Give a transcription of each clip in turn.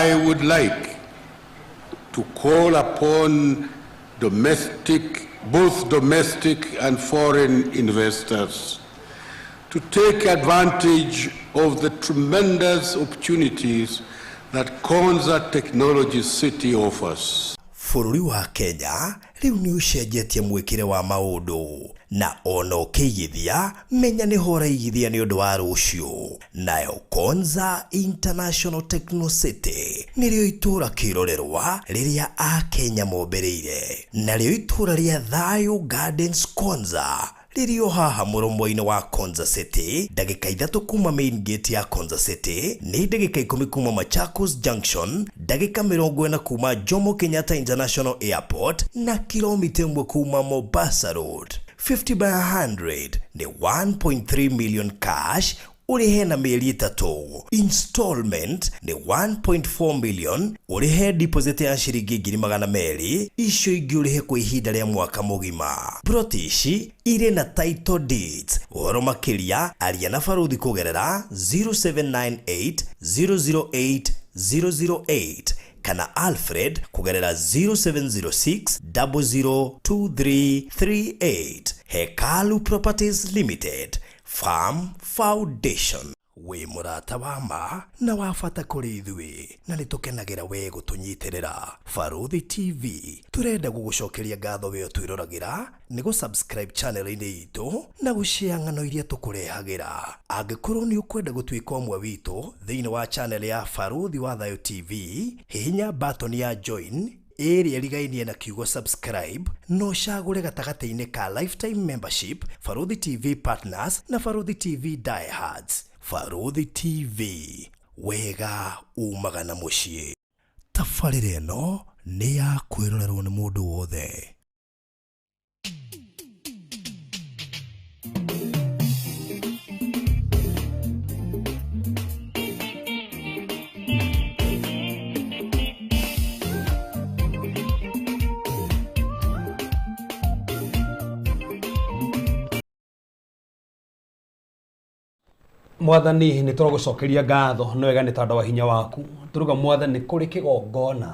I would like to call upon domestic, both domestic and foreign investors to take advantage of the tremendous opportunities that Konza Technology City offers. Bũrũri wa Kenya rĩu nĩ ũcenjetie mwĩkĩre wa maũndũ na ona ũkĩigithia menya nĩho ũraigithia nĩ ũndũ wa rũciũ. Nayo Konza International Techno City nĩrĩo itũũra kĩrorerwa rĩrĩa Akenya mombĩrĩire. Narĩo itũũra rĩa Thayu Gardens Konza rĩrĩ o haha mũromo-inĩ wa Konza City, ndagĩka ithatũ kuma main gate ya Konza City, nĩ ndagĩka ikũmi kuma Machakos Junction, ndagĩka 40 kuma Jomo Kenyatta International Airport na kilomita 1 kuma Mombasa Road. 50 by 100 nĩ 1.3 million cash ũrĩhe na mĩeri 3, installment nĩ 1.4 million ũrĩhe deposit ya ciringi 200,000, icio ingĩ ũrĩhe kwa ihinda rĩa mwaka mũgima. Plot ici irĩ na title deeds. Ũhoro makĩria aria na Barũthi kũgerera 0798 008 008 kana Alfred kũgerera 0706 002338. Hekalu Properties Limited, Farm Foundation. Wĩ mũrata wa ma na wa bata kũrĩ ithuĩ na nĩ tũkenagĩra we gũtũnyitĩrĩra. Barũthi TV tũrenda gũgũcokeria ngatho we ũtwĩroragĩra nĩ gũ subscribe channel-inĩ itũ na gũshare ng'ano iria tũkũrehagĩra. Angĩkorwo nĩ ũkwenda gũtuĩka ũmwe witũ thĩinĩ wa channel ya Barũthi wa Thayũ TV, hihinya button ya join ĩrĩa ĩrigainie na kiugo subscribe na ũcagũre gatagatĩ-inĩ ka lifetime membership, Barũthi TV Partners na Barũthi TV Diehards. Barũthi TV, wega umaga na mũciĩ. Tabarĩra ĩno nĩ ya kwĩrorerwo nĩ mũndũ wothe. Mwathani nĩ tũragũcokeria ngatho nĩ wega nĩ tondũ wa hinya waku. Tũrauga Mwathani kũrĩ kĩgongona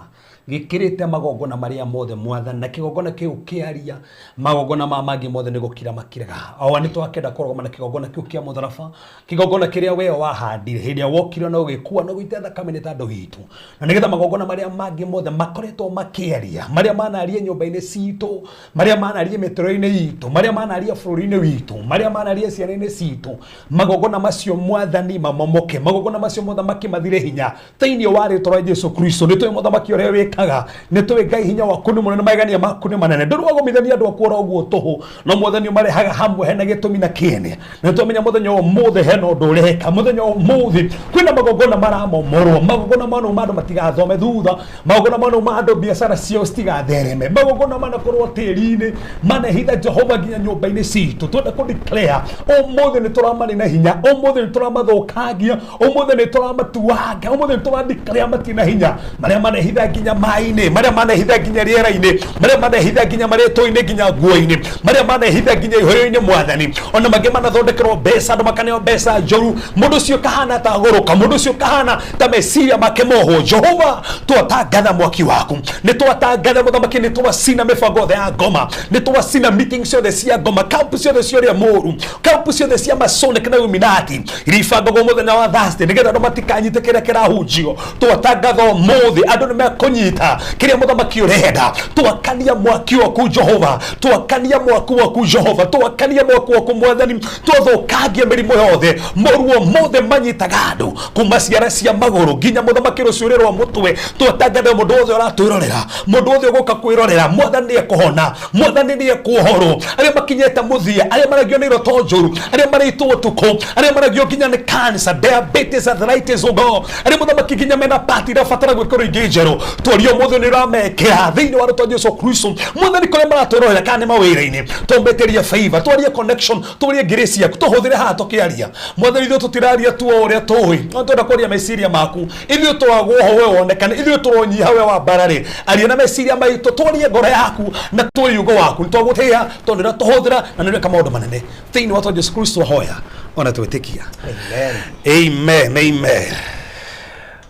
gĩkĩrĩte magongona marĩa mothe Mwathani, na kĩgongona kĩu kĩaria magongona ma mangĩ mothe nĩ gũkira makiraga. Awa nĩ twakenda kũrũgama na kĩgongona kĩu kĩa mũtharaba, kĩgongona kĩrĩa we wahandire hĩndĩ ĩrĩa wokire na ũgĩkua na ũgĩita thakame nĩ tondũ witũ, na nĩgetha magongona marĩa mangĩ mothe makoretwo makĩaria, marĩa manaria nyũmba-inĩ citũ, marĩa manaria mĩtũrĩre-inĩ itũ, marĩa manaria bũrũri-inĩ witũ, marĩa manaria ciana-inĩ citũ, magongona macio Mwathani mamomoke, magongona macio mũthamaki mathire hinya thĩinĩ wa rĩtwa rĩa Jesu Kristo. Nĩ tũĩ mũthamaki ũrĩa wĩkaga, nĩ tũĩ Ngai hinya waku nĩ mũnene, magegania maku nĩ manene, ndũrĩ wagomithania andũ aku oro ũguo tũhũ, no Mwathani ũmarehaga hamwe hena gĩtũmi na kĩene. Na twamenya mũthenya ũmũthĩ hena ũndũ ũreka, mũthenya ũmũthĩ kwĩna magongona maramomorwo, magongona manauma andũ matigathome thutha, magongona manauma andũ biacara ciao citigathereme, magongona manakorwo tĩri-inĩ manehitha Jehova nginya nyũmba-inĩ citũ. Twenda kũ declare ũmũthĩ nĩ tũramanina hinya, ũmũthĩ nĩ tũramathũkangia, ũmũthĩ nĩ tũramatuanga, ũmũthĩ nĩ tũra declare matina hinya, marĩa manehitha nginya maĩ-inĩ, marĩa manehitha nginya rĩera-inĩ, marĩa manehitha nginya marĩtũ-inĩ, nginya nguo-inĩ, marĩa manehitha nginya ihũyũ-inĩ Mwathani. Ona mangĩ manathondekerwo mbeca, andũ makaneo mbeca njũru, mũndũ ũcio kahana ta agũrũka, mũndũ ũcio kahana ta meciria make mohwo. Jehova, twatangatha mwaki waku, nĩ twatangatha mũthamaki, nĩ twacina mĩbango yothe ya ngoma, nĩ twacina meeting ciothe cia ngoma, kampu ciothe cia ũrĩa mũũru, kampu ciothe cia Masonic na Illuminati iria ibangagwo mũthenya wa Thursday nĩgetha andũ matikanyite kĩrĩa kĩrahunjio. Twatangatha ũmũthĩ andũ nĩ mekũnyita kĩrĩa mũthamaki ũrenda. Twakania mwaki waku Jehova, twakania mwaki waku Jehova, twakania mwaki waku Mwathani, twathũkangia mĩrimũ yothe, moruo mothe manyitaga andũ kuma ciara cia magũrũ nginya mũthamaki rũcuĩrĩ rwa mũtwe. Twatangatha mũndũ wothe ũratwĩrorera, mũndũ wothe ũgũka kwĩrorera, Mwathani nĩ ekũhona, Mwathani nĩ ekuohorwo. Arĩa makinyĩte mũthia, arĩa maragio nĩ iroto njũru, arĩa marĩtwo ũtukũ, arĩa maragio nginya nĩ cancer, diabetes, arthritis, ũgo, arĩa mũthamaki nginya mena pati irabatara gwĩkĩrwo ingĩ njerũ, twaria ũmũthĩ nĩ ũramekĩra thĩinĩ wa rĩtwa Jesu Kristo. Mwathani, kũrĩa maratwĩrorera kana nĩ mawĩra-inĩ, tũmbĩtĩrie favor, twarie connection, twarie grace yaku, tũhũthĩre haha tũkĩaria. Mwathani, ithuĩ tũtiraria tu o ũrĩa tũĩ, no twenda kwaria meciria maku. Ithuĩ tũragwo ho we wonekane, ithuĩ tũronyiha we wambarare. Aria na meciria maitũ, twarie ngoro yaku na twarie ugo waku. Nĩ twagũtĩĩa tondũ nĩ ũratũhũthĩra na nĩ ũreka maũndũ manene thĩinĩ wa Jesu Kristo. Hoya ona twĩtĩkia. Amen. Amen, amen.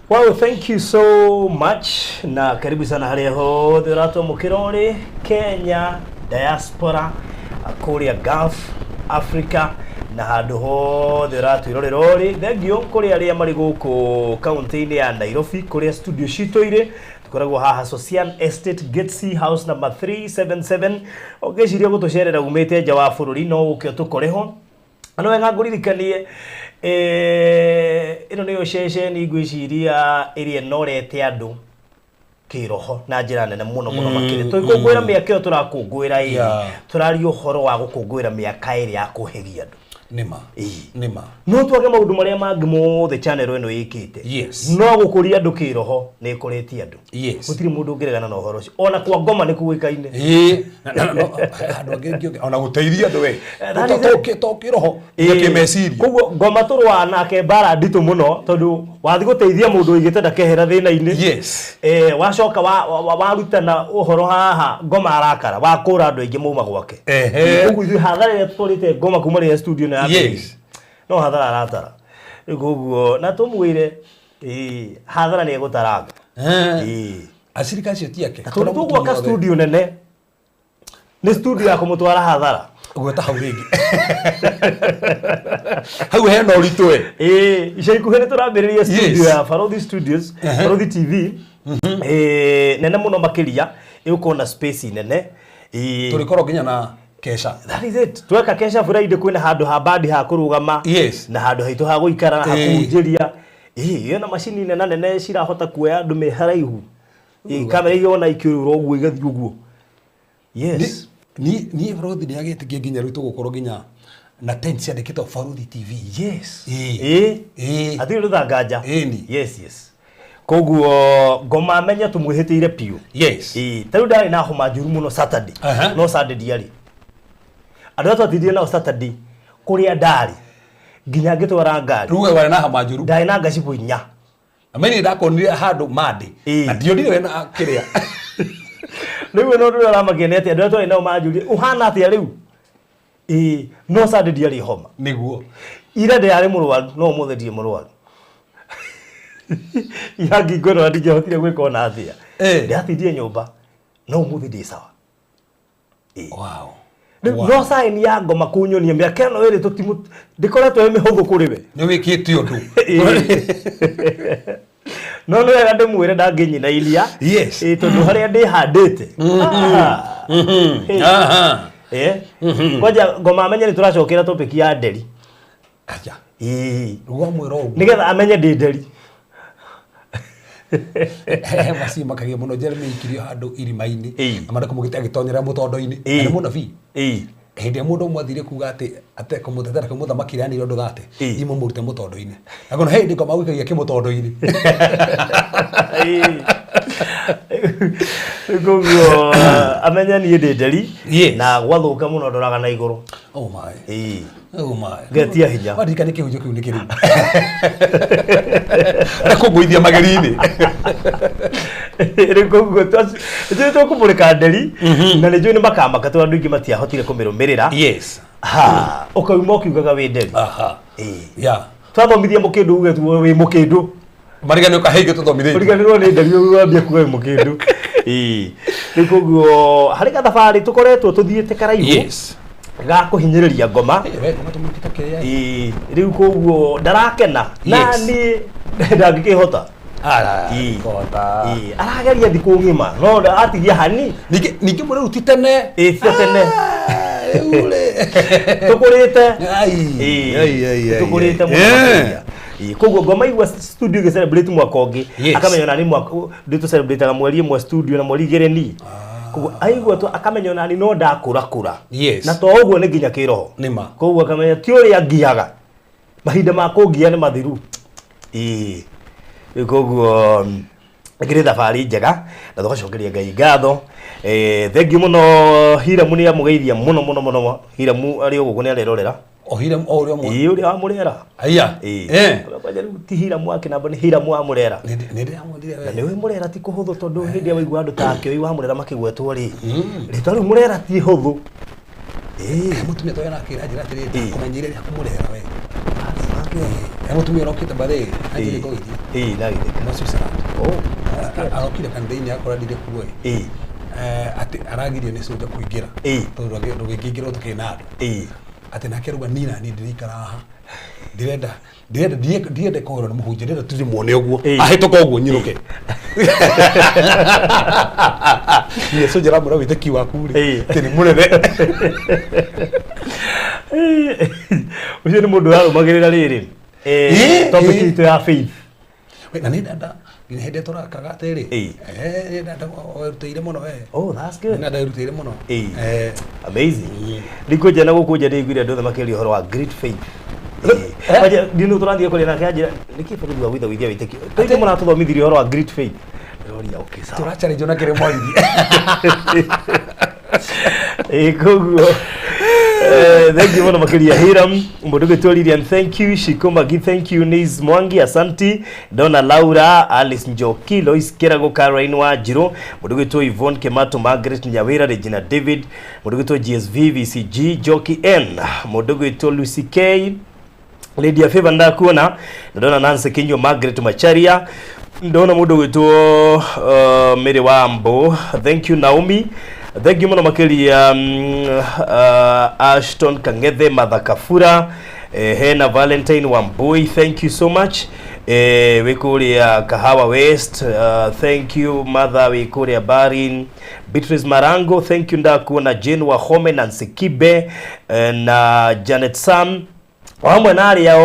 Wow, thank you so much na karibu sana harĩa hothe ũratwamũkĩra ũrĩ Kenya, diaspora, kũrĩa Gulf, Africa na handũ hothe ũratwĩrorera ũrĩ. Thank you kũrĩ arĩa marĩ gũkũ kaunti-inĩ ya Nairobi kũrĩa studio citũ irĩ. Tũkoragwo haha Sosian Estate, Gate C, house number 377. Ũngĩciria gũtũcerera umĩte nja wa bũrũri no ũke ũtũkore ho. Na nĩ wega ngũririkanie ĩno nĩyo ceceni ngwĩciria ĩrĩa ĩnorete andũ kĩroho na njĩra nene mũno mũno makĩria. Tũgĩkũngũĩra mĩaka ĩyo tũrakũngũĩra ĩrĩ, tũraria ũhoro wa gũkũngũĩra mĩaka ĩrĩ ya kũhĩgia andũ. Nĩma. Nĩma. No twage maũndũ marĩa mangĩ mothe channel ĩno ĩkĩte. No gũkũria andũ kĩroho nĩ ĩkũrĩtie andũ. Gũtirĩ mũndũ ũngĩregana na ũhoro ũcio. Ona kwa ngoma nĩ kũĩkaine. Ĩĩ, na andũ angĩ ona gũteithia andũ we. That is it. To kĩroho, kĩmeciria. Koguo ngoma tũrũaga nake mbara nditũ mũno tondũ wathiĩ gũteithia mũndũ ũigĩte ndakehera thĩna-inĩ. Wacoka warutana ũhoro haha ngoma arakara wakũra andũ aingĩ mauma gwake. Koguo ithuĩ hathara ĩrĩa tũtwarĩte ngoma kuma rĩrĩa studio ĩno yambĩrĩirie. No hathara aratara. Rĩu koguo na tũmwĩre hathara nĩ egũtaranga. Acirika acio ti ake. Na tondũ tũgwaka studio nene nĩ studio ya kũmũtwara hathara. Gweta hau rĩngĩ. Hau hena ũritũ we. Ica ikuhĩ nĩ tũrambĩrĩria studio ya Barothi Studios, Barothi TV. Nene mũno makĩria ĩgũkorwo na space nene. Tũrĩkorwo nginya na kesha. That is it. Tweka kesha Friday kwĩna handũ ha bandi ha kũrũgama. Na handũ haitũ ha gũikara na ha kũhunjĩria. Ĩyo na macini nene nene cirahota kuoya andũ me haraihu. Kamera iria wona ikĩũrũra ũguo igathiĩ ũguo. Niĩ Barothi nĩagĩtĩkia nginya rĩu tũgũkorwo nginya na tent ciandĩkĩtwo Barothi TV. Hatirĩ rũthanga nja. Yes, yes. Koguo ngoma amenye tũmwĩhĩtĩire biũ. Ta rĩu ndarĩ na homa njũru mũno Saturday. No Sunday ndiarĩ. Andũ arĩa twatindire nao Saturday kũrĩa ndarĩ nginya ngĩtwara ngari. Rĩu we warĩ na homa njũru? Ndarĩ na ngacibũ inya. Ameni ndakonire handũ Monday. Na ndionire we na kĩrĩa. Rĩu no ũndũ ũrĩa ũramakia nĩ atĩ andũ arĩa twarĩ nao manjũrie ũhana atĩa rĩu? No Sunday ndiarĩ homa. Nĩguo. Ira ndĩrarĩ mũrwaru, no ũmũthĩ ndirĩ mũrwaru. Ira ngingo ĩno ndingĩahotire gwĩka ona atĩa. Ndĩratindire nyũmba, no ũmũthĩ ndĩ sawa. Wow. Rĩu no sign ya ngoma kũnyonia mĩaka ĩno ĩrĩ ndĩkoretwo ĩ mĩhũthũ kũrĩ we. Nĩ wĩkĩte ũndũ. No nĩ wega ndĩmwĩre ndangĩnyinainia. Tondũ harĩa ndĩhandĩte. Kwanja ngoma amenye nĩ tũracokera topic ya nderi. Aja. Rĩu wamwĩra ũguo. Nĩgetha amenye ndĩ nderi. He maci makagia mũno Jeremy ikirio handũ irima-inĩ. Na mandĩko mũgĩte agĩtonyera mũtondo-inĩ. Na nĩ mũnabii. Hĩndĩ ĩrĩa mũndũ ũmwe athire kuga atĩ ate kũmũtetera kwĩ mũthamaki ũrĩa ũndũ thate, imũmũrute mũtondo-inĩ. Na kono hĩndĩ ngoma gũikagia kĩmũtondo-inĩ. Koguo amenye niĩ ndĩ nderi. Na gwathũka mũno ndoraga na igũrũ. Oh my. Oh my. Ngetia hinya. Waririkana kĩhunjio kĩu nĩ kĩrĩkũ? Arakũngũithia mageri-inĩ. Rĩu koguo nĩtũĩ tũkũmũrĩka nderi, na nĩnjũĩ nĩ makamaka tondũ andũ aingĩ matiahotire kũmĩrũmĩrĩra. Ũkauma ũkiugaga wĩ nderi. Twathomithia mũkĩndũ uge tu wĩ mũkĩndũ. Mariganĩrwo kahĩngĩ tũthomithĩtie. Ũriganĩrwo nĩ nderi wambia kuga wĩ mũkĩndũ. Rĩu koguo harĩ gathabarĩ tũkoretwo tũthiĩte karaihu. Ga kũhinyĩrĩria ngoma. We ngoma tũmũkĩte kĩrĩa. Rĩu koguo ndarakena. Na niĩ ndangĩkĩhota. Kota. Arageria thikũ ng'ima. No atigia hani. Ningĩ mũrĩu ti tene. Ti tene. Rĩu rĩ. Tũkũrĩte. Ai, ai, ai, ai, Tũkũrĩte ai. mũno makĩria. Koguo ngoma igua studio ĩgĩ celebrate mwaka ũngĩ. Akamenya ona nĩ mwaka, ndĩ tũ celebrate mweri ĩmwe studio na mweri igĩrĩ ni. Koguo aigua tu akamenya ona nĩ no ndakũrakũra. Na to ũguo nĩ nginya kĩroho. Nĩma. Koguo akamenya ti ũrĩa ngiaga. Mahinda ma kũngia nĩ mathiru. Rĩu koguo ĩkĩrĩ thabarĩ njega na tũgacokeria Ngai ngatho. Thank you mũno Hiramu nĩ amũgeithia mũno mũno mũno. Hiramu arĩ o gũkũ nĩ arerorera. O Hiramu o ũrĩa ũmwe? Ĩĩ, ũrĩa wa Mũrera. Aya. Ĩĩ. Kwanja rĩu ti Hiramu wa Kĩnamba, nĩ Hiramu wa Mũrera. Nĩ ndĩramwendire we. Na nĩũĩ Mũrera ti kũhũthũ tondũ hĩndĩ ĩrĩa waigua andũ ta Akĩoi wa Mũrera makĩgwetwo rĩ, rĩtwa rĩu Mũrera ti hũthũ. Mũtumia toyũ arakĩra njĩra atĩrĩrĩ, ndakũmenyeire rĩa kũmũrera we. That's good. He mũtumia ũrokĩte mbathĩ anjĩrĩ kũgeithia. Ĩĩ, ndagĩtheka. Kuma Switzerland. Oh, that's good. Arokire kanitha-inĩ akora ndirĩ kuo ĩ. Ĩĩ. Atĩ aragirio nĩ soldier kũingĩra. Ĩĩ. Tondũ ndũngĩingĩra ũtakĩrĩ na andũ. Ĩĩ. Atĩ nake arauga niĩ naniĩ ndĩraikara haha. Ndĩrenda ndĩrenda ndiende kũhũrwo nĩ mũhunjia, ndĩrenda tu ndĩmuone ũguo. Ĩĩ. Ahĩtũka ũguo nyinũke. Niĩ soldier aramwĩra wĩtĩkio waku rĩ, Ĩĩ. atĩ nĩ mũnene. Ũcio nĩ mũndũ ũrarũmagĩrĩra rĩrĩ. Ĩĩ, Topic ĩĩ. itũ ya faith. We, na nĩ ndanda nginya hĩndĩ ĩrĩa tũrakaga atĩrĩ, Ĩĩ. nĩ ndanda werutĩire mũno we. Oh, that's good. Nĩ ndanda werutĩire mũno. Ĩĩ. Amazing. Ndikũnja na gũkũ nja ndĩiguire andũ othe makĩaria ũhoro wa great faith. Eh? Ndinũ tũrathiĩ kũrĩa nake anjĩra nĩkĩ bũrũri wa gwitha gwithia wĩtĩkio. Tũithe mũratũthomithirie ũhoro wa great faith. Ndĩroria okay sawa. Tũra-challenge ona kĩrĩa mwaririe. Ĩĩ koguo thank you mũno makĩria Hiram mũndũ gwĩtwo Lilian, thank you Shiko Magi, thank you Nis Mwangi, asanti Donna Laura, Alice Njoki, Lois Kerago, Caroline Wanjiru, mũndũ gwĩtwo Yvonne Kemato, Margaret Nyawira, Regina David, mũndũ gwĩtwo GSV VCG, Joki N, mũndũ gwĩtwo Lucy K, Lydia Favor ndakuona, ndona Nancy Kinyo, Margaret Macharia, ndona mundu gwitwo Mary Wambo, thank you Naomi, thank you muno makiria Ashton Kangethe, Mathakafura, hena Valentine Wambui, thank you so much. Wĩ kũrĩa Kahawa West, thank you mother wĩ kũrĩa Barin, Beatrice Marango, thank you ndakuona Jane Wahome, Nancy Kibe, na Janet Sam o hamwe na arĩa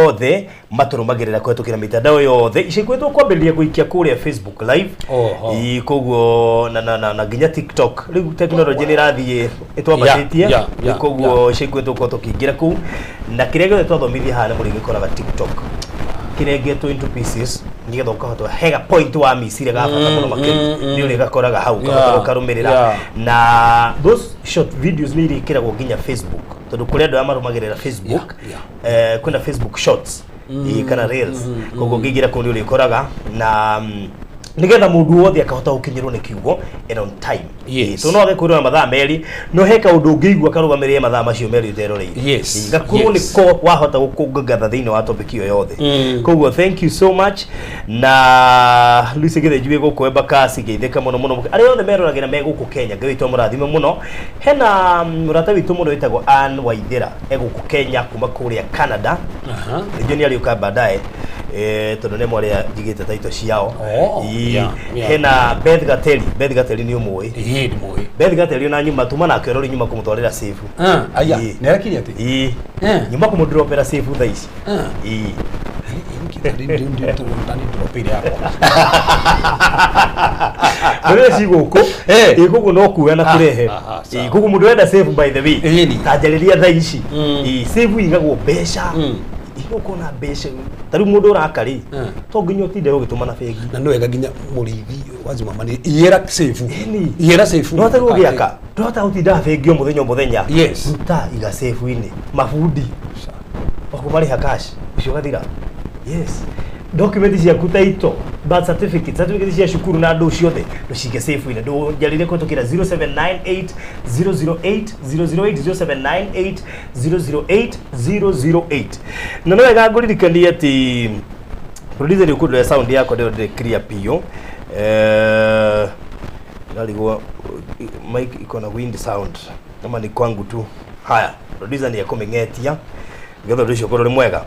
othe matũrũmagĩrĩra kũhetũkĩra mitandao yothe ica ikuhĩ tũkwambĩrĩria gũikia kũrĩa Facebook live. Oho. Ĩ, koguo na nginya TikTok rĩu tekinoronjĩ nĩ ĩrathiĩ ĩtwambatĩtie. Yeah. Koguo ica ikuhĩ tũgũkorwo tũkĩingĩra kũu na kĩrĩa gĩothe twathomithia haha nĩ mũrĩgĩkoraga TikTok kĩrengetwo into pieces nĩgetha ũkahota hega point wa micire ga bata mũno makĩria nĩ ũrĩgakoraga hau ũkahota gũkarũmĩrĩra. Na those short videos nĩ irĩkĩragwo nginya Facebook tondũ kũrĩ andũ arĩa marũmagĩrĩra Facebook. Kwĩna Facebook shorts kana reels, koguo ũngĩingĩra kũu nĩ ũrĩkoraga na nĩgetha mũndũ wothe akahota gũkinyĩrwo nĩ kiugo and on time. Yes. Tondũ no age kwĩrora mathaa merĩ no he kaũndũ ũngĩigua karũgamĩrĩre mathaa macio merĩ ũteroreire. Gakorwo nĩko wahota gũkũngatha thĩinĩ wa topic ĩyo yothe. Koguo thank you so much na Lucy Githinji wĩ gũkũ Embakasi geithĩka mũno mũno arĩa othe meroragĩra me gũkũ Kenya Ngai witũ amũrathime mũno. Hena mũrata witũ mũno wĩtagwo Ann Waithĩra e gũkũ Kenya kuma kũrĩa Canada. Rĩngĩ nĩ arĩũka baadaye tondũ nĩ mwarĩa njigĩte taito ciao. Oh, Ii, yeah. Hena Beth Gateli, Beth Gateli nĩ ũmũĩ. Ĩĩ, ndĩmũĩ. Beth Gateli ona nyuma tuma nake ũrori nyuma kũmũtwarĩra safe. Aya, Ĩĩ. nĩ arakirie atĩ? Ĩĩ. Eh. Nyuma kũmũdropera safe thaa ici. Ĩĩ. Ndropeire yakwa. Ndũrĩa ci gũkũ. Eh. Ĩĩ, koguo no kuoya na Ah, kũrehe. ah, ah, sawa. Ĩĩ, koguo mũndũ ũrenda safe by the way Ĩni. tanjarĩria thaa ici. Ĩĩ, safe igagwo mbeca. Ĩĩ, ũkona mbeca ta rĩu mũndũ ũraka rĩ to nginya ũtinde ũgĩtũma na bengi. Na nĩ wega nginya mũrĩithi wa Zimamani iyĩra safe. Ĩni. Iyĩra safe. Ndũhota gũgĩaka ndũhota gũtinda bengi o mũthenya o mũthenya. Yes. Ruta iga safe-inĩ mabundi ũkũmarĩha cash ũcio ũgathira. Yes, document ciaku ta ito birth certificate, certificate cia cukuru na andũ ciothe ndũcige safe-inĩ. Ndũnjarĩrie kũhetũkĩra 0798 008 008 0798 008 008. Na no wega ngũririkanie atĩ producer nĩ ũkũndũra sound yakwa ndĩro ndĩrĩ clear biũ. Ndarigwo mic iko na wind sound kama ni kwangu tu. Haya, producer nĩ ekũmĩng'etia nĩgetha ũndũ ũcio ũkorwo ũrĩ mwega.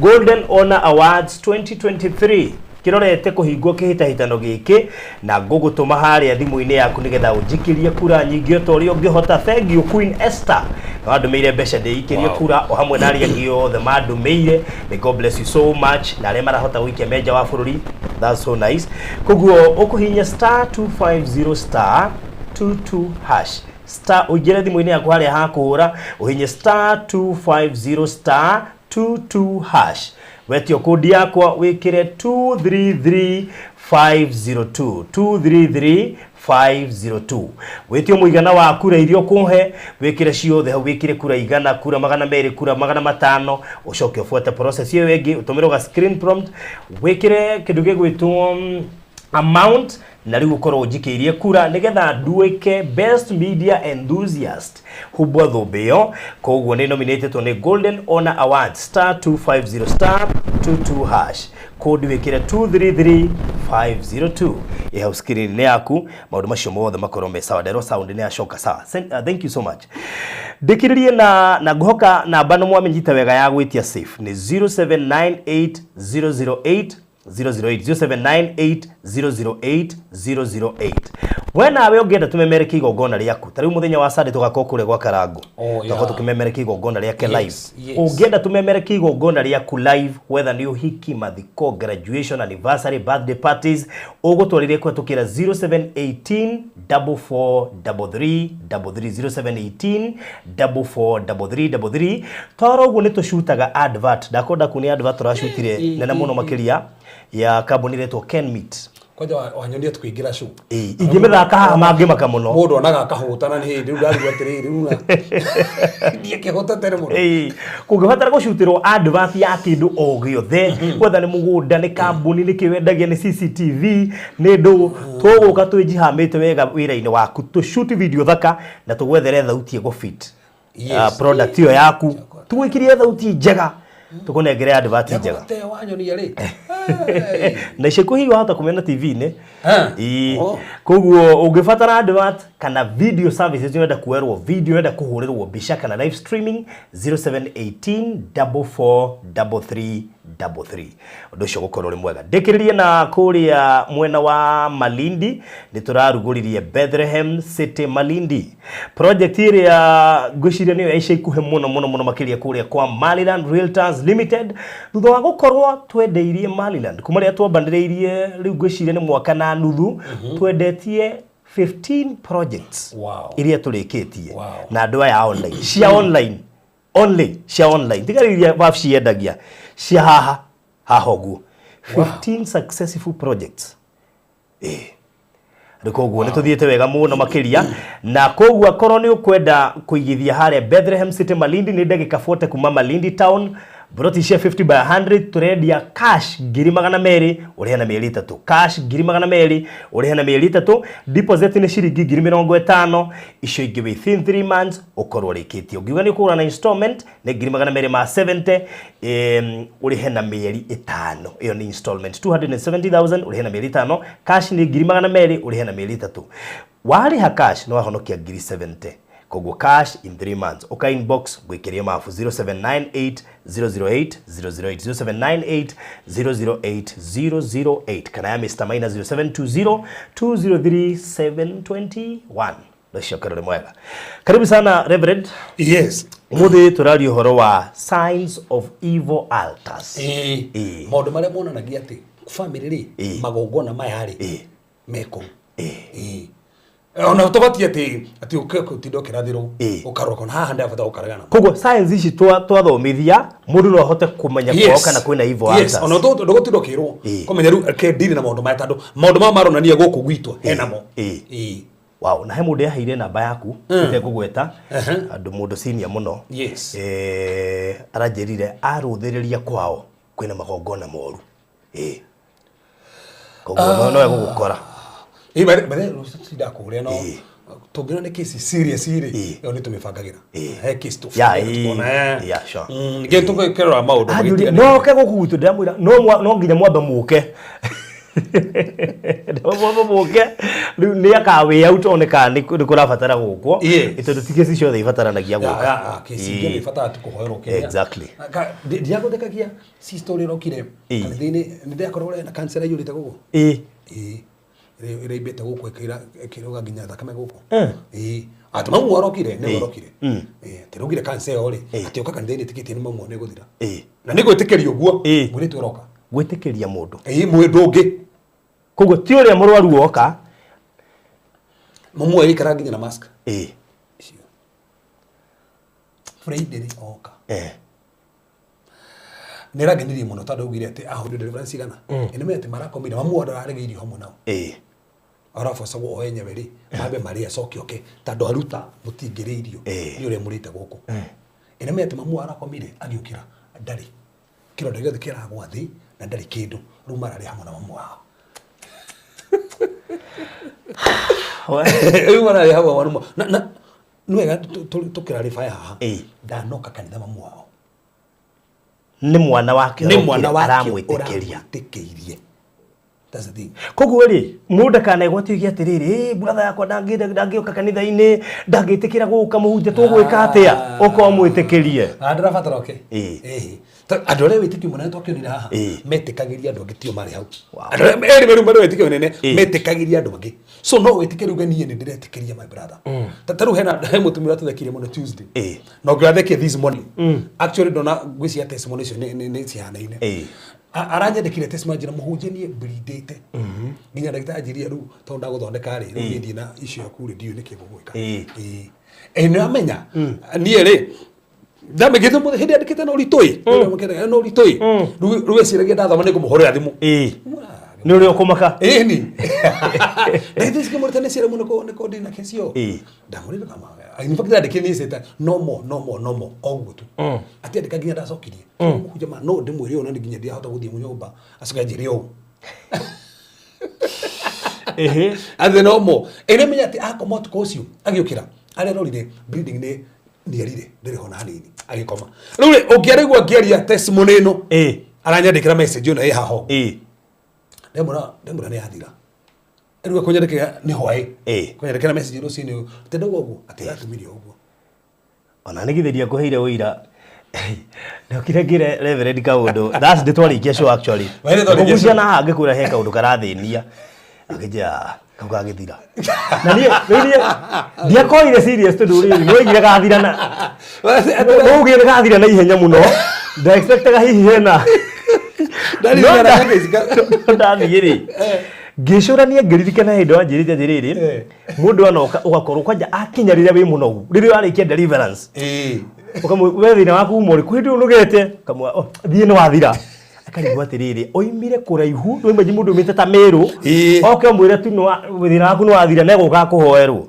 Golden Honor Awards 2023 kĩrorete kũhingwo kĩhĩtahĩtano gĩkĩ na ngũgũtũma harĩa thimũ-inĩ yaku nĩgetha ũnjikĩrie kura nyingĩ o ta ũrĩa ũngĩhota. Thank you Queen Esther wandũmĩire mbeca ndĩikĩrie kura o hamwe na arĩa angĩ othe mandũmĩire. May God bless you so much na arĩa marahota gũikia menja wa bũrũri, that's so nice. Koguo ũkũhihinya star 250 star 22 hash star ũingĩre thimũ-inĩ yaku harĩa hakũhũra ũhinye star 250 star 22 hash wetio kodi yakwa wĩkĩre 233502 233502 wĩtio mũigana wa kura iria ũkũhe wĩkĩre ciothe hau wĩkĩre kura 100 kura 200 kura 500 ũcoke ũbuate process ĩyo ĩngĩ ũtũmĩre ga screen prompt wĩkĩre kĩndũ gĩgwĩtwo amount Na rĩu ũkorwo ũnjikĩirie kura nĩgetha nduĩke best media enthusiast humbwo thũmbĩ ĩyo. Koguo nĩ nominated nĩ Golden Honor Award star 250 star 22 hash, code wĩkĩre 233502 ĩ hau screen-inĩ yaku. Maũndũ macio mothe makorwo me sawa. Nderwo sound nĩ yacoka sawa. Thank you so much. Ndĩkĩrĩrie na ngũhoka namba nĩ mwamenyita wega ya gwĩtia safe nĩ 0798 008 008, 0798 008 008. We nawe ũngĩenda tũmemerekie igongona rĩaku, ta rĩu mũthenya wa Sunday tũgakorwo kũrĩa gwa Karango, tũgakorwo tũkĩmemerekia igongona rĩake live. Ũngĩenda tũmemerekie igongona rĩaku live, whether nĩ ũhiki, mathiko, graduation, anniversary, birthday parties, ũgũtwarĩrie kũhetũkĩra 0718 44 33 33, 0718 44 33 33. Toro ũguo nĩ tũcutaga advert. Ndakwenda kuonia advert tũracutire nene mũno makĩria ya kambuni ĩretwo Ken Meat. Kwanja wanyonia tukiingira show. Ĩĩ, ingĩmĩthaka haha mangĩmaka mũno. Mundu onaga akahũtana nĩ hĩndĩ rĩu ndarigwo atĩrĩrĩ, rĩu na ndiĩ kĩhũta tene mũno. Ĩĩ, kũngĩbatara gũcutĩrwo advert ya kĩndũ o gĩothe, whether nĩ mũgũnda, nĩ kambuni, nĩ kĩ wendagia, nĩ CCTV, nĩ ndũ, tũgũka twĩnjihamĩte wega wĩra-inĩ waku, tũshoot video thaka na tũgwethere thauti ĩgũ fit product ĩyo yaku, tũgwĩkĩrie thauti njega, tũkũnengere advert njega. Te wanyonia rĩ. Na ica ikuhĩ wahota kũmĩona TV-inĩ. Ha. Ĩĩ. Oh. Koguo ũngĩbatara advert kana video services, ũrenda kuoerwo video, ũrenda kũhũrĩrwo mbica kana live streaming, 0718 44 33 33. Ũndũ ũcio gũkorwo ũrĩ mwega. Ndĩkĩrĩrie na kũrĩa mwena wa Malindi nĩ tũrarugũririe Bethlehem City Malindi project ĩrĩa ngwĩciria nĩyo ya ica ikuhĩ mũno mũno mũno makĩria kũrĩa kwa Maryland Realtors Limited, thutha wa gũkorwo twendeirie Maryland kuma rĩrĩa twambanĩrĩirie, rĩu ngwĩciria nĩ mwaka na nuthu, twendetie 15 projects iria tũrĩkĩtie na andũ aya a online, cia online only, cia online, tiga rĩu iria wabici yendagia cia haha haha ũguo. 15 successful projects. Ĩĩ, rĩu koguo nĩ tũthiĩte wega mũno makĩria, na koguo akorwo nĩ ũkwenda kũigithia harĩa Bethlehem City Malindi, nĩ ndagĩka 40 kuma Malindi town, broti cia 50 by 100 tũrendia cash 200,000 ũrĩhe na mĩeri 3, cash 200,000 ũrĩhe na mĩeri 3, deposit nĩ ciringi 50,000, icio ingĩ within 3 months ũkorwo ũrĩkĩtie. Ũngiuga nĩ ũkũgũra na installment nĩ 270,000, ũrĩhe na mĩeri 5, ĩyo nĩ installment 270,000 ũrĩhe na mĩeri 5, cash nĩ 200,000 ũrĩhe na mĩeri 3. Warĩha cash nĩ wahonokia 70,000. Koguo cash in 3 months. Uka inbox ngwikirie mabu 0798 008 008, 0798 008 008, kana ya Mr. Maina 0720 203 721. Ũcio karore mwega. Karibu sana Reverend. Yes. Umuthi tũraria ũhoro wa signs of evil altars. Ĩĩ. Ĩĩ. Maũndũ marĩa monanagia atĩ family rĩ, Ĩĩ. magongona maya rĩ, Ĩĩ. mekũu. Ĩĩ. Ĩĩ. Ona tũbatie atĩ ũke gũtinda ũkĩrathĩrwo, Ĩĩ. ũkarora kana haha ndabata gũkaragana. Koguo signs ici twathomithia mũndũ no ahote kũmenya kwao kana kwĩna evil Yes, altars. ona ndũgũtinda ũkĩrwo Ĩĩ. kũmenya rĩu ke ndiri na maũndũ maya, tondũ maũndũ maya maronania gũkũ gwitũ henamo. Ĩĩ. Ĩĩ. Wow, na he mũndũ yaheire namba yaku itekũgweta andũ, mũndũ senior mũno. Yes. Aranjĩrire arũthĩrĩria kwao kwĩna magongona moru. Ĩĩ. Koguo no egũgũkora. Ĩĩ, bare ndakũria no Ĩĩ. tũngĩona nĩ case serious rĩ, Ĩĩ. ĩyo nĩ tũmĩbangagĩra. Ĩĩ. He case tũ Ya, ĩĩ. Yeah, sure. Ningĩ tũgĩkĩrora maũndũ Anjũria, magĩtiganĩte. no oke gũkũ gwitũ, ndĩramwĩra no nginya mwambe mũke. Mwambe mũke rĩu nĩ akawĩ out one kana nĩ kũrabatara gũkwo. Yes. Tondũ ti kesi ciothe ibataranagia Ya, gũka. ya, ya, kesi ingĩ Ĩĩ. nĩ ĩbataraga tu kũhoerwo kĩrĩa. Exactly. Ndiagũthekagia sister ũrĩa ũrokire Ĩĩ. kanitha-inĩ, nĩ ndĩrakorwo na cancer ĩiyũrĩte gũkũ. Ĩĩ. Ĩĩ. Ĩraimbĩte gũkũ ĩkĩrũga nginya thakame gũkũ. Eh. Ĩĩ. Atĩ mamu arokire, nĩwe Ĩĩ. ũrokire. Mm. Ĩĩ, atĩ raugire cancer ĩyo rĩ, Ĩĩ. atĩ ũka kanitha-inĩ ĩtĩkĩtie nĩ mamu nĩ ĩgũthira. Ĩĩ. Na nĩ gwĩtĩkĩria ũguo, Ĩĩ. mũirĩtu ũroka. Gwĩtĩkĩria mũndũ. Ĩĩ, mũndũ ũngĩ. Koguo ti ũrĩa mũrwaru woka. Mamu agĩikara nginya na mask. Ĩĩ. Icio. Friday rĩ oka. Eh. Nĩ ĩrangenirie mũno tondũ augire atĩ ahũrire deliverance igana. Ĩ nĩ atĩ marakomire mamu ndararegeire irio hamwe nao. Ĩĩ. Arabocagwo o enyewe rĩ, mambe marĩe acoke oke tondũ aruta mũtingĩrĩa irio Ĩĩ. nĩ ũrĩa mũrĩte gũkũ. Ĩ nĩ atĩ mamu arakomire agĩũkĩra ndarĩ kĩronda gĩothe kĩragwa thĩ na ndarĩ kĩndũ, rĩu mararĩa hamwe na mamu wao. Rĩu mararĩ hau waruma na nĩ wega tũkĩrarĩbaya haha. Ndanoka kanitha mamu wao. Nĩ mwana wake. Nĩ mwana wake. Aramwĩtĩkĩria. Ũramwĩtĩkĩirie. That's the thing. Koguo rĩ, mũndũ ndakanegwatio atĩrĩrĩ, "Ĩ, brother yakwa ndangĩũka kanitha-inĩ, ndangĩtĩkĩra gũka mũhunjia, tũgwĩka atĩa?" Ũka ũmwĩtĩkĩrie. Ah, ndĩrabatara oke. Ĩĩ. Andũ arĩa wĩtĩkio mũnene twakĩonire haha metĩkagĩria andũ angĩ tio marĩ hau. Andũ arĩa erĩ merũ marĩ wĩtĩkio mũnene metĩkagĩria andũ angĩ. So no wĩtĩkĩre uge niĩ nĩ ndĩretĩkĩria my brother. Ta rĩu hena he mũtumia ũrathekire mũno Tuesday. Na ũngĩ ũrathekia this morning. Actually ndona ngwĩciria testimony icio nĩ cihanaine. Aranyandĩkire testimony anjĩra mũhunjia niĩ bleedĩte. Nginya ndagĩtarĩ anjĩrire rĩu tondũ ndagũthondeka rĩ, rĩu niĩ ndirĩ na issue yaku rĩ, ndiũĩ nĩkĩ ngũgwĩka. Ĩĩ nĩ wamenya niĩ rĩ ndamĩgĩte mũthĩ hĩndĩ andĩkĩte na ũritũ ĩ na ũritũ ĩ rĩu eciragia ndathoma nĩ ngũmũhũrĩra thimũ. Nĩ ũrĩa ũkũmaka. Ĩni ndagĩtarĩ cikĩmũrĩte nĩ ciara mũno nĩ kũ ndĩ na kĩcio ndamũrĩre kama in fact ndandĩkire nĩ cĩta no more, no more, no more o ũguo tu atiandĩka nginya ndacokirie mũhunjia ma no ndĩmwĩre ũũ na nĩ nginya ndiahota gũthiĩ nyũmba acoke anjĩre ũũ. Atĩ no more ĩrĩa menya atĩ akoma ũtukũ ũcio agĩũkĩra arerorire bleeding nĩ nĩerire ndĩrĩ ho na hanini agĩkoma. Rĩu rĩ ũngĩaraigua ngĩaria testimony ĩno aranyandĩkĩra message ĩno ĩ haha ũguo. Ndemwĩra nĩ yathira. Rĩu akũnyandĩkĩra nĩ hwaĩ. Kũnyandĩkĩra message rũcinĩ atĩ ndauga ũguo atĩ yatũmire ũguo. Ona nĩ githĩ ndiakũheire ũira. Ndokire ngĩre Reverend kaũndũ. Thursday twarĩkia show actually. Wee nĩ twarĩkia Ngũgucia show. na haha ngĩkwĩra he kaũndũ karathĩnia. Akĩnjĩra kau gagĩthira. Na niĩ rĩu niĩ ndiakoire serious tondũ rĩrĩ nĩwaigire gathira na waugire nĩ gathira na ihenya mũno. Nda expectaga hihi hena. No ndathiĩ rĩ ngĩcũrania ngĩririkana hĩndĩ wanjĩrĩte atĩrĩrĩ mũndũ anoka ũgakorwo kwanja akinya rĩrĩa wĩ mũnogu rĩrĩa warĩkia deliverance ũkamwĩ we thĩna waku uma ũrĩkũ hĩndĩ ũnogete ũkamwĩra, "Oh, thiĩ nĩ wathira." Akarigwo atĩrĩrĩ oimire kũraihu nĩ imagine mũndũ umĩte ta Meru oke ũmwĩre tu thĩna waku nĩ wathira na egũka akũhoerwo.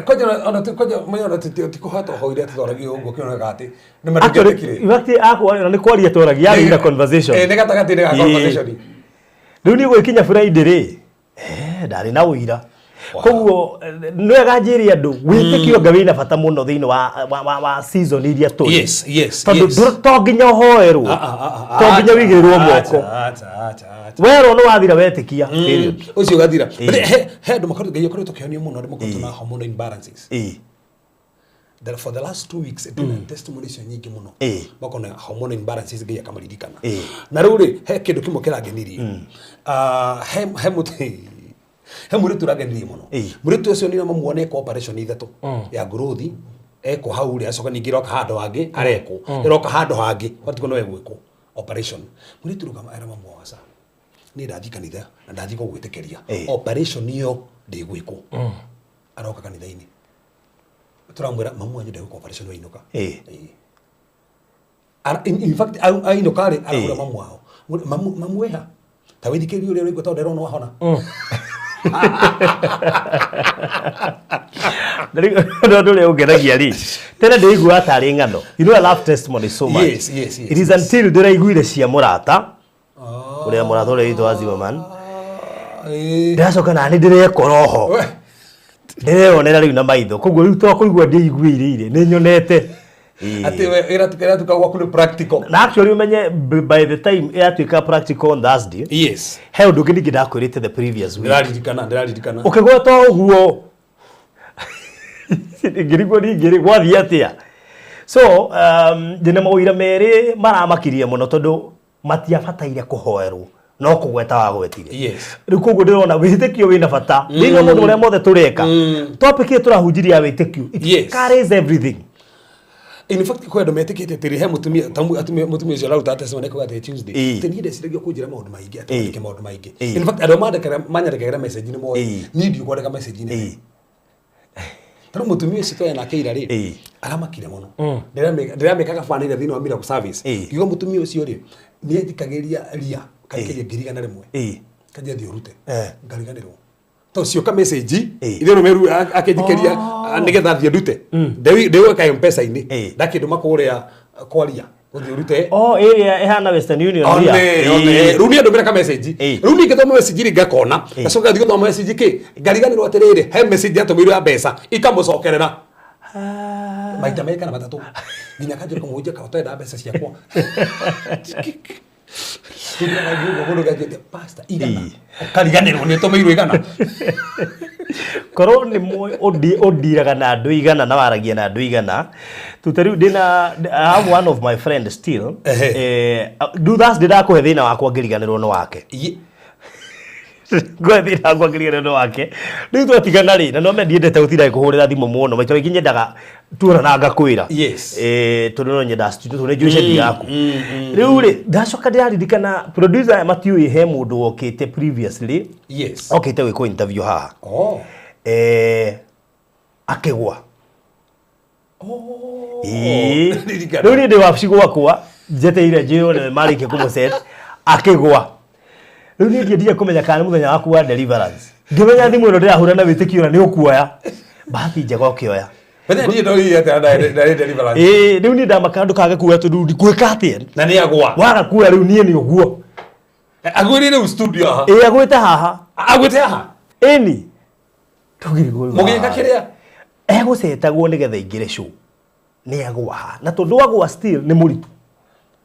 Kwanja ona kwanja mwenye ona ti kũhota ũhoire atĩ twaragia ũguo kĩonekaga atĩ nĩ Actually, mandĩkĩtĩkire. in fact akwa nĩ kwaria twaragia yarĩ ina conversation. Nĩ gatagatĩ-inĩ ga conversation. Rĩu niĩ gũgĩkinya Friday rĩ ndarĩ na ũira. Koguo nĩ wega njĩre andũ wĩtĩkio nga wĩna bata mũno thĩinĩ wa season iria tũrĩ. Yes, yes, Tondũ yes. to nginya ũhoerwo, to nginya wĩigĩrĩrwo moko. Acha, acha, acha. Werwo nĩ wathira wetĩkia. Period. Ũcio ũgathira. But he andũ makoretwo Ngai akoretwo akĩhonia mũno andũ makoretwo na hormonal imbalances. That for the last 2 weeks ndĩna testimony icio nyingĩ mũno. Makona hormonal imbalances Ngai akamaririkana. Na rĩu rĩ he kĩndũ kĩmwe kĩrangenirie. Ah, he mũtĩ he mũirĩtu ũrangenirie mũno. Mũirĩtu ũcio nĩ mamuona ekwo operation ithatũ ya growth ekwo hau rĩ acoka ningĩ ĩroka handũ hangĩ arekwo ĩroka handũ hangĩ watiko no egwĩkwo operation. Mũirĩtu rũgama era mamu waca niĩ ndathiĩ kanitha na ndathiĩ gũgwĩtĩkĩria operation ĩyo ndĩgwĩkwo. Aroka kanitha-inĩ tũramwĩra mamu wanyu ndegwĩka operation wainũka. Ĩĩ. In fact ainũka rĩ arahũra mamu wao. Mamu mamu wĩha ta wĩthikĩrĩrie ũrĩa ũraigua tondũ ndĩrona wahona. Na rĩu ũndũ ũrĩa ũngenagia rĩ tene ndĩiguaga tarĩ ng'ano. You know I love testimony so much. It is until ndĩraiguire cia mũrata ũrĩa mũrata ũrĩa witũ wa Zimmerman ndĩracoka nani ndĩrekora oho ndĩreyonera rĩu na maitho koguo rĩu to kũigua ndĩiguĩrĩire nĩ nyonete. Atĩ we ĩratuka gwaku nĩ practical. Na actually ũmenye by the time yatuĩka practical on Thursday he ũndũ ũngĩ ningĩ ndakwĩrĩte the previous week. Ndĩraririkana, ndĩraririkana. Ũkĩgweta ũguo ngĩrigwo ningĩ rĩ gwathiĩ atĩa. So ndĩna maũira merĩ maramakirie mũno tondũ matiabataire kũhoerwo no kũgweta wagwetire. Rĩu koguo ndĩrona wĩtĩkio wĩna bata thĩinĩ wa maũndũ marĩa mothe tũreka. Topic ĩyo tũrahunjirie ya wĩtĩkio, it carries everything. In fact kwĩ andũ metĩkĩtie atĩrĩ he mũtumia ta mũtumia ũcio ũraruta testimony kuga atĩ Tuesday atĩ niĩ ndeciragia kũnjĩra maũndũ maingĩ atĩ mandĩke maũndũ maingĩ. In fact andũ manyandĩkagĩra message nĩ moĩ niĩ ndikwandĩka message nene. Tarĩu mũtumia ũcio twarĩ nake ira rĩ aramakire mũno. Ndĩramĩkaga bana thĩinĩ wa miracle service. Ngiuga mũtumia ũcio rĩ nĩ ethikagĩria ria karĩkĩria 100,000 kanjia thiĩ ũrute ngariganĩrwo tondũ cioka message ithe no meru akĩnjikĩria nĩgetha thiĩ ndute ndĩwĩka M-Pesa-inĩ ndakĩndũma kũrĩa kwaria. Uthi urute. Oh, ĩrĩa ĩhana Western Union One, ria. one. Rĩu niĩ ndũmĩra ka message. Ĩĩ. Rĩu niĩ ngĩthoma message rĩ ngakona. Ngacoka ngathiĩ gũthoma message kĩ? Ngariganĩrwo atĩrĩrĩ, he message yatũmĩirwo ya mbeca ikamũcokerera. Maita merĩ kana matatũ. Nginya kanjũra kũmũhunjia kana ũtarenda mbeca ciakwa. Mũndũ nganjĩte, "Pastor, igana." Ũkariganĩrwo nĩ ũtũmĩirwo igana. Korwo nĩ ũndiraga na andũ igana na waragia na andũ igana tuta rĩu ndĩna I have one of my friend still. Do Thursday ndakũhe thĩna wakwa ngĩriganĩrwo nĩ wake. Ngũhe thĩna wakwa ngĩriganĩrwo nĩ wake. Rĩu twatigana rĩ, na no ndiendete gũtinda ngĩkũhũrĩra thimũ mũno, maita maingĩ nyendaga tuonana ngakwĩra. Tondũ no nyendaga studio, tondũ nĩ njũĩ cendi yaku. Rĩu rĩ, ndacoka ndĩraririkana producer aya matiũĩ he mũndũ wokĩte previously. Okĩte gwĩkwo interview haha. Akĩgwa. Ĩĩ. Ndirikana. Rĩu niĩ ndĩ wabici gwakwa njeteire njĩrwo nĩ marĩkia kũmũset akĩgwa. Rĩu niĩ ndiendire kũmenya kana nĩ mũthenya waku wa deliverance. Ngĩmenya thimũ ĩno ndĩrahũra na wĩtĩkio na nĩ ũkuoya. Bahati njega ũkĩoya. Bethĩ niĩ ndorire atĩa ndarĩ deliverance. Ĩĩ, rĩu niĩ ndamaka ndũkage kuoya tondũ ndingwĩka atĩa. Na nĩ agwa. Waga kuoya rĩu niĩ nĩ ũguo. Agwĩrĩire rĩu studio haha. Ĩĩ, agwĩte haha. Agwĩte haha? Ĩni. Tũgĩrigwo rĩu. Mũgĩka kĩrĩa? Egũcetagwo nĩgetha aingĩre show. Nĩ agwa haha. Na tondũ agwa still nĩ mũritũ.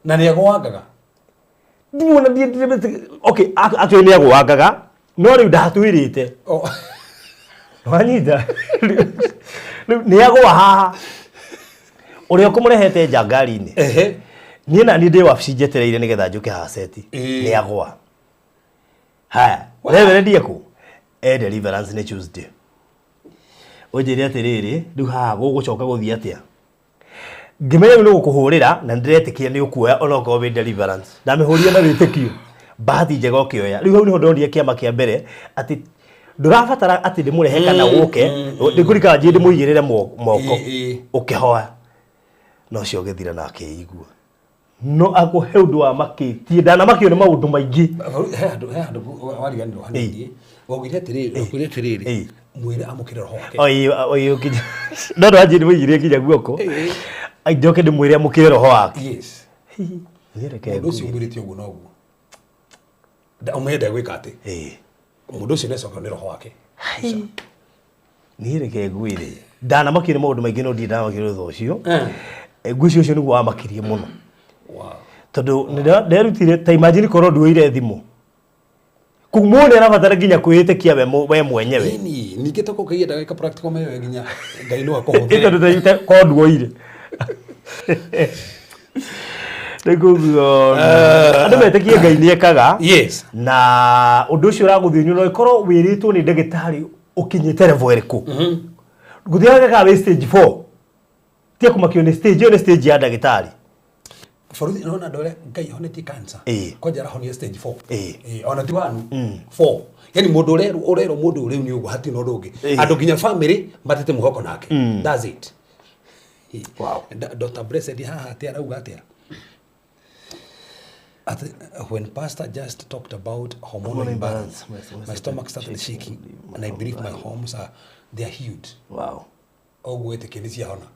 Na nĩ agwangaga? Ndimuona ndiĩ, okay, actually nĩ agwangaga, no rĩu ndatwĩrĩte. Wanyita? Rĩu nĩ agwa haha. Ũrĩa ũkũmũrehete nja ngari-inĩ. Niĩ na niĩ ndĩ wabici njetereire nĩgetha njũke haha seti. Nĩ agwa. Haya, Reverend ekũ? Deliverance nĩ Tuesday. Ũnjĩre atĩrĩrĩ, rĩu haha gũgũcoka gũthiĩ atĩa? Ngĩmenya rĩu nĩ gũkũhũrĩra na nĩndĩretĩkia nĩ ũkuoya onokorwo wĩ deliverance. Ndamĩhũrire na wĩtĩkio. Bahati njega ũkĩoya. Rĩu hau nĩho ndonire kĩama kĩa mbere atĩ ndũrabatara atĩ ndĩmũrehe kana ũke, ndĩkũrikaga njĩĩ ndĩmũigĩrĩre moko. Ũkĩhoya. No ũcio ũgĩthira na akĩigua. No akũhe ũndũ wa makĩtie, ndanamakio nĩ maũndũ maingĩ. He handũ wariganĩrwo hanini. Waugire atĩrĩrĩ, waugire atĩrĩrĩ, mwĩre amũkĩre roho wake. Oi, oi, ũkinya. No ndwanjie ndĩmũigĩrĩre nginya guoko. Njoke ndĩmwĩre amũkĩre roho wake. Hihi, nĩereke Mũndũ ũcio ngwĩre. ũgwĩrĩte ũguo noguo. Ũmenye ndegwĩka atĩ. Mũndũ ũcio nĩacokerwo nĩ roho wake. Niĩ reke ngwĩre. Ndanamakio nĩ maũndũ maingĩ no ndirĩ ndanamakio nĩ ũndũ ũcio. Ngwĩciria ũcio nĩguo wamakirie mũno. Tondũ nderutire, ta imagine korwo nduoire thimũ. Koguo mũndũ nĩarabatara nginya kwĩĩtĩkia we mwenyewe. Ĩni, ningĩ tokorwo ũkĩenda gwĩka practical mewe nginya Ngai no akũhũthĩre. Ĩ tondũ korwo nduoire. Rĩu koguo, andũ metĩkie Ngai nĩekaga. Na ũndũ ũcio ũragũthĩnia no ĩkorwo wĩrĩtwo nĩ ndagĩtarĩ ũkinyĩte level ĩrĩkũ. Ngũthiaga kana wĩ stage 4. Tia kũmakio nĩ stage, ĩyo nĩ stage ya ndagĩtarĩ. Borithi nona andũ arĩa Ngai ahonetie cancer. Kwanja arahonia stage 4. Ona ti 1, 4. Yaani mũndũ ũrerwo mũndũ rĩu nĩ ũguo hatirĩ na ũndũ ũngĩ. Andũ nginya family matete mwĩhoko nake. That's it. Dr. Blessed haha atĩ arauga atĩa? At, when pastor just talked about hormonal Hormonal imbalance, imbalance, my stomach started shaking and I believe my hormones are, they are healed. Oguo wĩtĩkie nĩ ciahona.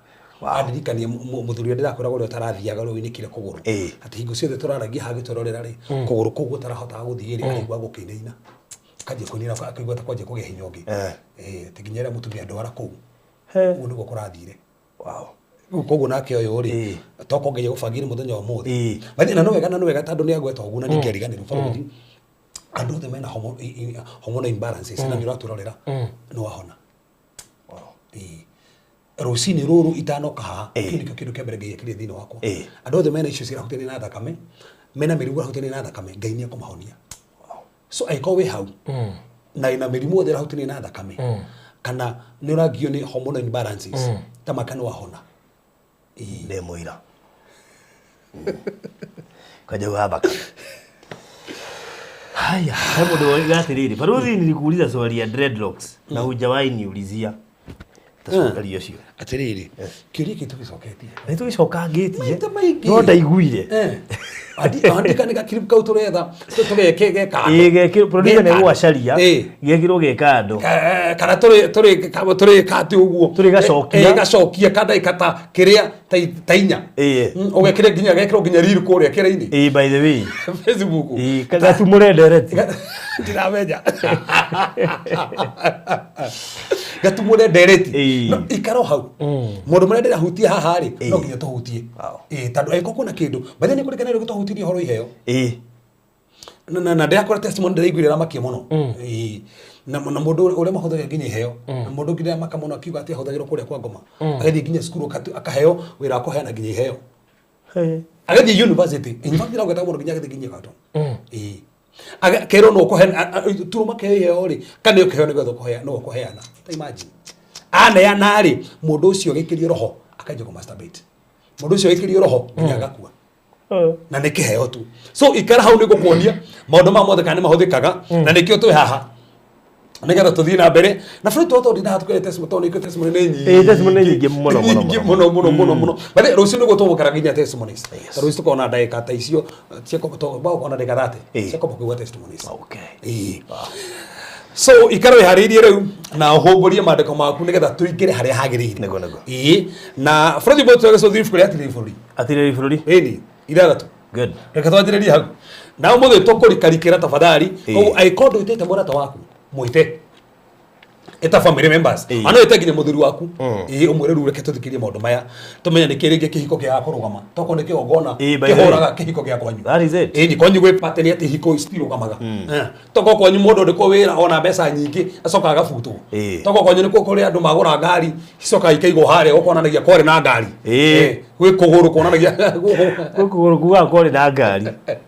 Andirikanie mũthuri ũrĩa ndĩrakwĩraga ũrĩa ũtarathiaga ũrĩa ũinĩkire kũgũrũ. Atĩ hingo ciothe tũraragia haha gĩtũrorera rĩ, kũgũrũ kũu gũtarahotaga gũthiĩ rĩ, araigua gũkĩinaina. Kanjia kũinaina, akaigua ta kwanjia kũgĩa hinya ũngĩ. Atĩ nginya rĩrĩa mũtumia ndwara kũu. Ũguo nĩguo kũrathire. Rĩu koguo nake ũyũ rĩ, tokorwo ngeria gũbangĩra mũthenya wa ũmũthĩ. But na no wega, na no wega tondũ nĩ agweta ũguo na ningĩariganĩrwo borithi. Andũ othe mena hormonal imbalances na nĩ ũratũrorera, nĩ wahona. Rũcinĩ rũrũ itanoka haha, kĩu nĩkĩo kĩndũ kĩa mbere Ngai ekĩrire thĩinĩ wakwa. Andũ othe mena icio cirahutania na thakame, mena mĩrimũ ĩrahutania na thakame, Ngai nĩ ekũmahonia. So angĩkorwo wĩ hau, na ĩna mĩrimũ yothe ĩrahutania na thakame, kana nĩ ũragio nĩ hormonal imbalances, ta maka nĩ wahona. Ndĩ mũira. Kwanja wa thakame. Haya, he mũndũ woiga atĩrĩrĩ, Baruthi nilikuuliza swali ya dreadlocks na hujawahi niulizia. Tacokeria ũcio. Atĩrĩrĩ, kĩũria kĩu tũgĩcoketie. Nĩ tũgĩcokangĩtie. Maita maingĩ. No ndaiguire. Andika nĩ gakiribu kau tũretha tũgeke ge kando. Ĩĩ gekĩrwo producer nĩ egũgacaria Ĩĩ. gekĩrwo gĩ kando. Kana tũrĩ kati ũguo. Tũrĩgacokia. Gacokia ka ndagĩka ta kĩrĩa ta inya. Ĩĩ. Ũgekĩre nginya gekĩrwo nginya reel kũrĩa kĩrĩa-inĩ. Ĩĩ by the way. Facebook. Ĩĩ gatumũre ndereti. Ndiramenya. Gatumũre ndereti. Ĩĩ. No ikara o hau. Maũndũ marĩa ndĩrahutia haha rĩ, no nginya tũhutie. Wow. Ĩĩ tondũ angĩkorwo kwĩna kĩndũ, by the way nĩ kũrĩ kanitha tũhutirie ũhoro wa iheo. Ĩĩ. Na ndĩrakora testimony ndĩraiguire ĩramakia mũno. Ĩĩ. Na mũndũ ũrĩa mahũthagĩra nginya iheo, na mũndũ ũngĩ ndĩramaka mũno akiuga atĩ ahũthagĩrwo kũrĩa kwa ngoma. Agathiĩ nginya cukuru akaheo wĩra wa kũheana nginya iheo. Agathiĩ university. In fact ndĩragweta mũndũ nginya agathiĩ nginya Egerton. Ĩĩ. Kerwo no ũkũheana turuma keheo iheo rĩ, kana nĩ ũkĩheo nĩgetha ũkũheana, no ũkũheana. Ta imagine. Aneana rĩ, mũndũ ũcio agĩkĩrio roho akanjia kũ masturbate. Mũndũ ũcio agĩkĩrio roho nginya agakua. Na nĩ kĩheo tu. So ikara hau nĩ ngũkuonia maũndũ maya mothe kana nĩ mahũthĩkaga na nĩkĩo twĩ haha. Nĩgetha tũthiĩ na mbere. Na bũrũri tondũ ndinaha tũkĩre testimony, tondũ nĩkĩo testimony nĩ nyingĩ. Ĩĩ, testimony nĩ nyingĩ mũno, mũno, Nyingĩ mũno. mũno, mũno, mũno, mũno. But rũciũ nĩguo tũgũkara nginya testimonies. Ta rũciũ tũkona ndagĩka ta icio, cia tũkona ndagĩka 30, cia kwamba kũigua testimonies. Okay. Ĩĩ. So ikara wĩharĩirie rĩu na ũhũmbũrie maandĩko maku nĩgetha tũingĩre harĩa hagĩrĩire. Nĩguo, nĩguo. Ĩĩ. Na bũrũri ũmwe tũgĩcũthia ibuku rĩa Atirĩrĩri Bũrũri. Atirĩrĩri Bũrũri. Ĩni, ithathatũ. Good. Reke twanjĩrĩrie hau. Na ũmũthĩ tũkũrikarikĩra tafadhali. Ĩĩ. Koguo angĩkorwo ndwĩtĩte mũrata waku, mwĩte. Ĩta family members. Ĩĩ. Ona wĩte nginya mũthuri waku. Ĩĩ, ũmwĩre rĩu reke tũthikĩrie maũndũ maya. Tũmenye nĩkĩ rĩngĩ kĩhiko kĩaga kũrũgama. Tokorwo nĩ kĩgongona Ĩĩ, by the way. kĩhũraga kĩhiko gĩa kwanyu. That is it. Ĩĩ, ni kwanyu gwĩ pattern atĩ ihiko citirũgamaga. Tokorwo kwanyu mũndũ ndĩkwo wĩra ona mbeca nyingĩ acokaga agabutwo. Ĩĩ. Tokorwo kwanyu nĩkuo kũrĩ andũ magũra ngari cicokaga ikaigwo harĩa gũkonanagia kwarĩ na ngari. Ĩĩ. Gwĩ kũgũrũ kuonanagia Gwĩ kũgũrũ kugaga kwarĩ na ngari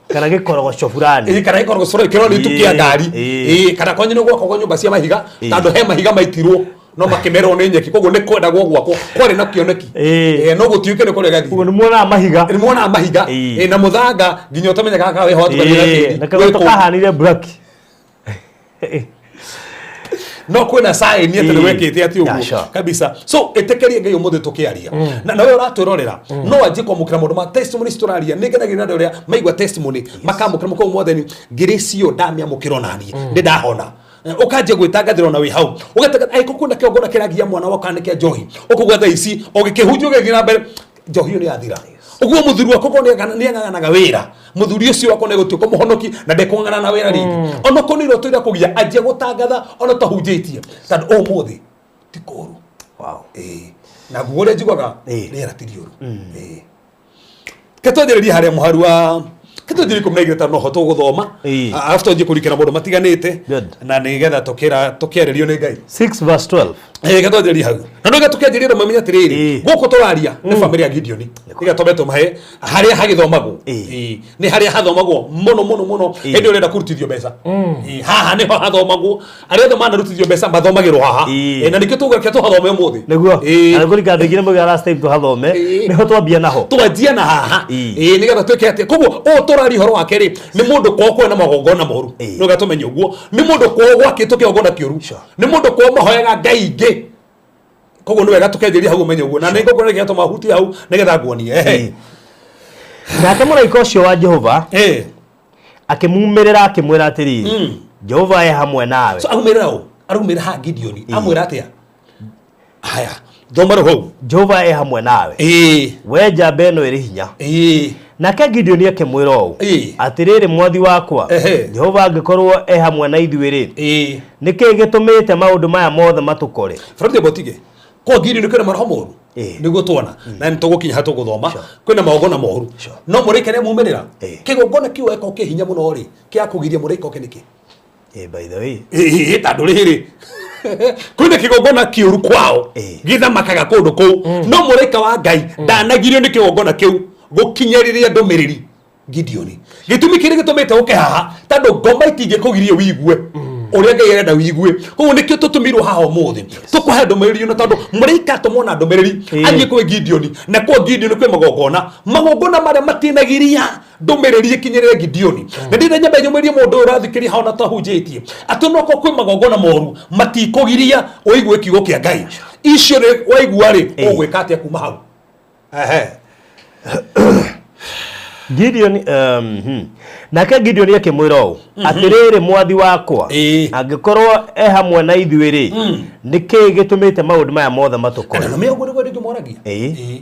kana gĩkorogoco fulani. Ĩĩ, kana gĩkorogoco fulani kĩronania tu kĩa Ĩĩ, ngari. ĩĩ. Ĩĩ, kana kwanyu nĩ gwakagwo nyũmba cia mahiga Ĩĩ. tondũ he mahiga maitirwo no makĩmerwo nĩ nyeki koguo nĩ kwendagwo gwakwo kwarĩ na kĩoneki. Ĩĩ. Ĩĩ, no gũtiũke nĩ kũrĩa gathire. Ũguo nĩ muonaga mahiga. Nĩ muonaga mahiga. Ĩĩ. Ĩĩ, na mũthanga nginya ũtamenyaga kana wĩho watukanire na Ĩĩ, tĩri. na kagoto Wĩ kũu. kahanire black. No kwĩna sign atĩ nĩ Ĩĩ. wekĩte atĩ Yeah, ũguo sure. kabisa. So ĩtĩkĩrie Ngai ũmũthĩ tũkĩaria. Na nawe ũratwĩrorera no anjie kwamũkĩra maũndũ ma testimony tũraria. Nĩ ngenagĩrĩra andũ arĩa maigua testimony makamũkĩra mũkau mwathani ngĩrĩ cio ndamĩamũkĩra onaniĩ nĩ ndahona. Ũkanjia gwĩtangathĩra ona wĩ hau. Ũgatangatha angĩkorwo kwĩna kĩgongona kĩragia mwana waku kana nĩ kĩa njohi. Ũkauga thaa ici ũgĩkĩhunjia ũgĩthiĩ na mbere njohi ĩyo nĩ yathira. Ũguo mũthuri wakwa korwo nĩ ang'ang'anaga wĩra, mũthuri ũcio wakwa nĩ egũtuĩka mũhonoki na ndekũng'ang'ana na wĩra rĩngĩ. Ona korwo nĩ iroto irakũgia, anjia gũtangatha ona ũtahunjĩtie. Tondũ ũmũthĩ ti kũũru. Wow. Ĩĩ. Na nguo ũrĩa njiguaga Ĩĩ. rĩera ti rĩũru. Ĩĩ. Reke twanjĩrĩrie harĩa mũharu wa reke twanjĩrĩrie ikũmi na igĩrĩ tondũ noho tũgũthoma. Ĩĩ. Arabu twanjie kũrikĩra maũndũ matiganĩte Good. na nĩgetha tũkĩarĩrio nĩ Ngai. 6 verse 12. Ĩĩ, reke twanjĩrĩrie hau. Na nĩgetha tũkĩanjĩrĩria andũ mamenye atĩrĩrĩ, Ĩĩ. gũkũ tũraria nĩ bamĩrĩ ya Gideoni. Nĩgetha twambe tũmahe harĩa hagĩthomagwo. Ĩĩ. Ĩĩ, nĩ harĩa hathomagwo mũno mũno mũno Ĩĩ. hĩndĩ ũrenda kũrutithio mbeca. Ĩĩ, haha nĩho hathomagwo. Arĩa othe manarutithio mbeca mathomagĩrwo haha. Ĩĩ. Ĩĩ, na nĩkĩo tũgũka tũhathome ũmũthĩ. Nĩguo. Ĩĩ. Na nĩkũrika andũ aingĩ nĩmaugaga last time tũhathome. Ĩĩ. Nĩho twambia naho. Twanjia na haha. Ĩĩ. Ĩĩ, nĩgetha twĩke atĩa. Koguo ũũ tũraria ũhoro wake rĩ, nĩ mũndũ kwao kwĩna magongona moru. Ĩĩ. Nĩ ũgatũmenya ũguo. Nĩ mũndũ kwao gwakĩtwo kĩgongona kĩũru. Sure. Nĩ mũndũ kwao mahoyaga ngai ingĩ. Koguo nĩ wega tũkĩanjĩrĩria hau ũmenye ũguo. Na nĩ ngũkũra nĩgetha tũmahutie hau nĩgetha nguonie. Ehe. Ĩĩ. Nake mũraika ũcio wa Jehova Ĩĩ. akĩmumĩrĩra akĩmwĩra atĩrĩrĩ, Jehova e hamwe nawe. So aumĩrĩra ũ? Araumĩrĩra haha Gideoni. Amwĩra atĩa? Haya, thoma rĩu hau. Jehova e hamwe nawe. Ĩĩ. We njamba ĩno ĩrĩ hinya. Ĩĩ. Nake Gideoni akĩmwĩra ũũ, Ĩĩ. atĩrĩrĩ mwathi wakwa, Ehe. Jehova angĩkorwo e hamwe na ithuĩ rĩ, Ĩĩ. nĩkĩĩ gĩtũmĩte maũndũ maya mothe matũkore? Fred Botige. Kwa Gideoni kwĩna maroho moru. Ĩĩ. Nĩguo tuona. Na nĩ tũgũkinya hau tũgũthoma. Kwĩna magongona moru. Sure. No mũraika nĩ amumĩrĩra. Ĩĩ. Kĩgongona kĩu eka kĩ hinya mũno rĩ, kĩa kũgiria mũraika oke nĩkĩ? Ĩĩ, by the way. Ĩĩ, tondũ rĩrĩ kwĩna kĩgongona kĩũru kwao Ĩĩ. gĩthamakaga kũndũ kũu no mũraika wa Ngai ndanagirio nĩ kĩgongona kĩu gũkinyĩrĩria ndũmĩrĩri Gideoni. Gĩtũmi kĩrĩa gĩtũmĩte ũke haha tondũ ngoma itingĩkũgiria ũigue ũrĩa Ngai arenda ũigue. Koguo nĩkĩo tũtũmirwo haha ũmũthĩ tũkũhe ndũmĩrĩri ĩno tondũ mũraika atũmwo na ndũmĩrĩri Ĩĩ. athiĩ kwĩ Gideoni na kwa Gideoni kwĩ magongona magongona marĩa matinagiria ndũmĩrĩri ĩkinyĩrĩre Gideoni. Na ndĩrenda nyambe nyũmĩrie mũndũ ũyũ ũrathikĩrĩria haha ona tahunjĩtie atĩ onokorwo kwĩ magongona moru matikũgiria ũigue kiugo kĩa Ngai. Icio rĩ waigua rĩ Ĩĩ. ũgwĩka atĩa kuma hau? Ehe. Gideon nake Gideon akĩmwĩra ũũ, atĩrĩrĩ mwathi wakwa, angĩkorwo e hamwe na ithuĩ rĩ, nĩkĩĩ gĩtũmĩte maũndũ maya mothe matũkore? Na nĩ ũguo nĩguo ndĩngĩmoragia. Ĩĩ.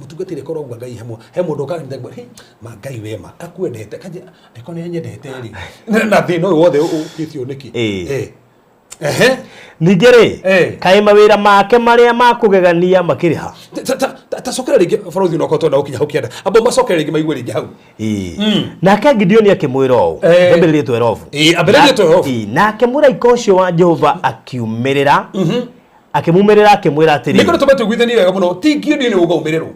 Mũtungatĩri korwo ũguo Ngai hamwe, he mũndũ ũkaga nĩ ma Ngai we ma akwendete kanje eko nĩ anyendete rĩ, na thĩna ũyũ wothe ũkĩtio nĩkĩ? Ĩĩ. Ehe. Ningĩ rĩ, kaĩ mawĩra make marĩa ma kũgegania makĩrĩ ha? Ta cokera rĩngĩ bũrũri no twenda gũkinya hau kĩanda. Amba macokere rĩngĩ maigue rĩngĩ hau. Nake Gideoni akĩmwĩra ũũ, ambĩrĩrie 12. Ambĩrĩrie 12. Nake mũraika ũcio wa Jehova akiumĩrĩra, akĩmumĩrĩra akĩmwĩra atĩrĩ, Nĩkĩo tũme tũiguithanie wega mũno, ti Gideon ũgaumĩrĩrwo.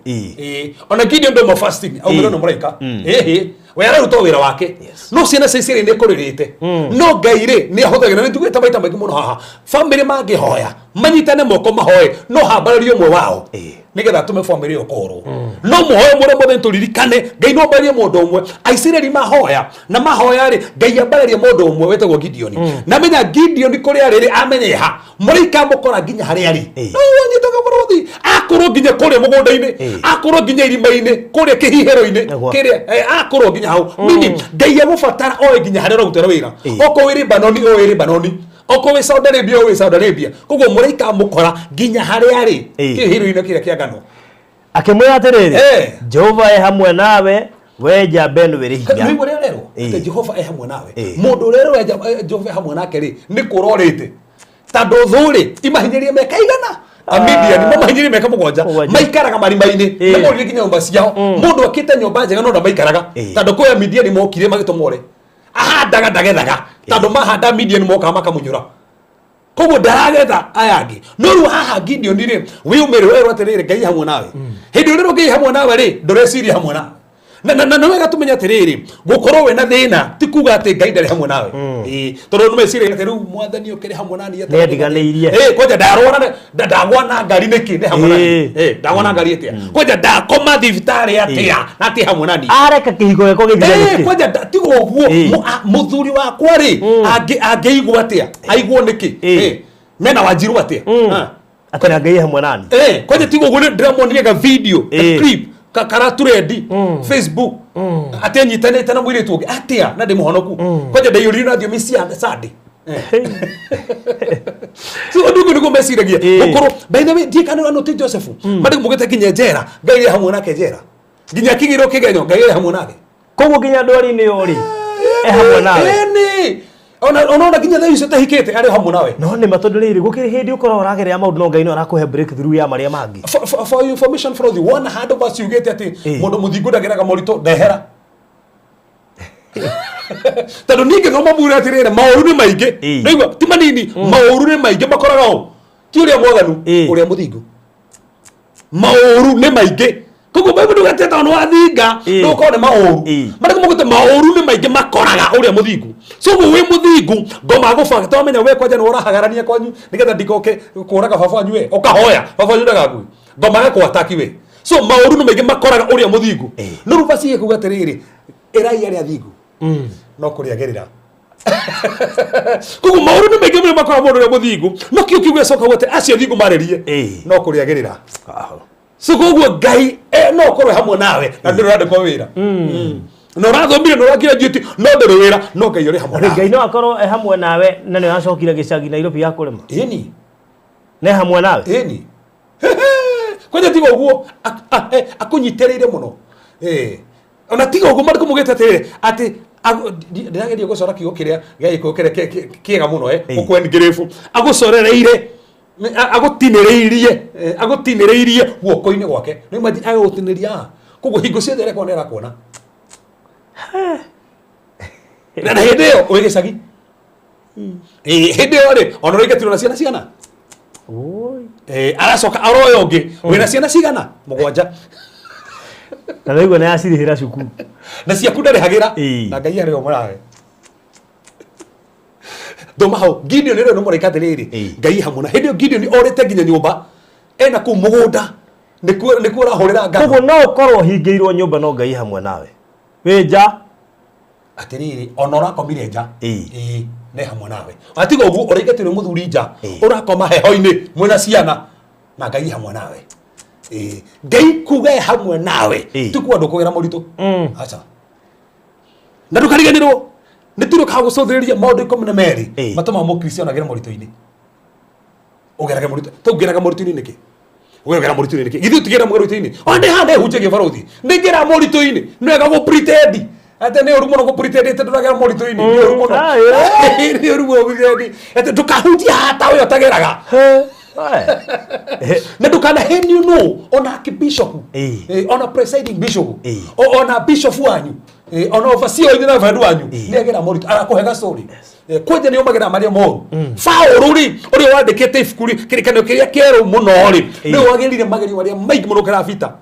Ona Gideon ndoma fasting, aumĩrĩrwo nĩ mũraika. Ĩhĩ. We araruta wĩra wake. No ciana cia Isiraeli nĩ kũrĩrĩte. No Ngai rĩ nĩ ahũthagĩra, nĩ tugĩte maita maingĩ mũno haha. Famĩlĩ mangĩhoya, manyitane moko mahoe, no hambararie ũmwe wao. Nĩgetha atũme famĩlĩ ĩyo korwo. No mũhoe mũrĩa mothe tũririkane, Ngai no ambararie mũndũ ũmwe. Aisiraeli mahoya, na mahoya rĩ, Ngai ambararie mũndũ ũmwe wetagwo Gideon. Na menya Gideon kũrĩa arĩ rĩ, amenye ha. Mũraika amũkora nginya harĩa arĩ. No anyitaga mũrũthi, akorwo nginya kũrĩa mũgũnda-inĩ, akorwo nginya irima-inĩ, kũrĩa kĩhihĩro-inĩ, kĩrĩa, akorwo nginya hau. Meaning, Ngai egũbatara oe nginya harĩa ũrarutĩra wĩra. Okorwo wĩ Lebanon, oe Lebanon. Okorwo wĩ Saudi Arabia, oe Saudi Arabia. Koguo mũraika amũkora nginya harĩa arĩ, kĩhihĩro-inĩ kĩrĩa kĩa ngano. Akĩmwĩra atĩrĩrĩ, Jehova e hamwe nawe, we njamba ĩno ĩrĩ hinya. Nĩguo ũrĩa ũrerwo, atĩ Jehova e hamwe nawe. Mũndũ ũrĩa ũrerwo Jehova e hamwe nake rĩ, nĩ kũra ũrĩte. Tondũ thũ rĩ, imahinyĩrĩrie mĩaka igana. Amidiani mamahinyĩrĩrie mĩaka mũgwanja. Maikaraga marima-inĩ. Nĩmorire nginya nyũmba ciao. Mũndũ akĩte nyũmba njega no ndamaikaraga. Tondũ kwĩ Amidiani mokire magĩtũma ore. Ahandaga ndagethaga. Tondũ mahanda Amidiani mokaga makamunyũra. Koguo ndaragetha aya angĩ. No rĩu haha Gideon rĩ, wĩyũmĩrĩre werwo atĩrĩrĩ, Ngai hamwe nawe. Hĩndĩ ĩrĩa Ngai hamwe nawe rĩ, ndũreciria hamwe nawe. Na nĩ wega tũmenye atĩrĩrĩ, gũkorwo wĩna thĩna ti kuga atĩ Ngai ndarĩ hamwe nawe. Tondũ nĩ meciria atĩ rĩu mwathani ũkĩrĩ hamwe nani atĩa? Nĩandiganĩirie. Kwanja ndarwara, ndagwa na ngari nĩkĩ? Nĩ hamwe nani? Ndagwa na ngari atĩa? Kwanja ndakoma thibitarĩ atĩa? Na atĩ hamwe nani? Areka kĩhiko gĩakwa gĩthire nĩkĩ? Kwanja tiga ũguo, mũthuri wakwa rĩ, angĩigua atĩa? Aiguo nĩkĩ? Mena Wanjiru atĩa? Atĩ na Ngai hamwe nani? Kwanja tiga ũguo, ndĩramuonire ga video, ga clip, karaturendi Facebook, atĩ anyitanĩte na mũirĩtu ũngĩ atĩa, na ndĩ mũhonoku. Kwanja ndaiyũririo na thiomi cia Sunday. So ũndũ ũguo nĩguo meciragia. Gũkorwo, by the way, ndiĩ kana no ti Joseph. Mandĩko maugĩte nginya njera, Ngai arĩ hamwe nake njera. Nginya akĩgĩrwo kĩgenyo, Ngai arĩ hamwe nake. Koguo nginya ndwari-inĩ ĩyo rĩ, e hamwe nawe. Ĩni. Ona nginya thaa icio ũtahikĩte, arĩ hamwe nawe. No nĩ ma, tondũ rĩrĩ, gũkĩrĩ hĩndĩ ũkoragwo ũragerera maũndũ no Ngai no arakũhe breakthrough ya marĩa mangĩ. For information from the wona handũ baciugĩte atĩ mũndũ mũthingu ndageraga moritũ, ndehera. Tondũ niĩ ngĩthoma mure atĩrĩrĩ, maũru nĩ maingĩ. Nĩigua, ti manini, maũru nĩ maingĩ makoraga ũũ. Ti ũrĩa mwaganu, ũrĩa mũthingu. Maũru nĩ maingĩ. Koguo Bible ndũgete tondũ wathinga, ndũgũkorwo nĩ maũru. Marĩkũ mũgũte maũru nĩ maingĩ makoraga ũrĩa mũthingu. So ũguo wĩ mũthingu, ngoma gũbanga, twamenya we kwanja nĩ ũrahagarania kwanyu, nĩgetha ndigoke kũraga baba wanyu we, ũkahoya, baba wanyu ndagakue. Ngoma gakũ we. So maũru nĩ maingĩ makoraga ũrĩa mũthingu. No rĩu basi ĩkuga atĩrĩrĩ, ĩrai arĩa athingu. No kũrĩagĩrĩra. Koguo maũru nĩ maingĩ mũno makoraga mũndũ ũrĩa mũthingu, no kĩo kiugo gĩcoka atĩ acio athingu marĩrie. No kũrĩagĩrĩra. So koguo Ngai no ũkorwo hamwe nawe na ndũrĩ ũrandĩkwo wĩra. Na ũrathomire na ũragraduate no ndũrĩ wĩra, no Ngai ũrĩ hamwe nawe. Ngai no akorwo e hamwe nawe na nĩ ũracokire gĩcagi Nairobi ya kũrĩma. Ĩni. Nĩ hamwe nawe. Ĩni. Kwanja tiga ũguo, akũnyitĩrĩire mũno. Ona tiga ũguo marĩkũ mugĩte atĩrĩrĩ, atĩ ndĩrageria gũcora kiugo kĩrĩa gĩa Gĩkũyũ kĩrĩa kĩega mũno, ũkwengrave. Agũcorereire, agũtinĩrĩirie guoko-inĩ gwake. Nĩ imagine agũtinĩria haha. Koguo hingo ciothe arekwo nĩ arakuona. Na hĩndĩ ĩyo wĩ gĩcagi. Hĩndĩ ĩyo rĩ, ona ũraingatirwo na ciana cigana? Aracoka aroya ũngĩ, wĩna ciana cigana? Mũgwanja. Na naigua nĩ acirĩhĩra cukuru. Na ciaku ndarĩhagĩra. Na Ngai arĩ o mũrawe. Thoma hau, Gideon rĩu nĩ mũraika atĩrĩrĩ, Ngai hamwe na. Hĩndĩ ĩyo Gideon orĩte nginya nyũmba, ena kũu mũgũnda, nĩkuo arahũrĩra ngano. Koguo no ũkorwo ũhingĩirwo nyũmba no Ngai hamwe nawe. Wĩ nja. Atĩrĩrĩ, ona ũrakomire nja, nĩ hamwe nawe. Atiga ũguo ũraingatirwo mũthuri nja, ũrakoma heho-inĩ mwĩna ciana, na Ngai hamwe nawe. Ngai kuga e hamwe nawe Ĩĩ. ti kuga ndũkũgera moritũ. Aca, na ndũkariganĩrwo nĩ tũrĩ kagũcũthĩrĩria maũndũ 12 matũmaga mũkristiano agere moritũ-inĩ. Ũgerage moritũ tũngeraga moritũ-inĩ nĩkĩ? Ũgeragera moritũ-inĩ nĩkĩ? Githĩ ũtigera moritũ-inĩ? Ona ndĩ haha ndehunjagia barothi nĩ ngera moritũ-inĩ. Nĩ wega gũ pretend atĩ nĩ ũru mũno gũ pretend atĩ ndũragera moritũ-inĩ, nĩ ũru mũno. Nĩ ũru mũno gũ pretend atĩ ndũkahunjia haha ta ũyũ ũtageraga. Na ndũkanahenio nũ ona akibishop, ona presiding bishop, ona bishop wanyu, ona overseer wanyu na reverend wanyu nĩ agera moritũ arakũhe gastory. Kwanja nĩ ũmagera marĩa moru. Paũlũ rĩ, ũrĩa wandĩkĩte ibuku rĩ kĩrĩkanĩro kĩrĩa kĩerũ mũno rĩ, nĩwe wagĩrĩire magerio marĩa maingĩ mũno gũkĩra Peter.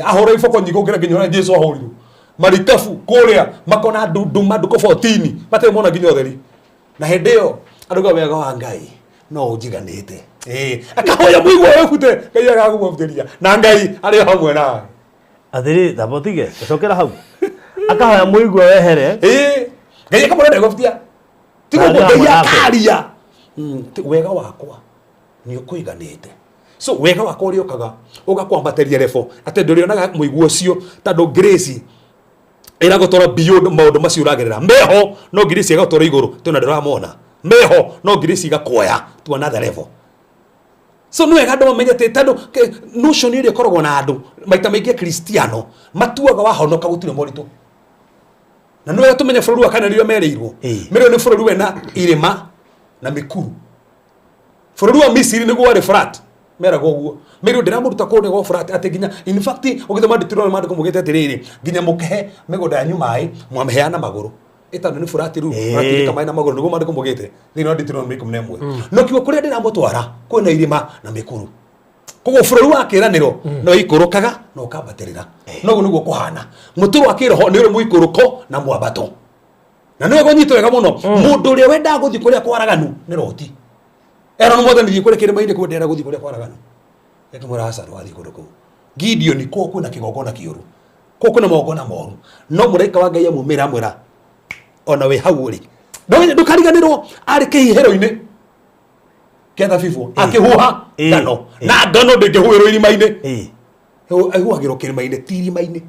Ahũra iboko nyingĩ gũkĩra nginya ũrĩa Jesu ahũrirwo marikabu kũrĩa makona nduma ndukũ 14 matarĩ mona nginya ũtheri, na hĩndĩ ĩyo andũ wega wa Ngai no ũnjiganĩte. Akahoya mũigua wĩbute, Ngai agakũmũbutĩria na Ngai arĩ o hamwe nawe. Atĩrĩ, tamba ũtige cokera hau, akahoya mũigua wehere. Ngai akamwĩra ndegũbutia tiga Na ũguo arĩ Ngai hamwe nake. akaria. Wega wakwa nĩ ũkũiganĩte. So wega wakwa ũrĩa ũkaga ũgakwambatĩria level atĩ ndũrĩonaga mũigua ũcio, tondũ grace ĩragũtwara beyond maũndũ macio ũragerera meho, no grace ĩgagũtwara igũrũ tondũ ndũramona meho, no grace igakuoya to another level. So nĩ wega andũ mamenye atĩ tondũ notion ĩrĩa ĩkoragwo na andũ maita maingĩ, Kristiano matuaga wahonoka gũtirĩ moritũ. Na nĩ wega tũmenye bũrũri wa Kanani ũrĩa merĩirwo, merĩirwo nĩ bũrũri wena irĩma na mĩkuru. Bũrũri wa Misiri nĩguo warĩ flat, meragwo ũguo. Merĩirwo ndĩramũruta kũu nĩguo flat, atĩ nginya in fact ũgĩthoma Deuteronomy maandĩko mugĩte atĩrĩrĩ, nginya mũkĩhe mĩgũnda yanyu maĩ mwamĩheana na magũrũ, ĩtondũ nĩ flat rĩu, mũratirĩka maĩ na magũrũ, nĩguo maandĩko mugĩte thĩinĩ wa Deuteronomy 11. No kiugo kũrĩa ndĩramũtwara kwĩna irĩma na mĩkuru, koguo bũrũri wa kĩĩranĩro no ikũrũkaga na ũkambatĩrĩra. Noguo nĩguo kũhana mũtũrũ wa kĩroho, nĩ ũrĩ mũikũrũko na mwambato. Na nĩwe kũnyitwo wega mũno, mũndũ ũrĩa wendaga gũthiĩ kũrĩa kwaraganu nĩ Roti. Erwo nĩ Mwathani, thiĩ kũrĩa kĩrĩma-inĩ kũu, ndĩrenda gũthiĩ kũrĩa kwaraganu. Ĩkamwĩra aca, ndũgathiĩ kũndũ kũu. Gideoni kũu kwĩna kĩgongona kĩũru, kũu kwĩna magongona moru. No mũraika wa Ngai amumĩra amwĩra, ona wĩ hau ũrĩ ndũkariganĩrwo arĩ kĩhihĩro-inĩ kĩa thabibũ akĩhuha ngano, na ngano ndĩngĩhuhĩrwo irima-inĩ, ĩhuhagĩrwo kĩrĩma-inĩ, ti irima-inĩ.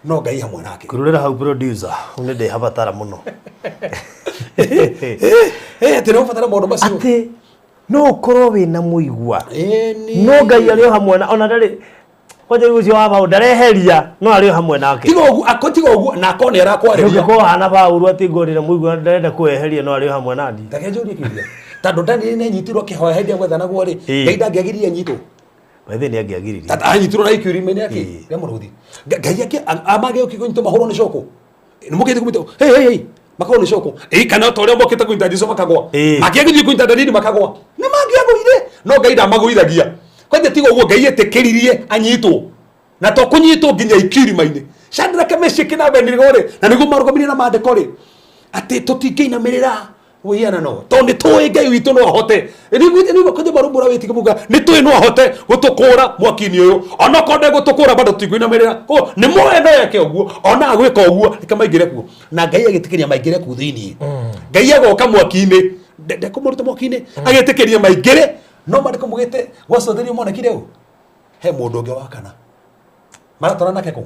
No Ngai hamwe nake. Kururĩra hau, producer, hau nĩ ndĩhabatara mũno. Atĩ nĩ ũbatara maũndũ macio. Atĩ no ũkorwo wĩna mũigua, Ĩni. no Ngai arĩ o hamwe na ona ndarĩ kwanja rĩu ũcio wa Paũlũ ndareheria, no arĩ o hamwe nake. Tiga ũguo, ako tiga ũguo na akorwo nĩ arakwarĩria. Ndũngĩkorwo hana Paũlũ atĩ ngorire mũigua ndarenda kweheria, no arĩ o hamwe nani. Reke njũrie kĩũria, tondũ Danieli nĩ anyitirwo akĩhoya hĩndĩ ya gwethanagwo rĩ, Ngai ndangĩagiririe anyitwo? Bethe nĩ angĩagiririe. Tata anyitirwo na aikio irima-inĩ yake rĩa mũrũthi. Ngai ake amagĩũki kũnyitwo mahũrwo nĩ coko, nĩ mokĩte kũnyitwo, hey hey hey, makahũrwo nĩ coko. Kana ta ũrĩa mokĩte kũnyita Jesu makagwa, mangĩagĩthiĩ kũnyita Danieli makagwa, nĩ mangĩagũire, no Ngai ndamagũithagia. Kwanja tiga ũguo, Ngai etĩkĩririe anyitwo na to kũnyitwo nginya aikio irima-inĩ. Shadraka, Meshaki na Abednego rĩ, na nĩguo marũgamirie na maandĩko rĩ, atĩ tũtingĩinamĩrĩra mũhianano tondũ nĩ tũĩ Ngai witũ no ahote. Nĩguo kwanja marumbũra wĩtĩkio muga nĩ tũĩ no ahote gũtũkũra mwaki-inĩ ũyũ, onokorwo ndegũtũkũra bado tũtikũinamĩrĩra. Koguo nĩ moe no eke ũguo, ona agwĩka ũguo reke maingĩre kuo, na Ngai agĩtĩkĩria maingĩre kuo thĩiniĩ. Ngai agoka mwaki-inĩ, ndekũmaruta mwaki-inĩ, agĩtĩkĩria maingĩre. No maandĩko mugĩte gwacũthĩrio monekire ũũ, he mũndũ ũngĩ wa kana maratwara nake kũu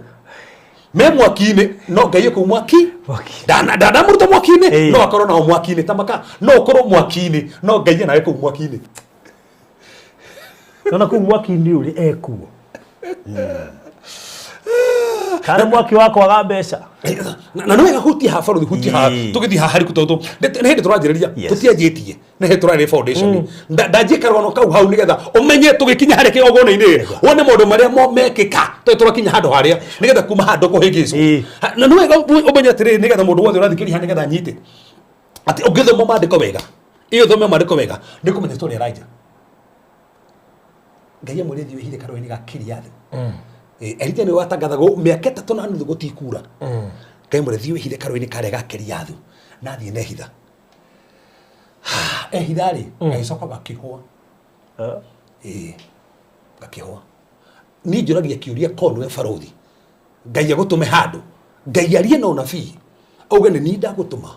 me mwaki-inĩ, no Ngai kũu mwaki. Mwaki. Ndanamuruta mwaki-inĩ, no akorwo nao mwaki-inĩ ta maka, no ũkorwo mwaki-inĩ no Ngai nawe kũu mwaki-inĩ. Nona kũu mwaki-inĩ ũrĩ ekuo kana mwaki wa kwaga mbeca. Na nĩ wega hutia haha barothi, hutia haha. Tũgĩthiĩ haha hariku tondũ nĩ hĩndĩ tũranjĩrĩria. Tũtianjĩtie, nĩ hĩndĩ tũrarĩ foundation. Ndanjie karũgano kau hau nĩgetha ũmenye tũgĩkinya harĩa kĩgongona-inĩ, wone maũndũ marĩa mo mekĩka tondũ tũrakinya handũ harĩa nĩgetha kuma handũ kũhĩngĩcwo. Na nĩ wega ũmenye atĩrĩrĩ, nĩgetha mũndũ wothe ũrathikĩrĩria haha nĩgetha anyite atĩ ũngĩthoma maandĩko wega, ĩyo ũthome maandĩko wega nĩ kũmenya story ya Elijah. Ngai amwĩre thiĩ wĩhithe karũĩ-inĩ ga Kiriathi. Elija nĩwe watangathagwo mĩaka 3.5 gũtikura. Ngai amwĩre thiĩ wĩhithe karũĩ-inĩ karĩa ga Kiriathu, na athiĩ na ehitha. Ehitha rĩ, gagĩcoka gakĩhũa. Gakĩhũa. Niĩ njũragia kĩũria, korwo nĩwe barothi, Ngai agũtũme handũ, Ngai arie na ũnabii auge nĩ niĩ ndagũtũma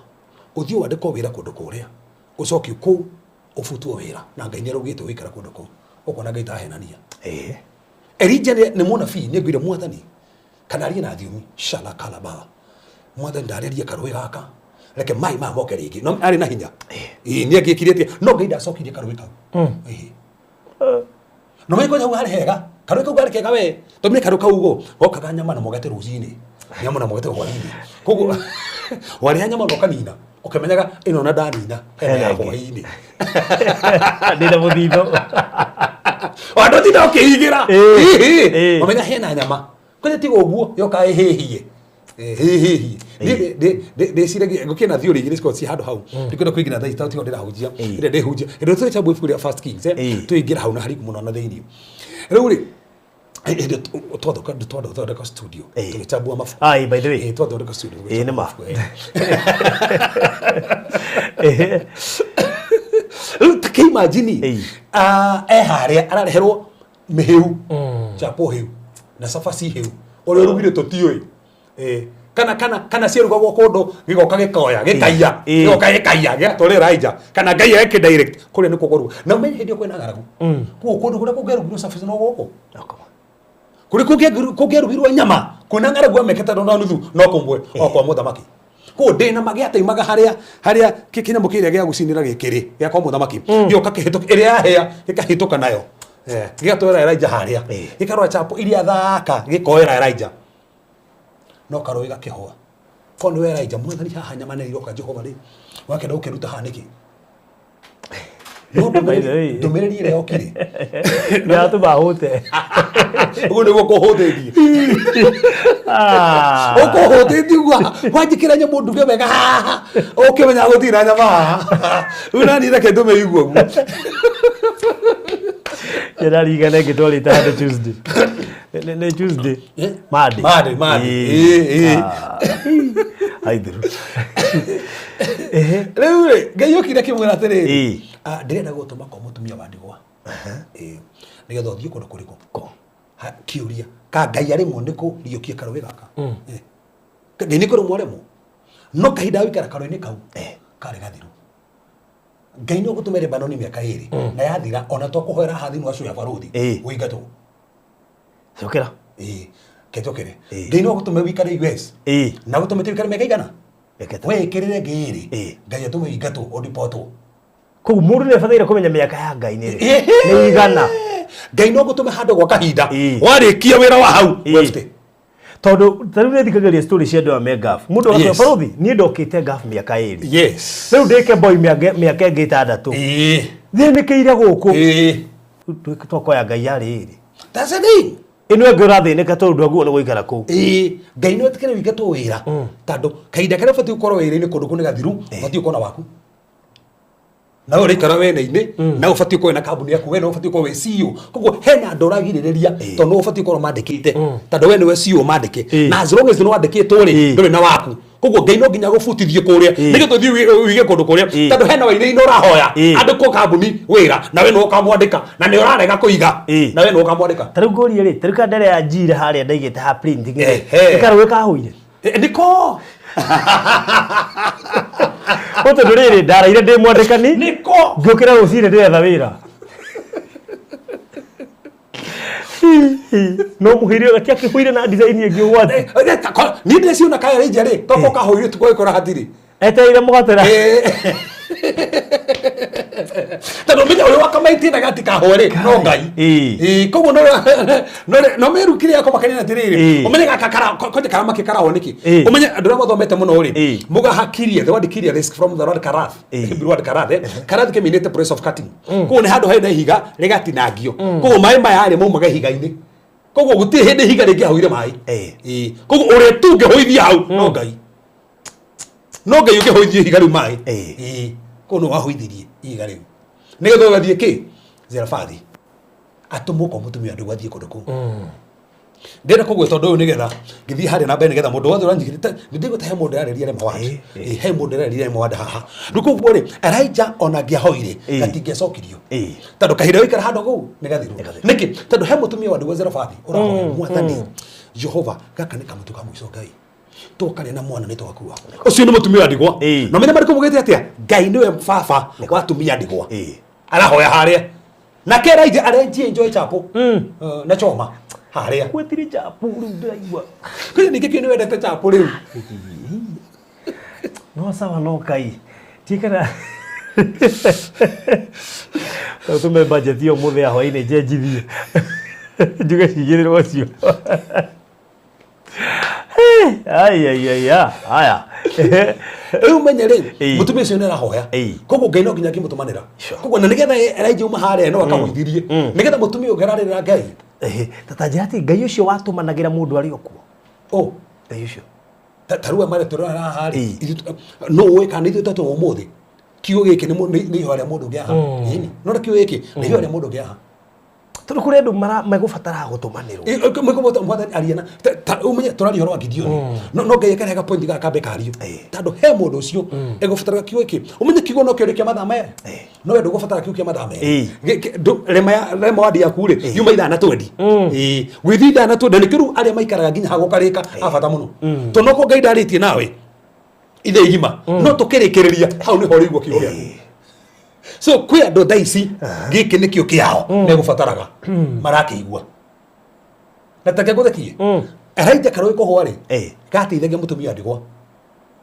ũthiĩ wandĩkwo wĩra kũndũ kũrĩa, ũcoke kũu ũbutwo wĩra, na Ngai nĩ araugĩte ũgũikara kũndũ kũu, Ũkona Ngai tahenania. Ĩĩ. Elija nĩ mũnabii, nĩ ngwire mwathani kana arie na thiomi shala kalaba, mwathani ndarĩrie karũĩ gaka, reke mai maya moke rĩngĩ. No arĩ na hinya, ĩĩ, nĩ angĩkire atĩa? No Ngai ndacokirie karũĩ kau. Ĩĩ. No menye hau harĩ hega, karũĩ kau karĩ kega we, tondũ karũĩ kau go gokaga nyama na mũgate rũcinĩ, nyama na mũgate hwainĩ. Koguo warĩa nyama na ũkanina, ũkĩmenyaga ĩno na ndanina hena ya Hena ĩngĩ. Hwainĩ. Ndĩna mũthithũ. Andũ tinda ũkĩigĩra. Ĩĩ. Ĩĩ. Mamenya hena nyama kwene, tiga ũguo yoka ĩhĩhie hĩhĩhie. Ndĩciragia ngũkĩna theory igĩrĩ cikoragwo ciĩ handũ hau, ndikwenda kũingĩra thaa ici tiga ndĩrahunjia. Ĩrĩa ndĩhunjia hĩndĩ ĩrĩa tũrĩchambua ibuku rĩa First Kings, tũingĩra hau na hariku mũno na thĩinĩ. Rĩu rĩ, hĩndĩ twathondeka studio, tũgĩchambua mabuku. Ai, by the way. Ĩĩ, twathondeka studio Ĩĩ, nĩ ma. mabuku. Rĩu ta kĩimagine, e harĩa arareherwo mĩhĩu, chapo hĩu na cabaci hĩu, ũrĩa ũrugire tũtiũĩ. Kana ciarugagwo kũndũ gĩgoka gĩkoya gĩkaiya, gĩgoka gĩkaiya gĩgatwarĩra Elijah kana Ngai eke direct kũrĩa nĩkuo kũruga. Na ũmenye hĩndĩ ĩyo kwĩna ng'aragu. Koguo kũndũ kũrĩa kũngĩarugirwo cabaci no gũkũ, kũrĩa kũngĩarugirwo nyama kwĩna ng'aragu amekete na nuthu no kũmwe o kwa mũthamaki. Koguo ndĩna magĩataimaga harĩa harĩa kĩnyamũ kĩrĩa gĩa gũcinĩra gĩkĩrĩ gĩa kwa mũthamaki, gĩoka kĩhĩtũka ĩrĩa yahĩa gĩkahĩtũka nayo. Gĩgatwara Elijah harĩa, gĩkarora chapo iria thaka, gĩkoera Elijah, no karũĩ gakĩhũa ko nĩwe Elijah. Mwathani, haha nyama nĩ iroka. Jehova rĩ, wakenda gũkĩruta haha nĩkĩ? No By the way. ndũmĩrĩri ĩrĩa yokire Nĩratũma hũte. Ũguo nĩguo kũhũthĩtie, ũkũhũtĩtie ũguo wanjĩkĩra nyamũ nduge wega haha, ũkĩmenya gũtirĩ na nyama haha. Rĩu nani reke ndũme igue ũguo. Ndĩrarigana ĩngĩ twarĩte handũ Tuesday. Nĩ Tuesday? Eh? Monday. Monday, Monday. Ĩĩ. Ĩĩ, ĩĩ. Aithiru. Ehe. Rĩu rĩ, Ngai okire akĩmwĩra atĩrĩrĩ, "Ndĩrenda gũtũma kwa mũtumia wa ndigwa. Ĩĩ. Nĩgetha ũthiĩ kũndũ kũrĩkũ?" Kĩũria ka Ngai arĩmwo nĩ kũriũkia karũĩ gaka. Ngai nĩ kũrĩmwo arĩmwo, no kahinda ga gũikara karũĩ-inĩ kau karĩ gathiru. Ngai no gũtũme Lebanoni mĩaka 2, na yathira ona to kũhoera haha thĩinĩ wa cũ ya barũthi, ũingatwo. Cokera. Ĩĩ, kenjokere. Ĩĩ. Ngai no gũtũme wĩikare US na gũtũmĩte wĩikare mĩaka igana, Mĩaka 3. wĩkĩrĩre ngĩrĩ, Ngai atũme ũingatwo, ũribotwo. Koguo mũndũ nĩ abataire kũmenya mĩaka ya Ngai nĩ ĩrĩkũ. Nĩ igana. Ngai no gũtũme handũ gwa kahinda, warĩkia wĩra wa hau, wefte. Tondũ ta rĩu nĩthikagĩrĩria story cia andũ aya me Gulf. Mũndũ agakwĩra, "Barũthi, niĩ ndokĩte Gulf mĩaka 2. Rĩu ndĩke boy mĩaka ĩngĩ 6. Thĩnĩkĩire gũkũ." Twakoya Ngai yarĩ 2. That's the thing. Ĩno ĩngĩ ũrathĩnĩka tondũ ndwaguo nĩ gũikara kũu. Ĩĩ, Ngai no etĩkĩre wĩingatwo wĩra, tondũ kahinda karĩa ũbatiĩ gũkorwo wĩra-inĩ kũndũ kũu nĩ gathiru, ũbatiĩ gũkorwo na waku nawe ũraikara wene-inĩ, nawe ũbatiĩ gũkorwo na kambuni yaku, we nĩwe ũbatiĩ gũkorwo wĩ CEO. Koguo hena andũ ũragirĩrĩria, tondũ nĩwe ũbatiĩ gũkorwo mandĩkĩte, tondũ we nĩwe CEO mandĩke. Na as long as nĩ wandĩkĩtwo rĩ, ndũrĩ na waku. Koguo Ngai no nginya gũbutithie kũrĩa, nĩgetha ũthiĩ ũige kũndũ kũrĩa, tondũ hena wainĩinĩ ũrahoya andũ kũ kambuni wĩra, na we nĩwe ũkamwandĩka, na nĩ ũrarega kũiga, na we nĩwe ũkamwandĩka. Ta rĩu ngũrie rĩ, ta rĩu kandere ya njira harĩa ndaigĩte ha printing rĩ, Ehe. nĩ karũĩ kahũire. Nĩko. Ko tondũ rĩrĩ ndaraire ndĩ mwandĩkani, Nĩko. Ngĩũkĩra rũcinĩ ndĩretha wĩra. No mũhĩire gatiakĩhũire na design ĩngĩ ũgwati. Niĩ ndĩciona kaya rĩnja rĩ toko kahũire tukũgĩkora hatirĩ. Etereire mũgatera. Tondũ menya ũrĩa wakamaitie na gatikahwe rĩ, no Ngai. Ĩĩ, koguo no meru kĩrĩa yakũmakania na atĩrĩrĩ, ũmenye gaka kwanja karamake karahwo nĩkĩ. Ũmenye andũ arĩa mathomete mũno rĩ, mũgahakiria the word kiria is from the word karath, Hebrew word karath, karath kĩminĩte place of cutting. Koguo nĩ handũ hena ihiga rĩgatinangio, koguo maĩ maya rĩ maumaga ihiga-inĩ. Koguo gũtirĩ hĩndĩ ihiga rĩngĩahũire maĩ. Ĩĩ. Koguo ũrĩa tu ũngĩhũithia hau no Ngai, no Ngai ũngĩhũithia ihiga rĩu maĩ. Ĩĩ. Koguo nĩ wahũithirie ihiga rĩu nĩgetha ũgathiĩ kĩ Zerafathi atũmwo kwa mũtumia ndũgũ athiĩ kũndũ kũu. Ndĩrenda kũgweta ũndũ ũyũ nĩgetha ngĩthiĩ harĩa na mbere, nĩgetha mũndũ wothe ũranyitĩte, nĩ ndĩgwĩta he mũndũ ararĩria rema wand. Ĩĩ, he mũndũ ararĩria rema wand haha. Rĩu koguo rĩ, Elijah ona angĩahoire, gatingĩacokirio, tondũ kahinda gũikara handũ kũu nĩ gathiru. Nĩkĩ? Tondũ he mũtumia wa ndigwa Zerafathi ũrahoya, "Mwathani Jehova, gaka nĩ kamũtu ka mũico Ngai twakarĩa na mwana nĩ twakua." Ũcio nĩ mũtumia wa ndigwa. Na menya marĩkũ mugĩte atĩa? Ngai nĩwe baba wa atumia ndigwa. Arahoya harĩa. Nake Elijah arenjie enjoy chapo na choma haria. Gwetire chapo rĩu ndĩraigua. Kwani nĩkĩ kĩu nĩwendete chapo rĩu? No sawa no kai. Tikana tume budget iyo mũthĩ ya hwaĩ-inĩ njenjithie. Njuge cigĩrĩrwo cio. Ai ai ai aya. Rĩu menye rĩ mũtumia ũcio nĩarahoya. Koguo Ngai no nginya angĩmũtũmanĩra. Koguo na nĩgetha Elijah uma harĩa no akahũithirie. Nĩgetha mũtumia ũngĩ ararĩrĩra Ngai. Tata njĩra atĩ Ngai ũcio watũmanagĩra mũndũ arĩ o kuo. Oh, Ngai ũcio. Ta rĩu aya maretũrora haha rĩ, no ũĩ kana ithuĩ tatũ ũmũthĩ kiugo gĩkĩ nĩ ihoya rĩa mũndũ ũngĩ haha. Ĩni, no na kiugo gĩkĩ nĩ ihoya rĩa mũndũ ũngĩ haha. Tondũ kũrĩ andũ megũbatara gũtũmanĩrwo. Megũbatara mwathani aria na ũmenye tũraria ũhoro wa Gideon. No Ngai akarehe point gaka kambe kario. Tondũ he mũndũ ũcio egũbatara kiugo gĩkĩ. Ũmenye kiugo no kĩorio kĩa mathaa merĩ. No we ndũgũbatara kiugo kĩa mathaa merĩ. Rema wadi yaku rĩ yuma ithaa na twendi. Gwĩthiĩ ithaa na twendi nĩkĩo rĩu arĩa maikaraga nginya hagũkarĩka a bata mũno. Tondũ no korwo Ngai ndarĩtie nawe ithe igima no tũkĩrĩkĩrĩria hau nĩho ũrĩigua kiugo gĩaku. So kwĩ andũ thaa ici gĩkĩ nĩkĩo kĩao megũbataraga marakĩigua. Na ta ngũthekie Elijah karũĩ kũhũa rĩ gateithagia mũtumia wa ndigwa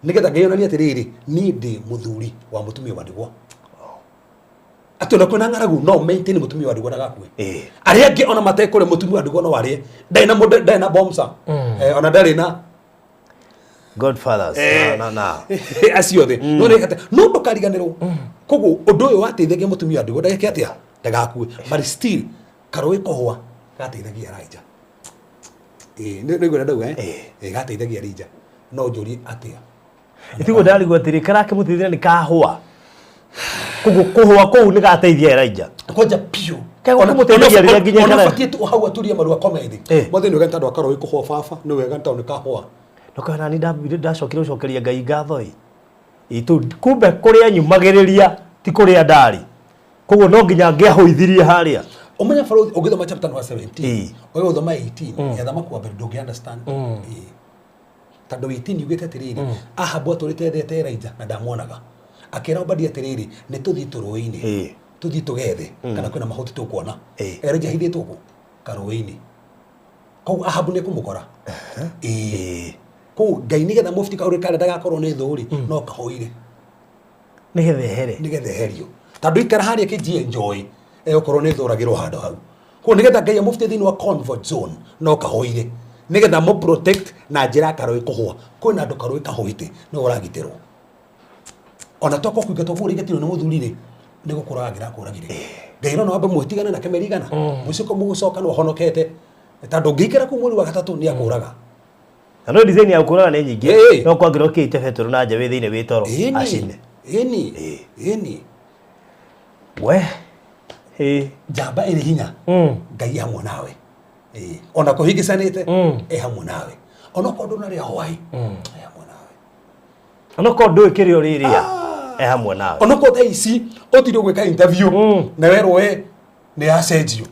nĩgetha Ngai onanie atĩrĩrĩ niĩ ndĩ mũthuri wa mũtumia wa ndigwa. Atĩ ona kwĩna ng'aragu no maintain mũtumia wa ndigwa ndagakue. Arĩa angĩ ona matekũrĩa mũtumia wa ndigwa no arĩe. Ndarĩ na mũndũ, ndarĩ na bomsa. Ona ndarĩ na Godfathers. Na. Acio othe. No nĩ atĩ no ndũkariganĩrwo. Koguo ũndũ ũyũ wateithagia mũtumia wa ndigwa ndageke atĩa? Ndagakue. But still karũĩ kũhũa gateithagia Elijah. Nĩ ngwenda ndauga gateithagia Elijah. No njũrie atĩa? Itiguo ndarigwo atĩrĩ karakĩmũteithia nĩ kahũa. Koguo kũhũa kũu nĩ gateithia Elijah. Kwanja piũ. Kegũkĩmũteithagia rĩrĩa nginya ona batie tu hau aturie marua komedi. Mothe nĩ wega tondũ akarũĩ kũhũa baba, nĩ wega tondũ nĩ kahũa. Ndũkona ni ndacokire gũcokeria Ngai ngatho ĩ. Ĩ kumbe kũrĩa nyumagĩrĩria ti kũrĩa ndarĩ. Koguo no nginya ngĩahũithirie harĩa. Ũmenye barũthi ũngĩthoma chapter number 17, ũgĩthoma 18 ya thamaki wa mbere ndũngĩ understand. Tondũ 18 yugĩte atĩrĩrĩ, Ahabu atũrĩte ethete Elijah na ndamuonaga. Akĩra Obadia atĩrĩrĩ, nĩ tũthiĩ tũrũĩ-inĩ. Tũthiĩ tũgethe kana kwĩna mahuti tũkuona. Elijah ahithĩtwo kũ? Karũĩ-inĩ. Koguo Ahabu nĩ ekũmũkora. Koguo Ngai nĩgetha mũbuti karũĩ karĩa ndagakorwo nĩ thũ rĩ, no kahũire. Nĩgetha ehere. Nĩgetha eherio. Tondũ ikara harĩa kĩnjie enjoy, egũkorwo nĩ thũragĩrwo handũ hau. Koguo nĩgetha Ngai amũbute thĩinĩ wa comfort zone, no kahũire. Nĩgetha amũ protect na njĩra ya karũĩ kũhũa. Kwĩna andũ karũĩ kahũĩte, nĩwe ũragitĩrwo. Ona tokorwo kũingatwo kũu ũrĩingatirwo nĩ mũthuri rĩ, nĩ gũkũraga angĩrakũragire. Ngai no wambe mwĩtigane nake merigana. Mũico mũgũcoka no ũhonokete. Tondũ ũngĩikara kũu mweri wa gatatũ nĩ akũraga. Na no design ya gũkũraga nĩ nyingĩ. No kwangĩrwo kĩite betũrũ na nja wĩ thĩinĩ wĩ toro. Acine. Ĩni. We. Njamba ĩrĩ hinya. Ngai hamwe nawe. Ona kũhingicanĩte e hamwe nawe. Ona okorwo ndũnarĩa hwaĩ, e hamwe nawe. Ona okorwo ndũĩ kĩrĩa ũrĩrĩa, e hamwe nawe. Ona okorwo thaa ici ũtinde ũgwĩka interview na werwo we nĩ yacenjio.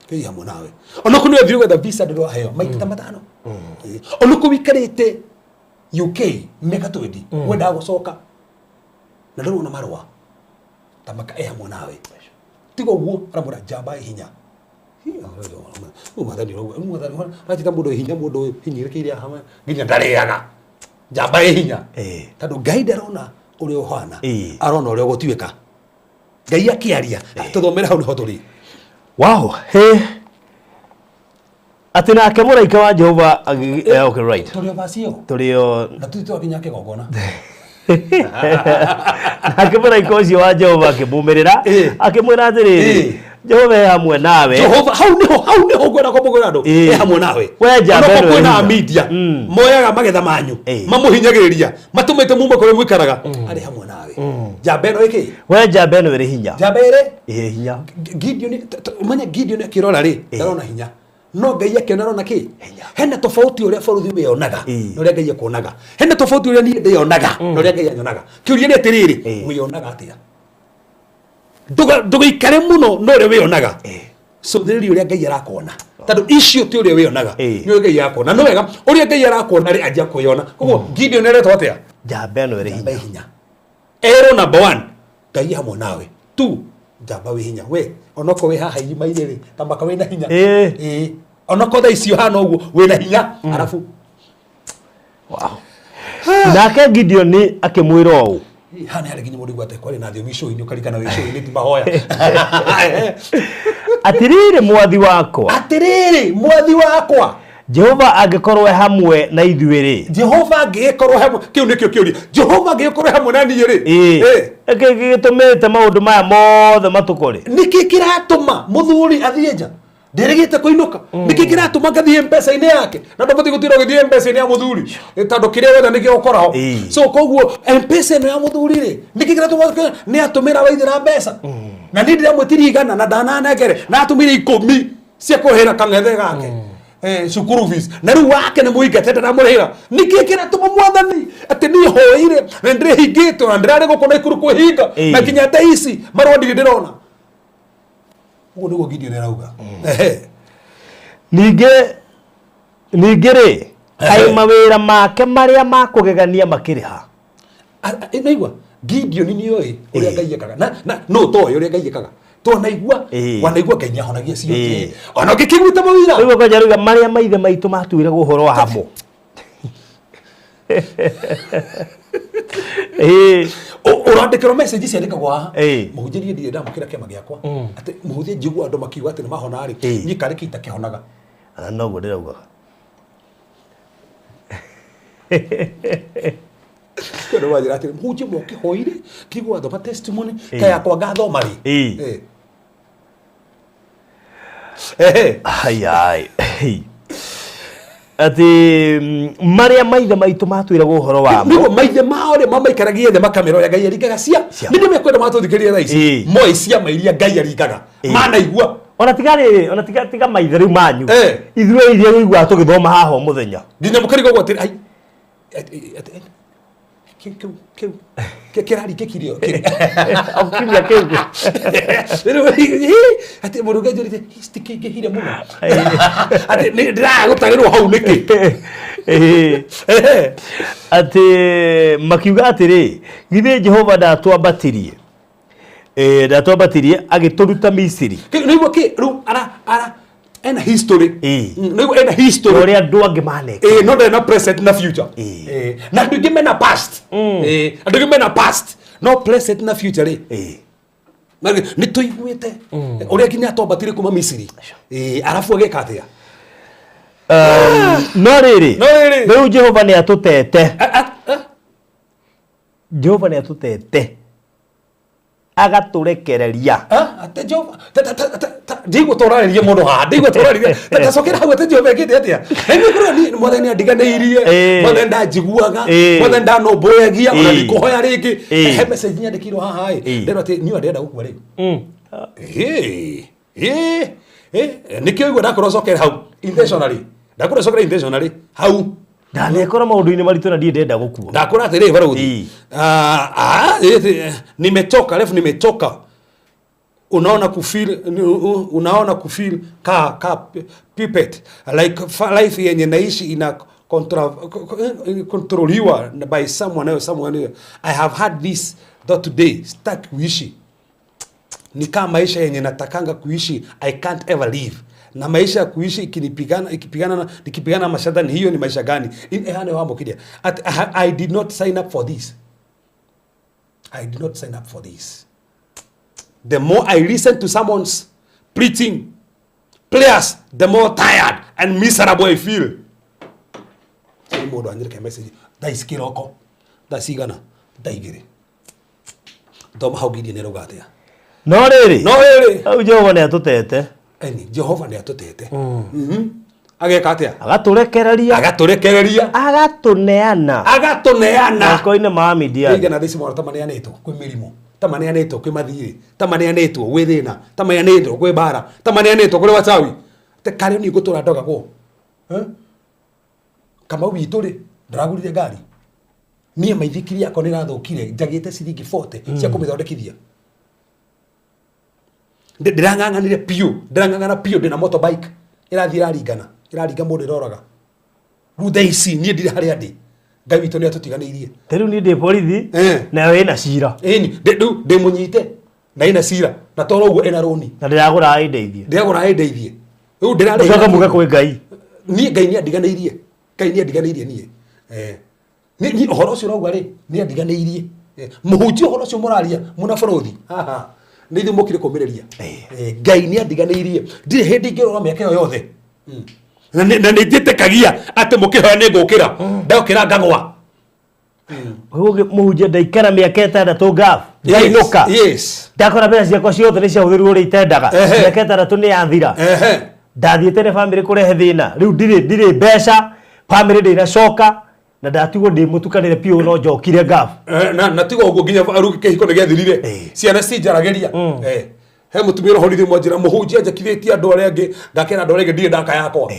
Ngai hamwe nawe. Ona okorwo nĩ ũthiĩ gwetha visa ndũrĩ waheo maita ta matano. Ona okorwo ũikarĩte UK mĩaka 20 wendaga gũcoka na ndũrona marũa ta maka e hamwe nawe. Tiga ũguo aramwĩra njamba ĩ hinya. Mwathani mũndũ hinya mũndũ hinyĩrĩkĩire haha nginya ndarĩaga. Njamba ĩ hinya. Tondũ Ngai ndarona ũrĩa ũhana, arona ũrĩa ũgũtuĩka. Ngai akĩaria, tũthomere hau nĩho tũrĩ. Wow, he. Atĩ nake mũraika wa Jehova okay, right. Tũrĩ o verse ĩyo. Tũrĩ o Na tũthiĩ twakinya kĩgongona. Nake mũraika ũcio wa Jehova akĩmumĩrĩra, akĩmwĩra atĩrĩrĩ, Jehova e hamwe nawe. Jehova hau nĩho ngwenda kũmũgwĩra andũ. E hamwe nawe. We njamba Ona ĩno kwĩna ĩrĩ. media, moyaga magetha manyu, mamũhinyagĩrĩria, matũmĩte mume kũrĩa mũikaraga, arĩ hamwe nawe. Njamba ĩno ĩkĩ? We njamba ĩno ĩrĩ hinya. Njamba ĩrĩ? Ĩrĩ hinya. Gideon, ũmenye Gideon akĩrora rĩ, ndarona hinya. No Ngai akĩona arona kĩ? Hena tofauti ũrĩa bũrũri wĩyonaga na ũrĩa Ngai akuonaga. Hena tofauti ũrĩa niĩ ndĩyonaga na ũrĩa Ngai anyonaga. Kĩũria nĩ atĩrĩrĩ, wĩyonaga atĩa? Ndũgaikare mũno na ũrĩa wĩyonaga. Cũthĩrĩria ũrĩa Ngai arakuona. Tondũ icio ti ũrĩa wĩyonaga, nĩ ũrĩa Ngai arakuona. No wega, ũrĩa Ngai arakuona rĩ, anjia kwĩyona. Koguo Gideon eretwo atĩa? Njamba ĩno ĩrĩ hinya. Erwo number 1, Ngai hamwe nawe. 2, Njamba wĩ hinya we, onokorwo wĩ haha irima-inĩ rĩ, tamaka wĩna hinya. Ĩĩ. Ĩĩ, onokorwo thaa ici ũhana ũguo wĩna hinya, arabu Wow. Nake Gideoni akĩmwĩra ũũ. Haha nĩ harĩ nginya mũndũ igwate kwarĩ na thiomi icũi-inĩ, ũkarikana wĩ icũi-inĩ ti mahoya. Atĩrĩrĩ mwathi wakwa. Atĩrĩrĩ mwathi wakwa. Jehova angĩkorwo e hamwe na ithuĩ rĩ. Jehova angĩgĩkorwo hamwe, kĩu nĩkĩo kĩũria. Jehova angĩgĩkorwo hamwe na niĩ rĩ. Ĩĩ. Nĩkĩ gĩgĩtũmĩte maũndũ maya mothe matũkore? Nĩkĩ kĩratũma mũthuri athiĩ nja? Ndĩrĩgĩte kũinũka. Nĩkĩ kĩratũma ngathiĩ mpesa-inĩ yake? Na ndũbatiĩ gũtinda ũgĩthiĩ mpesa-inĩ ya mũthuri, tondũ kĩrĩa wetha nĩkĩo ũkoraho. So koguo mpesa ĩno ya mũthuri rĩ, nĩkĩ kĩratũma nĩ atũmĩra waithĩra mbeca? Na niĩ ndĩramwĩtirie 100 na ndananengere, na atũmĩire 10 cia kũrĩhĩra kang'ethe gake. Cukuru fees. Na rĩu wake nĩ mũingate ndaramũrĩhĩra. Nĩkĩ kĩratũma mwathani atĩ niĩ hoire na ndĩrĩhingĩtwo na ndĩrarĩ gũkũ Naikuru kwĩhinga na nginya thaa ici marũa ndirĩ ndĩrona. Ũguo nĩguo Gideon arauga. Ningĩ rĩ, kaĩ mawĩra make marĩa ma kũgegania makĩrĩ ha? Naigua Gideon nĩ oĩ ũrĩa Ngai ekaga. Na no toĩ ũrĩa Ngai ekaga. Twanaigua, wanaigua Ngai nĩahonagia cionje. Ona ũngĩkĩiguĩte mawĩra. Rĩu kwanja rĩu marĩa maithe maitũ matuĩragwo ũhoro wamo. Ũrandĩkĩrwo message ciandĩkagwo haha. Mũhunjĩrie ndirĩ ndamũkĩra kĩama gĩakwa. Atĩ mũhunjie njigua andũ makiuga atĩ nĩmahona rĩ. Niĩ karĩ kĩ itakĩhonaga. Ana noguo ndĩraugaga. Kwĩna wanjĩra atĩrĩ, mũhunjie mokĩhoire, kĩigua wathoma testimony, ta yakwa ngathoma rĩ. Ai, ai. Atĩ marĩa maithe maitũ matwĩragwo ũhoro wamo. Nĩguo maithe mao rĩ mamaikaragia thĩ makamera ũrĩa Ngai aringaga cia. Ciama. Nĩ ndĩmekwenda matũthikĩrĩrie thaa ici. Moĩ ciama iria Ngai aringaga. Manaigua. Ona tiga rĩrĩ, ona tiga, tiga maithe rĩu manyu. Ithuĩ iria ũiguaga tũgĩthoma haha o mũthenya. Nginya mũkarigwo atĩ, ai, atĩ, atĩ, kĩu, kĩu, kĩu, kĩ-, kĩraringĩkire o, kĩu. O kiumia kĩu. Rĩu, atĩ mũndũ ũngĩ anjĩrĩte, citikĩingĩhire mũno. Atĩ nĩ ndĩraga gũtarĩrwo hau nĩkĩ? Atĩ makiuga atĩrĩ, githĩ Jehova ndatwambatirie? Ndatwambatirie agĩtũruta Misiri. Kĩ-, nĩguo kĩ, rĩu ara, ara, ena history. Nĩguo ena history. Ũrĩa andũ angĩ maneka. No ndarĩ na present na future. Na andũ aingĩ mena past. Andũ aingĩ mena past. No present na future rĩ. Na nĩ tũiguĩte ũrĩa nginya atwambatire kuma Misiri. Arabu agĩka atĩa? No rĩrĩ, No rĩrĩ. rĩu Jehova nĩ atũtete. Jehova nĩ atũtete. Agatũrekereria. Atĩ Jehova, ta, ta, ta, ta, ta, ndigua ta ũrarĩria mũndũ haha, ndigua ta ũrarĩria. Ta, ta cokera hau atĩ Jehova ekĩte atĩa? Na niĩ ngorwo niĩ mwathani andiganĩirie, mwathani ndanjiguaga, mwathani ndanũmbũyagia, ona ndikũhoya rĩngĩ. He message nyandĩkĩirwo haha ĩ, ndĩrwo atĩ niĩ ndĩrenda gũkua rĩu. Nĩkĩo igua ndakorwo cokere hau intentionally. Ndakorwo cokere intentionally hau. Ndanekora maũndũ-inĩ maritũ na ndirĩ ndĩrenda gũkua. Ndakora atĩrĩ, Barũthi. Nimechoka, refu nimechoka. Unaona kufeel, unaona kufeel ka, ka puppet. Like life yenye naishi ina kontroliwa by someone else, someone else. I have had this thought today, sitaki kuishi. Ni kama maisha yenye natakanga kuishi, I can't ever live. Na maisha ya kuishi ikinipigana, ikipigana na, nikipigana na mashetani, hiyo ni maisha gani? Hane wambo kidia. At, I did not sign up for this. I did not sign up for this. The more I listen to someone's preaching prayers, the more tired and miserable I feel. Sasa mundu anyirike message, thaa ici kiroko, thaa cigana, thaa igĩrĩ. Thoma hau Gideon nĩarauga atĩa? No rĩrĩ. No rĩrĩ. Hau Jehova nĩatũtete. Eni, Jehova nĩatũtete. Ageka atĩa? Agatũrekereria. Agatũrekereria. Agatũneana. Agatũneana. Moko-inĩ ma Midiani. Nĩigana thaa ici mwana ta maneanĩtwo kwĩ mĩrimũ, ta maneanĩtwo kwĩ mathiirĩ, ta maneanĩtwo gwĩ thĩna, ta maneanĩtwo kwĩ mbara, ta maneanĩtwo kũrĩ wachawi. Te karĩ niĩ ngũtũra ndogagwo. Kamau witũ rĩ, ndaragũrire ngari. Niĩ maithikiri yakwa nĩrathũkire, njagĩte ciringi 40 cia kũmĩthondekithia. Ndĩrang'ang'anire biũ, ndĩrang'ang'ana biũ, ndĩna motorbike ĩrathiĩ ĩraringana, ĩraringa mũndũ ĩroraga. Rĩu thaa ici niĩ ndirĩ harĩa ndĩ. Ngai witũ nĩatũtiganĩirie. Ta rĩu niĩ ndĩ borithi, nayo ĩna cira. Ĩni, rĩu ndĩ mũnyite. Na ina cira na toro ũguo ĩna rũni. Na ndĩragũra ĩndeithie. Ndĩragũra ĩndeithie. Rĩu ndĩrarĩhĩra. Mũcoke muge kwĩ Ngai. Niĩ Ngai nĩ andiganĩirie. Ngai nĩ andiganĩirie niĩ. Niĩ ũhoro ũcio ũrauga rĩ, nĩ andiganĩirie. Mũhunjia ũhoro ũcio mũraria mũna bũrũthi. Haha. Nĩ ithuĩ mũkire kũmĩrĩria. Ngai nĩ andiganĩirie. Ndirĩ hĩndĩ ingĩrora mĩaka ĩyo yothe. Na nĩ njĩtĩkagia atĩ mũkĩhoya nĩ ngũkĩra. Ndokĩra ngagwa. Mũhunjia ndaikara mĩaka ĩtandatũ ngabu. Ndainũka. Yes. Ndakora mbeca ciakwa ciothe nĩ ciahũthĩrirwo ũrĩa itendaga. Mĩaka ĩtandatũ nĩ yathira. Ndathiĩte na bamĩrĩ kũrehe thĩna. Rĩu ndirĩ mbeca, bamĩrĩ ndĩnacoka, na ndatigwo ndĩ mũtukanĩre biũ no njokire ngabu. Na tiga ũguo nginya rĩu kĩhiko nĩ gĩathirire. Ciana cinjaragĩria. He mũtumia ũrohorire mwanjĩra mũhunjia njakithĩtie andũ arĩa angĩ, ngakĩra andũ arĩa angĩ ndirĩ ndaka yakwa.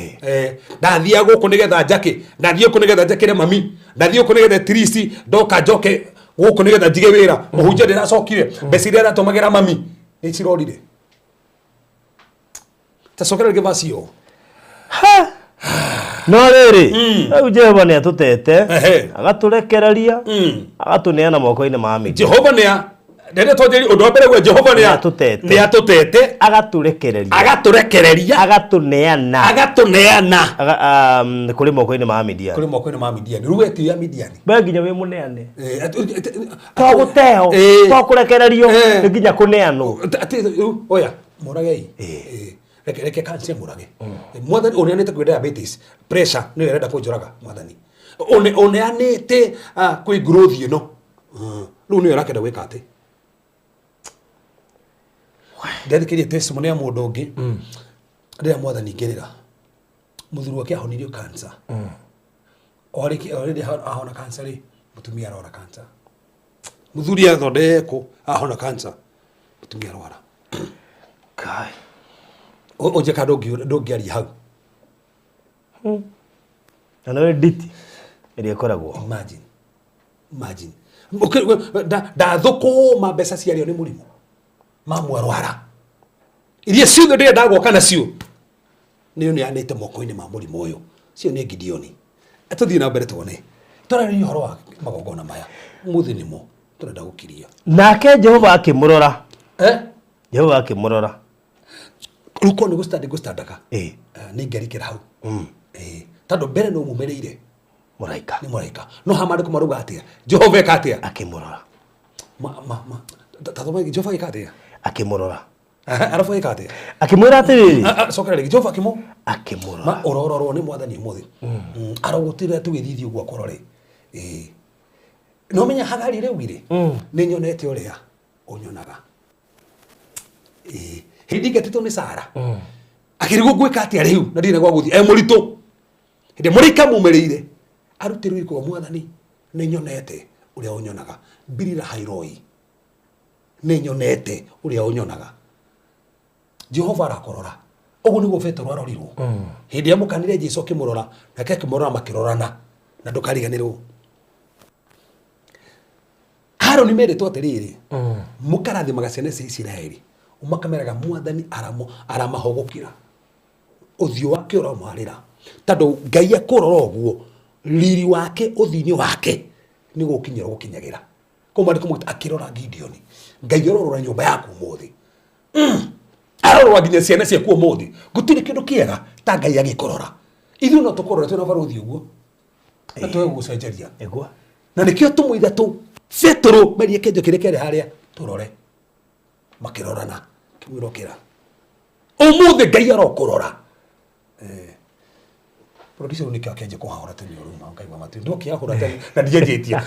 Ndathiaga gũkũ nĩgetha njake, ndathiĩ gũkũ nĩgetha njakĩre mami, ndathiĩ gũkũ nĩgetha at least ndoka njoke gũkũ nĩgetha njige wĩra. Mũhunjia ndĩracokire, mbeca iria aratũmagĩra mami nĩ cirorire. Ta cokera rĩngĩ verse ĩyo. No rĩrĩ, rĩu Jehova nĩ atũtete, agatũrekereria, agatũneana moko-inĩ ma Midiani. Jehova nĩ a rĩrĩa twanjĩrĩria ũndũ wa mbere gwe Jehova nĩ atũtete. Nĩ atũtete. Agatũrekereria. Agatũrekereria. Agatũneana. Agatũneana. Kũrĩ moko-inĩ ma Midiani. Kũrĩ moko-inĩ ma Midiani. Rĩu we ti ya Midiani. We nginya wĩ mũneane. To gũteo, to kũrekererio, nĩ nginya kũneanwo. Atĩ, rĩu, oya, mũragei. Reke kanca mũrage. Mwathani ũneanĩte kwĩ diabetes, pressure nĩyo ĩrenda kũnjũraga, mwathani. Ũneanĩte kwĩ growth ĩno. Rĩu nĩyo ĩrakĩenda gwĩka atĩ. Ndathikĩrĩria testimony ya mũndũ ũngĩ. Rĩrĩa mwathani ngĩrĩra, mũthuri wake ahonirio cancer. O rĩrĩa ahona cancer rĩ, mũtumia arwara cancer. Mũthuri athondekwo ahona cancer, mũtumia arwara. Kai. Ũnjĩka ndũngĩaria hau. Na no nditi ĩrĩa ĩkoragwo. Imagine. Imagine. Ndathũkũma mbeca ciarĩo nĩ mũrimũ. Mamwarwara. Iria ciothe ndĩrenda gwaka nacio nĩ ũneanĩte moko-inĩ ma mũrimũ ũyũ. Cio nĩ Gideoni. Tũthiĩ na mbere tuone. Twarĩrĩria ũhoro wa magongona maya. Mũthĩ nĩmo tũrenda gũkiria. Nake Jehova akĩmũrora. Jehova akĩmũrora. Rĩu korwo nĩ gũstand ngũstandaga. Nĩ ingĩarikĩra hau. Tondũ mbere no mumĩrĩire. Mũraika. Nĩ mũraika. No ha maandĩko marauga atĩa? Jehova eka atĩa? Akĩmũrora. Ta thoma Jehova eka atĩa? Akĩmũrora. Arabu eka atĩa? Akĩmwĩra atĩrĩrĩ. Cokera rĩngĩ. Jehova akĩmũ? Akĩmũrora. Ma ũrororwo nĩ mwathani ũmũthĩ. Arogũtirĩra tũgĩthiĩ ũguo akorore. No menya Hagari rĩu rĩ, nĩ nyonete ũrĩa ũnyonaga. Hĩndĩ ĩngĩ nĩ Sara. Akĩrigwo ngwĩka atĩa rĩu na ndirĩ na gwa gũthiĩ. Mũritũ. Hĩndĩ mũraika mumĩrĩire, arutĩrwo iriko mwathani, nĩ nyonete ũrĩa ũnyonaga. Mbirira hairoi. Nĩ nyonete ũrĩa ũnyonaga. Jehova arakorora. Ũguo nĩguo Petero arorirwo. Hĩndĩ ĩrĩa mũkanire Jesũ akĩmũrora, nake akĩmũrora makĩrorana, na ndũkariganĩrwo. Harũni merĩtwo atĩrĩrĩ, mũkarathimaga ciana cia Isiraeli, ũmakameraga mwathani aramahũgũkĩra. Ũthiũ wake ũramwarĩra. Tondũ Ngai akũrora ũguo, riri wake ũthiũ-inĩ wake nĩ gũkinyĩra gũkinyagĩra. Koguo maandĩko maugĩte akĩrora Gideoni. Ngai arorora nyũmba yaku ũmũthĩ. Arorora nginya ciana ciaku ũmũthĩ. Gũtirĩ kĩndũ kĩega ta Ngai agĩkũrora. Ithuĩ no tũkũrore twĩna barũthi ũguo. Na tũge gũgũcenjeria. Nĩguo. Na nĩkĩo tũmwe ithatũ Petero merie kĩenjo kĩrĩa kĩarĩ harĩa tũrore. Makĩrorana kĩmwĩra ũkĩra. Ũmũthĩ Ngai arokũrora. Producer nĩkĩo akĩanjia kũhahũra tene ũruma ũkaigua matũ. Ndũkĩahũra tene na ndianjĩtie.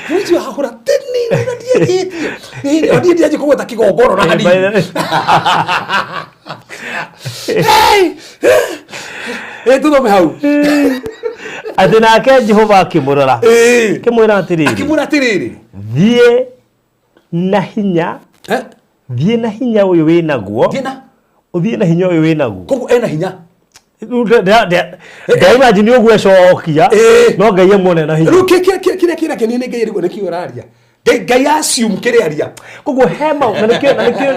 Producer ahũra tene na ndianjĩtie. Niĩ ndianjia kũgweta kĩgongona na hanini. Tũthome hau. Atĩ nake Jehova akĩmũrora. Akĩmwĩra atĩrĩrĩ. Akĩmwĩra atĩrĩrĩ. Thiĩ na hinya. Thiĩ na hinya ũyũ wĩ naguo. Thiĩ na? Ũthiĩ na hinya ũyũ wĩ naguo. Koguo ena hinya. Ndaimagine ũguo ecokia, no Ngai amuone na hinya. Rĩu kĩrĩa kĩrakenia nĩ Ngai arĩguo nĩkĩo ũraria. Ngai assume kĩrĩa aria. Koguo he maũndũ, na nĩkĩo, na nĩkĩo,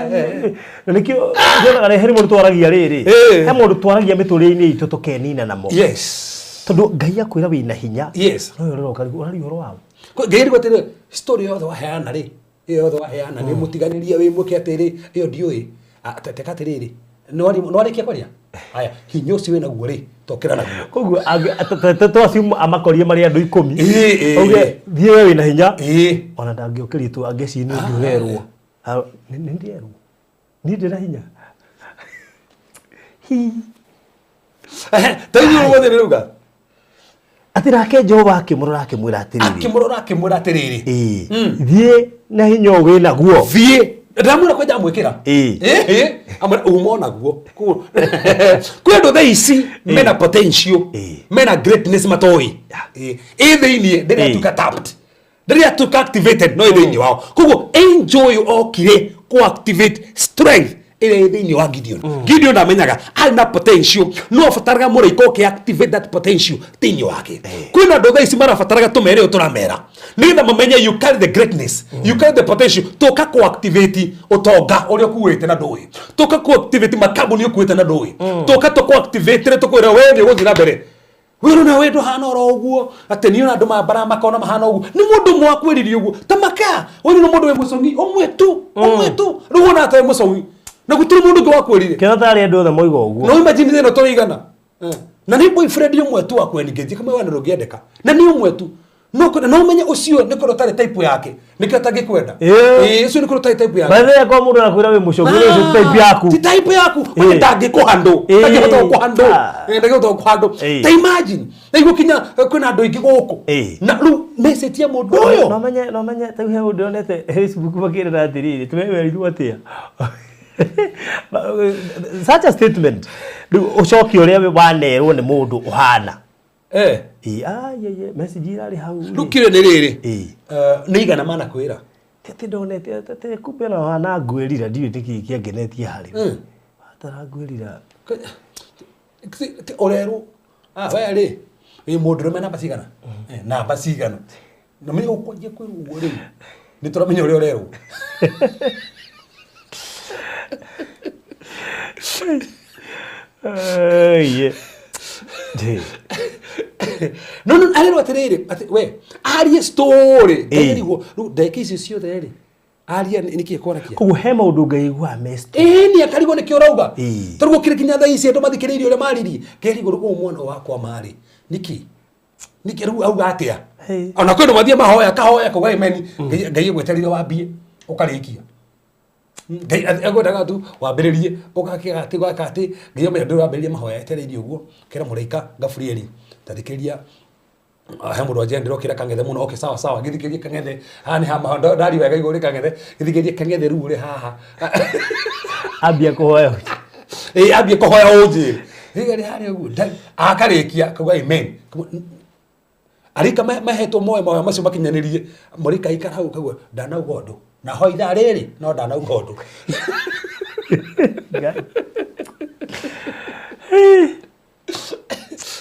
na nĩkĩo nyonaga he mũndũ twaragia rĩrĩ. He mũndũ twaragia mĩtũrĩre-inĩ itũ tũkenina namo. Yes. Tondũ Ngai akwĩra wĩna hinya. Yes. No ũrĩa ũroka ũraria ũhoro waũ. Ngai atĩrĩ story yothe waheana rĩ ĩyo yothe waheana nĩ mũtiganĩria wĩ mwĩke atĩrĩ ĩyo ndiũĩ. Teka atĩrĩrĩ nĩwarĩkia kwaria haya hinya ũcio wĩ naguo rĩ tokĩra naguo. Koguo twasimu amakorie marĩ andũ 10. Ĩĩ, Auge ĩĩ. thiĩ we wĩna hinya. Ĩĩ. Ona ndangĩũkĩria tu angĩciria nĩ ũrerwo. Nĩ ndĩrerwo. Niĩ ndĩna hinya. Hi. Ta inyuĩ ũmũthĩ nĩ rauga. Atĩ nake Jehova akĩmũrora akĩmwĩra atĩrĩrĩ. Akĩmũrora akĩmwĩra atĩrĩrĩ. Ĩĩ. Thiĩ na hinya ũyũ wĩ naguo. Thiĩ. Ndamwĩra kwanja amwĩkĩra. Ĩĩ. Ĩĩ. Amwĩra uma onaguo. Kwĩ andũ thaa ici mena potential, Ĩĩ. mena greatness matoĩ. Ĩĩ. Ĩ thĩiniĩ ndĩrĩ atuĩka tapped. Ndĩrĩ atuĩka activated no ĩ thĩiniĩ wao. Koguo angel ũyũ okire kũ activate strength ĩrĩa ĩ thĩiniĩ wa Gideon. Gideon ndamenyaga arĩ na potential no abataraga mũraika ũke activate that potential thĩiniĩ wake. Kwĩna andũ thaa ici marabataraga tũmere ũũ tũramera nĩgetha mamenye you carry the greatness, you carry the potential. Tũka kũ activate ũtonga ũrĩa ũkuĩte na ndũĩ, tũka kũ activate makambuni ũkuĩte na ndũĩ, tũka tũkũ activate tũkwĩra we nĩ ũgũthiĩ na mbere. Wĩrwo na we ndũhana oro ũguo atĩ niĩ ona andũ mambara makona mahana ũguo nĩ mũndũ ũmwe wakwĩrire ũguo ta maka ũyũ nĩ mũndũ wĩ mũcong'i ũmwe tu ũmwe tu rĩu wona ata wĩ mũcong'i na gũtirĩ mũndũ ũngĩ wakwĩrire. Kĩona tarĩ andũ othe moiga ũguo. No imagine thĩna tũrĩ igana na nĩ boyfriend ũmwe tu wakweningĩtie kamwe wana ndũngĩendeka na nĩ ũmwe tu no kwenda no ũmenye ũcio nĩ korwo ũtarĩ type yake nĩkĩo atangĩkwenda. Ĩĩ. Ĩĩ, ũcio nĩ korwo ũtarĩ type yake. By the way, akorwo mũndũ arakwĩra wĩ mũcong'ĩ ũcio ti type yaku. Ti type yaku. Ĩĩ. We ndangĩkũhandũ. Ĩĩ. Ndangĩhota gũkũhandũ. Ah. Ĩĩ, ndangĩhota gũkũhandũ. Ĩĩ. Ta imagine na igũkinya kwĩna andũ aingĩ gũkũ Ĩĩ. na rĩu message ya mũndũ ũyũ. No menye no menye ta he ũndũ ndonete Facebook makĩrĩra atĩrĩrĩ tũmewerirwo atĩa. Such a statement. Rĩu ũcoke ũrĩa wanerwo nĩ mũndũ ũhana. Eh. Ĩĩ, ah, ye, ye, message irarĩ hau. Rĩu kĩrĩa nĩ rĩrĩ Ĩĩ. Nĩ igana manakwĩra. Ti atĩ ndonete atĩ kumbe ona wana ngwĩrira ndiũĩ nĩkĩ kĩangenetie harĩ we. Atarangwĩrira. Ũrerwo we rĩ wĩ mũndũrũme namba cigana? Namba cigana? Na menya ũkwanjia kwĩrwo ũguo rĩu nĩ tũramenya ũrĩa ũrerwo. Ĩĩ. Ndĩ. No no arerwo atĩrĩrĩ atĩ we arie story Ĩĩ. ngarigwo rĩu ndagĩka icio ciothe rĩ aria nĩkĩ kwaragia. Koguo he maũndũ ngaigua mesti. Ĩĩ nĩ akarigwo nĩkĩ ũrauga. Ĩĩ. Tondũ gũkĩrĩ kinya thaa ici andũ mathikĩrĩirie ũrĩa maririe ngerigwo rĩu ũyũ mwana wakwa marĩ nĩkĩ nĩkĩ rĩu auga atĩa. Ĩĩ. Ona kwĩ andũ mathiĩ mahoya kahoya kauga amen Ngai egweterire wambie ũkarĩkia. Ngai egwendaga tu wambĩrĩrie ũgakĩga atĩ ũgaka atĩ Ngai amenya ndũrambĩrĩria mahoya etereirie ũguo kĩra mũraika Gabrieli tathikĩrĩria he mũndũ wanjia ndĩrokĩra kang'ethe mũno okay sawa sawa gĩthikĩrie kang'ethe haha nĩ hama ndari wega igũrũ kang'ethe gĩthikĩrie kang'ethe rĩu ũrĩ haha. Ambia kũhoya. Ĩĩ ambie kũhoya ũnjĩre rĩrĩa rĩ harĩa ũguo akarĩkia kauga amen. Arika mahetwo moe mahoya macio makinyanĩrie mũraika aikara hau kauga ndanauga ũndũ na ho ithaa rĩrĩ no ndanauga ũndũ.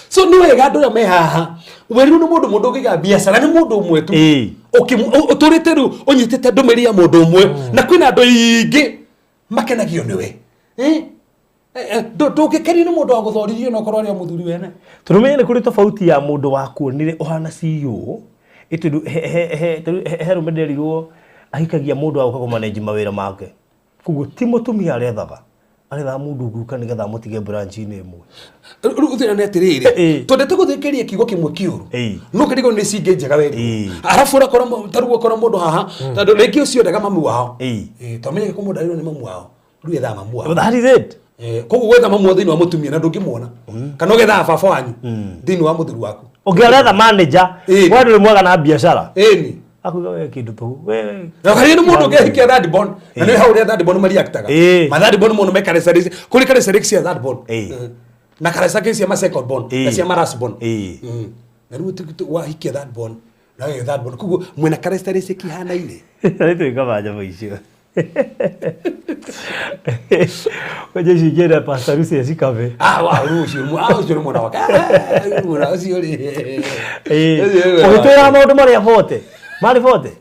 So nĩ wega andũ arĩa me haha werirwo nĩ mũndũ mũndũ ũngĩiga biacara nĩ mũndũ ũmwe tu. Ĩĩ. Ũtũrĩte rĩu ũnyitĩte ndũmĩrĩri ya mũndũ ũmwe na kwĩna andũ aingĩ makenagio nĩwe. Ndũngĩkenio nĩ mũndũ wa gũthorithio na ũkorwo arĩ o mũthuri wene. Tondũ menye nĩ kũrĩ tofauti ya mũndũ wakuonire ũhana CEO ĩtondũ he rũme nderirwo ahikagia mũndũ wa gũka kũmanage mawĩra make. Koguo ti mũtumia arethaga arethaga mũndũ ũngĩũka nĩgetha amũtige branch-inĩ ĩmwe. Rĩu thĩna nĩ atĩrĩrĩ Ĩĩ. twendete gũthikĩrĩria kiugo kĩmwe kĩũru Ĩĩ. no kĩrigwo nĩ cingĩ njega werirwo. Ĩĩ. Arabu ũrakora ta rĩu ũkora mũndũ haha tondũ rĩngĩ ũcio endaga mamu wao. Ĩĩ. Ĩĩ, tondũ menye kũ mũndũ arirwo nĩ mamu wao rĩu ethaga mamu wao. That is it. Koguo gwetha mamu wao thĩinĩ wa mũtumia na ndũngĩmuona kana ũgethaga baba wanyu thĩinĩ wa mũthuri waku. Ũngĩ aretha manager Ĩĩ. we ndũrĩ mwega na biacara. Ĩni. Akuga we kĩndũ tũhũ. We Na karia nĩ mũndũ ũngĩahikia third born na nĩ hau ũrĩa third born mariactaga. Ĩĩ. Ma third born mũno me characteristics kũrĩ characteristics cia third born. Ĩĩ. Na characteristics cia ma second born na Ĩĩ. cia ma last born. Ĩĩ. Na rĩu wahikia third born na wewe third born koguo mwĩna characteristics ihanaine. Nĩ twĩkaga nyamũ icio. Kwanja icio ingĩenda Pastor Lucy acikabe. Ah, wa rĩu ũcio ah ũcio nĩ mwana wake. Ah, mwana ũcio rĩ. Ĩĩ. Ũcio nĩ mwana Ũgĩtwĩra wake. maũndũ marĩa bote. Marĩ bote.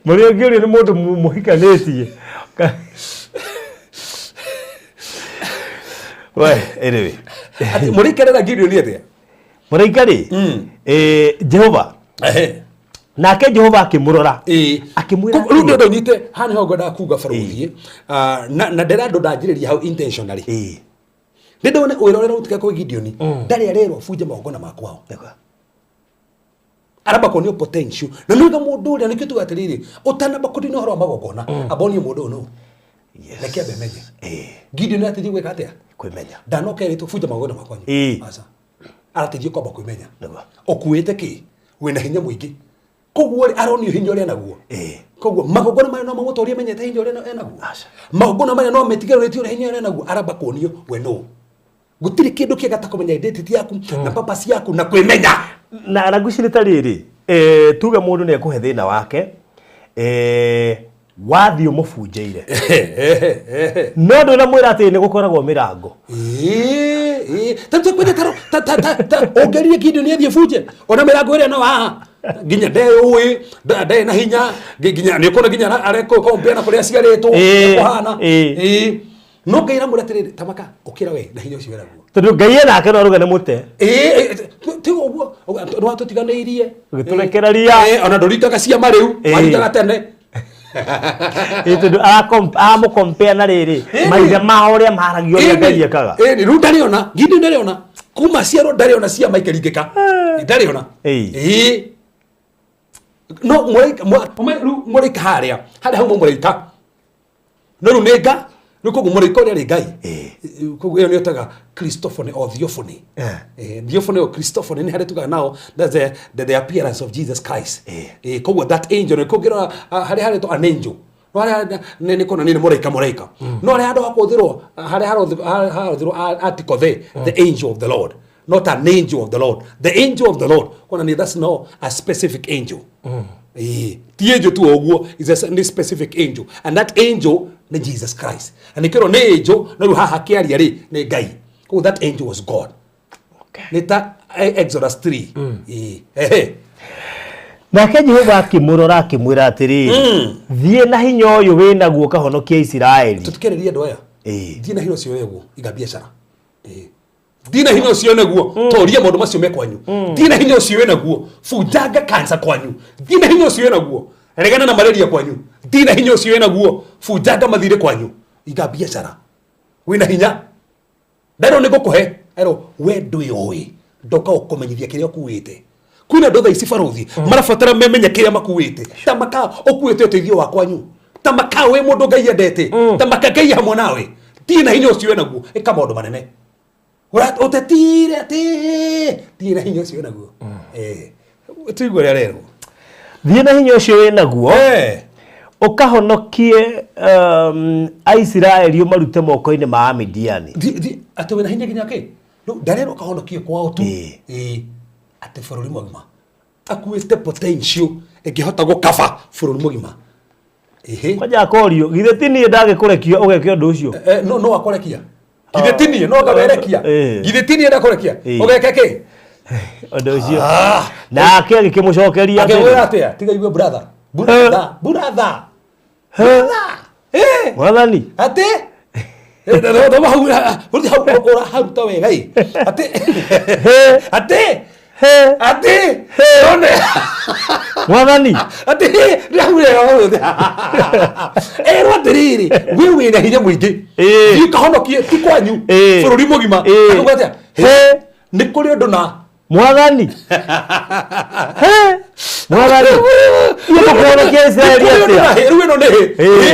Mũrĩa ũngĩũrio nĩ mũndũ mũhikanĩtie. We, anyway. Atĩ mũrĩkerera Gideon atĩa? Mũraika rĩ, Jehova, nake Jehova akĩmũrora, akĩmwĩra Rĩu ndĩrenda ũnyite haha nĩho ngwendaga kuga barũthi, na ndĩrenda ndanjĩrĩria hau intentionally. Nĩ ndona wĩra ũrĩa ũrarutĩka kwĩ Gideon, ndarĩ arerwo bunje magongona ma kwao. Aramba kuonio potential na nĩuga mũndũ ũrĩa nĩkĩo tuga atĩrĩrĩ, ũtanamba kũndina ũhoro wa magongona, amba onie mũndũ ũyũ nũ. Reke ambe menye. Gideon ateithie gwĩka atĩa? Kwĩmenya. Ndanoka erĩtwo bunja magongona ma kwanyu. Aca. Arateithio kwamba kwĩmenya. Ũkuĩte kĩ? Wĩna hinya mũingĩ. Koguo rĩ, aronio hinya ũrĩa enaguo. Koguo magongona marĩa no mamũtorie menyete hinya ũrĩa enaguo. Magongona marĩa no metigĩrĩtie ũrĩa hinya ũrĩa enaguo, aramba kuonio we nũ. Gũtirĩ kĩndũ kĩega ta kũmenya identity yaku na purpose yaku na kwĩmenya. Na ngwĩciria ta rĩrĩ, tuge mũndũ nĩ ekũhe thĩna wake, wathiĩ ũmũbunjĩire, no ndũnamwĩra atĩ nĩ gũkoragwo mĩrango. Ta ũngerire Gideon athiĩ bunje ona mĩrango ĩrĩa no haha nginya ndeyũĩ, ndarĩ na hinya, nginya nĩ ũkuona nginya arekompea na kũrĩa aciarĩtwo kũhana. No Ngai aramwĩra atĩrĩrĩ, tamaka ũkĩra we na hinya ũcio wĩnaguo. Tondũ Ngai enake no aruga nĩ mũte. Tiga ũguo nĩ watũtiganĩirie. Ũgĩtũrekereria. Ona ndũringaga ciama rĩu, waringaga tene. Tondũ aramũkompea na rĩrĩ maithe mao ũrĩa maragia ũrĩa Ngai ekaga. Ĩni, rĩu ndarĩ ona Gideon ndarĩ ona kuma ciarwo, ndarĩ ona ciama ikĩringĩka, ndarĩ ona. Ĩĩ, no mũraika rĩu mũraika harĩa harĩa hauma mũraika, no rĩu nĩ nga rĩu, koguo mũraika ũrĩa rĩ Ngai. Koguo ĩyo nĩyo taga Christophany or theophany. Theophany or Christophany nĩ harĩa tugaga nao that's the appearance of Jesus Christ. Koguo that angel nĩ kũngĩrora harĩa harĩtwo an angel, no harĩa nĩ kuona nĩ mũraika, mũraika, no harĩa handũ hakũhũthĩrwo harĩa harahũthĩrwo article the angel of the Lord, not an angel of the Lord, the angel of the Lord, kuona ni that's no a specific angel. Ti angel tu ũguo, is a nĩ specific angel, and that angel nĩ Jesus Christ, na nĩkĩrwo nĩ angel, no rĩu haha kĩaria rĩ nĩ Ngai. Koguo that angel was God. Nĩ ta Exodus 3. Ehe. Nake Jehova akĩmũrora akĩmwĩra atĩrĩrĩ, thiĩ na hinya ũyũ wĩ naguo ũkahonokie Isiraeli. Tũtikererie andũ aya. Thiĩ na hinya ũcio wĩguo, iga biacara. Thiĩ na hinya ũcio naguo, toria maũndũ macio me kwanyu. Thiĩ na hinya ũcio wĩ naguo, bunjanga kansa kwanyu. Thiĩ na hinya ũcio wĩ naguo, regana na malaria kwanyu. Thiĩ na hinya ũcio wĩ naguo, bunjanga mathirĩ kwanyu. Iga biacara wĩna hinya. Nderwo nĩ ngũkũhe, erwo we ndwĩũĩ, ndoka ũkũmenyithia kĩrĩa ũkuĩte. Kwĩna andũ thaa ici barũthi marabatara memenye kĩrĩa makuĩte. Ta maka ũkuĩte ũteithio wa kwanyu, ta maka wĩ mũndũ Ngai endete, ta maka Ngai hamwe nawe. Thiĩ na hinya ũcio wĩ naguo, ĩka maũndũ manene. Ũtetire atĩ thiĩ na hinya ũcio wĩ naguo. Tuigue ũrĩa arerwo. Thiĩ na hinya ũcio wĩ naguo ũkahonokie Aisiraeli ũmarute moko-inĩ ma Amidiani. Atĩ wĩna hinya nginya kĩ rĩu ndarerwo kahonokie kwao tu. Atĩ bũrũri mũgima akuĩte potential ĩngĩhota gũkaba bũrũri mũgima. Kwanja akorio, githĩ ti niĩ ndagĩkũrekia ũgeke ũndũ ũcio? No akũrekia, githĩ ti niĩ no ngawerekia? Githĩ ti niĩ ndakũrekia ũgeke kĩ? Ũndũ ũcio. Nake agĩkĩmũcokeria akĩmwĩra atĩa? Tiga igue brother, brother, brother, brother. Mwathani. Atĩ thoma hau hau hau ũraharuta wega ĩ atĩ atĩ atĩ one. Mwathani. Atĩ nĩ hau wega erwo atĩrĩrĩ, we wĩna hinya mũingĩ, thiĩ ũkahonokie ti kwanyu, bũrũri mũgima. Akauga atĩa? Nĩ kũrĩ ũndũ na Mwathani. He. Mwathani, niĩ ngũkĩhonokia Isiraeli Nĩ kũrĩ ũndũ na atĩa? hĩ, rĩu ĩno nĩ hĩ. He.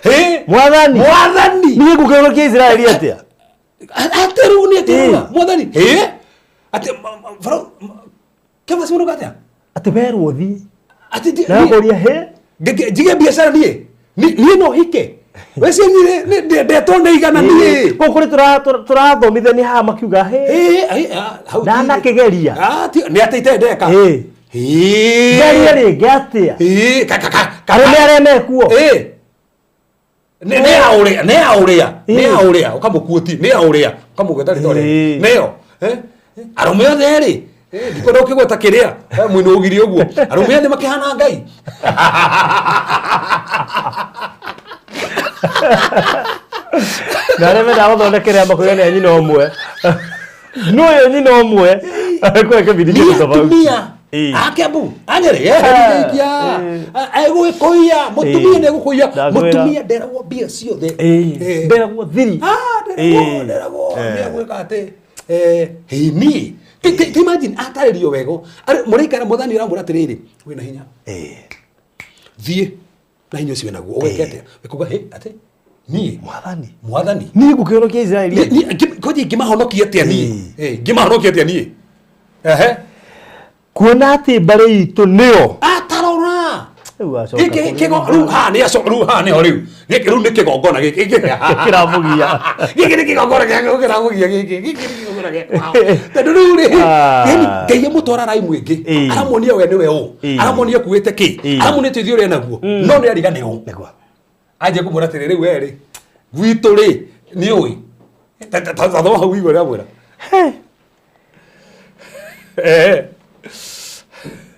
Hĩ. Mwathani. Mwathani. Niĩ ngũkĩhonokia Isiraeli atĩa? Atĩ rĩu nĩ atĩ rĩu mwathani hĩ atĩ kebasi mũruga atĩa? Atĩ werwo thiĩ. Atĩ Na akũria he. Njige biacara niĩ niĩ no hike weci niĩ ndetwo nĩ igana niĩ. Kũu kũrĩ tũrathomithania haha makiuga he. Hau Ndanakĩgeria. Nĩ atĩ itendeka. Ngerie rĩngĩ atĩa? Arũme arĩa mekuo. Nĩ ya ũrĩa, nĩ ya ũrĩa, nĩ ya ũrĩa ũkamũkuoti, nĩ ya ũrĩa ũkamũgweta rĩtwa rĩake nĩyo. Arũme othe rĩ, ndikwenda ũkĩgweta kĩrĩa mwĩnĩ ũgiri ũguo, arũme othe makĩhana Ngai. Na arĩa mendaga gũthondekerera makuga nĩ a nyina ũmwe. No yo nyina ũmwe. Kwĩ kĩbindi Nĩ kĩndũ tofauti. atumia Ĩĩ. a Kiambu a Nyeri eheririe egũgĩkũiya mũtumia nĩ egũkũiya Ndakwĩra. mũtumia nderagwo mbia ciothe Ĩĩ. Eh. Nderagwo thiri. Ah, nderagwo Ĩĩ. nderagwo Eh. nĩ egwĩka atĩ hĩ niĩ ti imagine atarĩrio wega mũraikara mũthani ũramwĩra atĩrĩrĩ wĩna hinya Ĩĩ. thiĩ na hinya ũcio wĩnaguo ũgwĩka atĩa ĩkuga hĩ atĩ niĩ Mwathani. mwathani Niĩ ngũkĩhonokia Israeli. Koje ingĩmahonokia atĩa niĩ Ĩĩ. Ngĩmahonokia atĩa niĩ ehe Kuona atĩ mbarĩ itũ nĩyo. atarora Rĩu acoka Gĩkĩ kũrĩ kĩgo rĩu haha nĩ aco rĩu haha nĩho rĩu gĩkĩ rĩu nĩ kĩgongona gĩkĩ Kĩramũgia. Gĩkĩ nĩ kĩgongona gĩakwa kĩramũgia gĩkĩ gĩkĩ nĩ kĩgongona gĩakwa tondũ rĩu rĩ Ah. yani Ngai amũtwara raimu ĩngĩ Ĩĩ. aramuonia we nĩwe ũ Ĩĩ. aramuonia kuĩte kĩ Ĩĩ. aramuonia ũteithio ũrĩa naguo no nĩ ariganĩrwo Nĩguo. anjie kũmwĩra atĩrĩ rĩu we rĩ gwitũ rĩ nĩ ũĩ tathoma hau igũrũ rĩamwĩra Eh.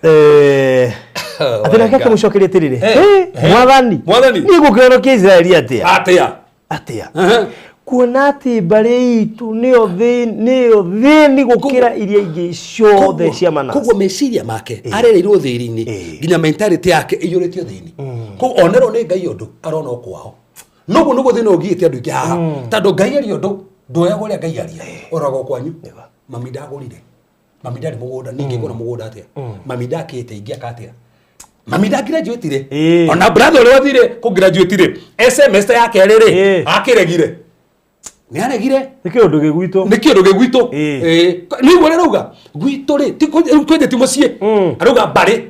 Eh, Oh atĩ my nake God. akĩmũcokeria atĩrĩrĩ Eh, "Hĩ, eh. mwathani Mwathani. niĩ ngũkĩhonokia Israeli atĩa atĩa atĩa Ehe. kuona atĩ mbarĩ itũ nĩyo nĩyo thĩni gũkĩra iria ingĩ ciothe cia Manase koguo meciria make arereirwo thĩri-inĩ Ĩĩ. nginya mentality yake ĩiyũrĩtio thĩni koguo onerwo nĩ ngai ũndũ arona o kwao noguo nĩguo thĩna ũgiĩte andũ aingĩ haha tondũ ngai aria ũndũ ndoyagwo ũrĩa ngai aria oragwo kwanyu mami ndagũrire mami ndarĩ mũgũnda niĩ ingĩgũra mũgũnda atĩa mami ndakĩte ingĩaka atĩa mami ndagraduatire Ĩĩ. ona brother ũrĩa wathire kũgraduatire semester ya kerĩ rĩ Ĩĩ. akĩregire nĩ aregire nĩ kĩũndũ gĩ gwitũ nä kä ndå gä gwitå Ĩĩ. nä guo rauga gwitå rä kwenje ti må ciä arauga mbarä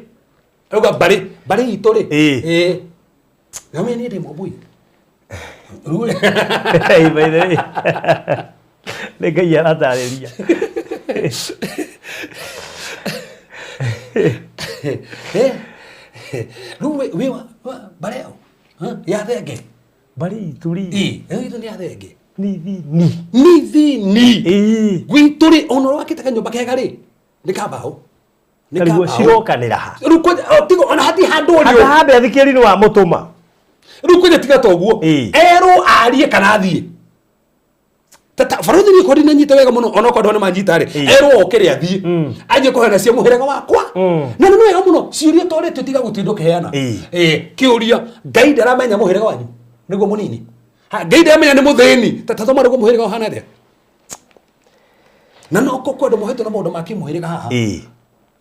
arauga mbarä mbarä itå rä Ĩĩ. namenya niä ndä mombui Hey, by the way. Nĩ Ngai aratarĩria rä u wä mbarä ä ya thenge mbarĩ itũ rĩ itå nä ya thenge nĩ thini nä thini Ĩĩ. gwitå rä ona å rä wakä te kanyåmba kega rä nä kambaå Na nĩguo cirokanĩra ha rä u tigo ona hati handå rä akahambe athikĩri nĩ wamũtũma rä u kwä tiga toguo Ĩĩ. erwo arie kana athiä barothi nä kondi nanyita wega må no onokorwo andå nä manyita rä Ĩĩ. erwo okä re athiä anjie kå heana cia må hä rä ga wakwa na nä wega må no ciå ria torä tå tiga gå tinda å kä heana Ĩĩ. kä å ria ngai ndaramenya må hä rä ga wanyu nä guo må nini Ha, ngai ndaramenya nä må thä ni tathoma rä guo må hä rä ga å hana atä na no kå kwendwo mohetwo na maå ndå ma kä må hä rä ga haha Ĩĩ.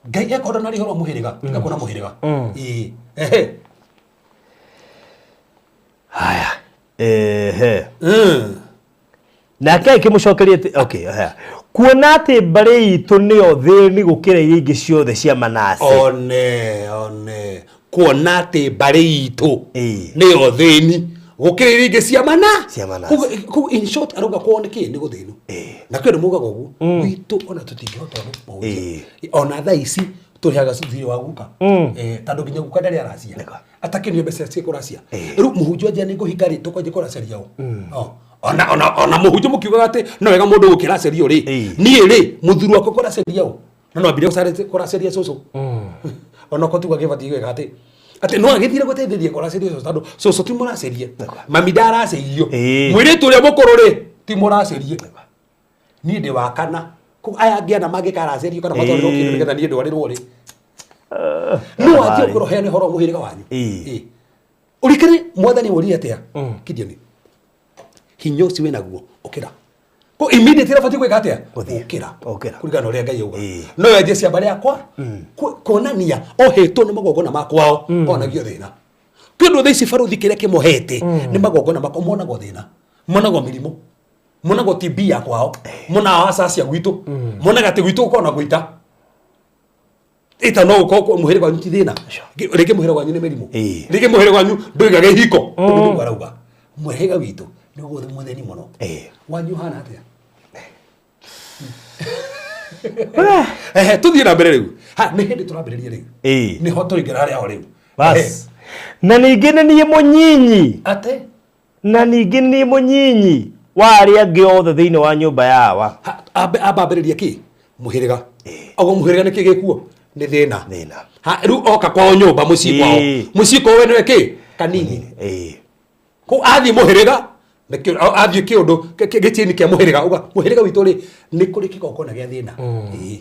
ngai ekonda na rä horo må hä rä ga tiga kuona må hä rä ga ehe haya ehe Mm. nake akĩmũcokeria atĩ okay haya kuona atĩ mbarĩ itũ nĩyo thĩni gũkĩra iria ingĩ ciothe cia Manase one one kuona atä mbarä itå Ĩĩ. nä yo thä ni gå kä rä iria ingä cia mana Cia Manase. Koguo in short arauga kwao nä kä nä gå thä nu na kwä andå maugaga å guo gwitå ona tå tingä hota Ĩĩ. ona thaa ici tå rä haga thirä wa guka tondå nginya guka ndarä aracia atakä nio mbeca cia kå racia rä u må hunjio anjia nä ngå hinga rä tå kwanjia kå raceria å ona ona ona må hunjio må kiugaga atä no wega må ndå gå kä racerio rä Ĩĩ. niä rä må thuri wakwa kå raceria å na no ambire kå raceria cåcå ona ko tuga gä batiä gwä ka atä atä no agä thire gå teithä ria kå raceria cåcå tondå cåcå ti må racerie mami ndaraceirio Ĩĩ. mwä rä tu å rä a må kå rå rä ti må racerie niä ndä wa kana Koguo aya angä ana mangä karacerio kana matwarä kä ndå nä getha niä ndwarä rwo rä no anjie å korwo heane horo må hä rä ga wanyu Ĩĩ. å rikere mwathani å rire atä a Gideon hinya å cio wä naguo å kä ra ko immediately ũbatiĩ gwĩka atĩa Gũthiĩ. ũkĩra Ũkĩra. kũringana na ũrĩa ngai auga Ĩĩ. no yanjie ciamba rĩakwa kuonania ohetwo nĩ magongona ma kwao onagio thĩna kwĩ andũ thaa ici barũthi kĩrĩa kĩmohete nĩ magongona makwa monagwo thĩna monagwo mĩrimũ monagwo TB ya kwao monaga acacia gwitũ monaga atĩ gwitũ gũkoragwo na gũita ita no gũkorwo mũhĩrĩga wanyu ti thĩna rĩngĩ mũhĩrĩga wanyu nĩ mĩrimũ Ĩĩ. rĩngĩ mũhĩrĩga wanyu ndũigaga ihiko ũguo nĩguo arauga mũhĩrĩga witũ nĩguo mũthĩni mũno Ĩĩ. wanyu ũhana atĩa ehe tuthiĩ na mbere rĩu ha nĩ hĩndĩ tũrambĩrĩria rĩu Ĩĩ. nĩho tũraingĩra harĩa ho rĩu bas na ningĩ nĩ niĩ mũnyinyi ate na ningĩ nĩ niĩ mũnyinyi wa arĩa angĩ othe thĩinĩ wa nyũmba yawa ambambĩrĩria kĩ mũhĩrĩga oguo mũhĩrĩga nĩ kĩ gĩkuo nĩ thĩna Thĩna. Ha, rĩu oka kwao nyũmba mũciĩ kwao Ĩĩ. mũciĩ kwao we nĩwe kĩ kanini Ĩĩ. kũ athiĩ mũhĩrĩga Nĩkĩo athiĩ kĩũndũ gĩtiĩni kĩa mũhĩrĩga uga mũhĩrĩga witũ rĩ nĩ kũrĩ kĩgongona gĩa thĩna. Ĩĩ.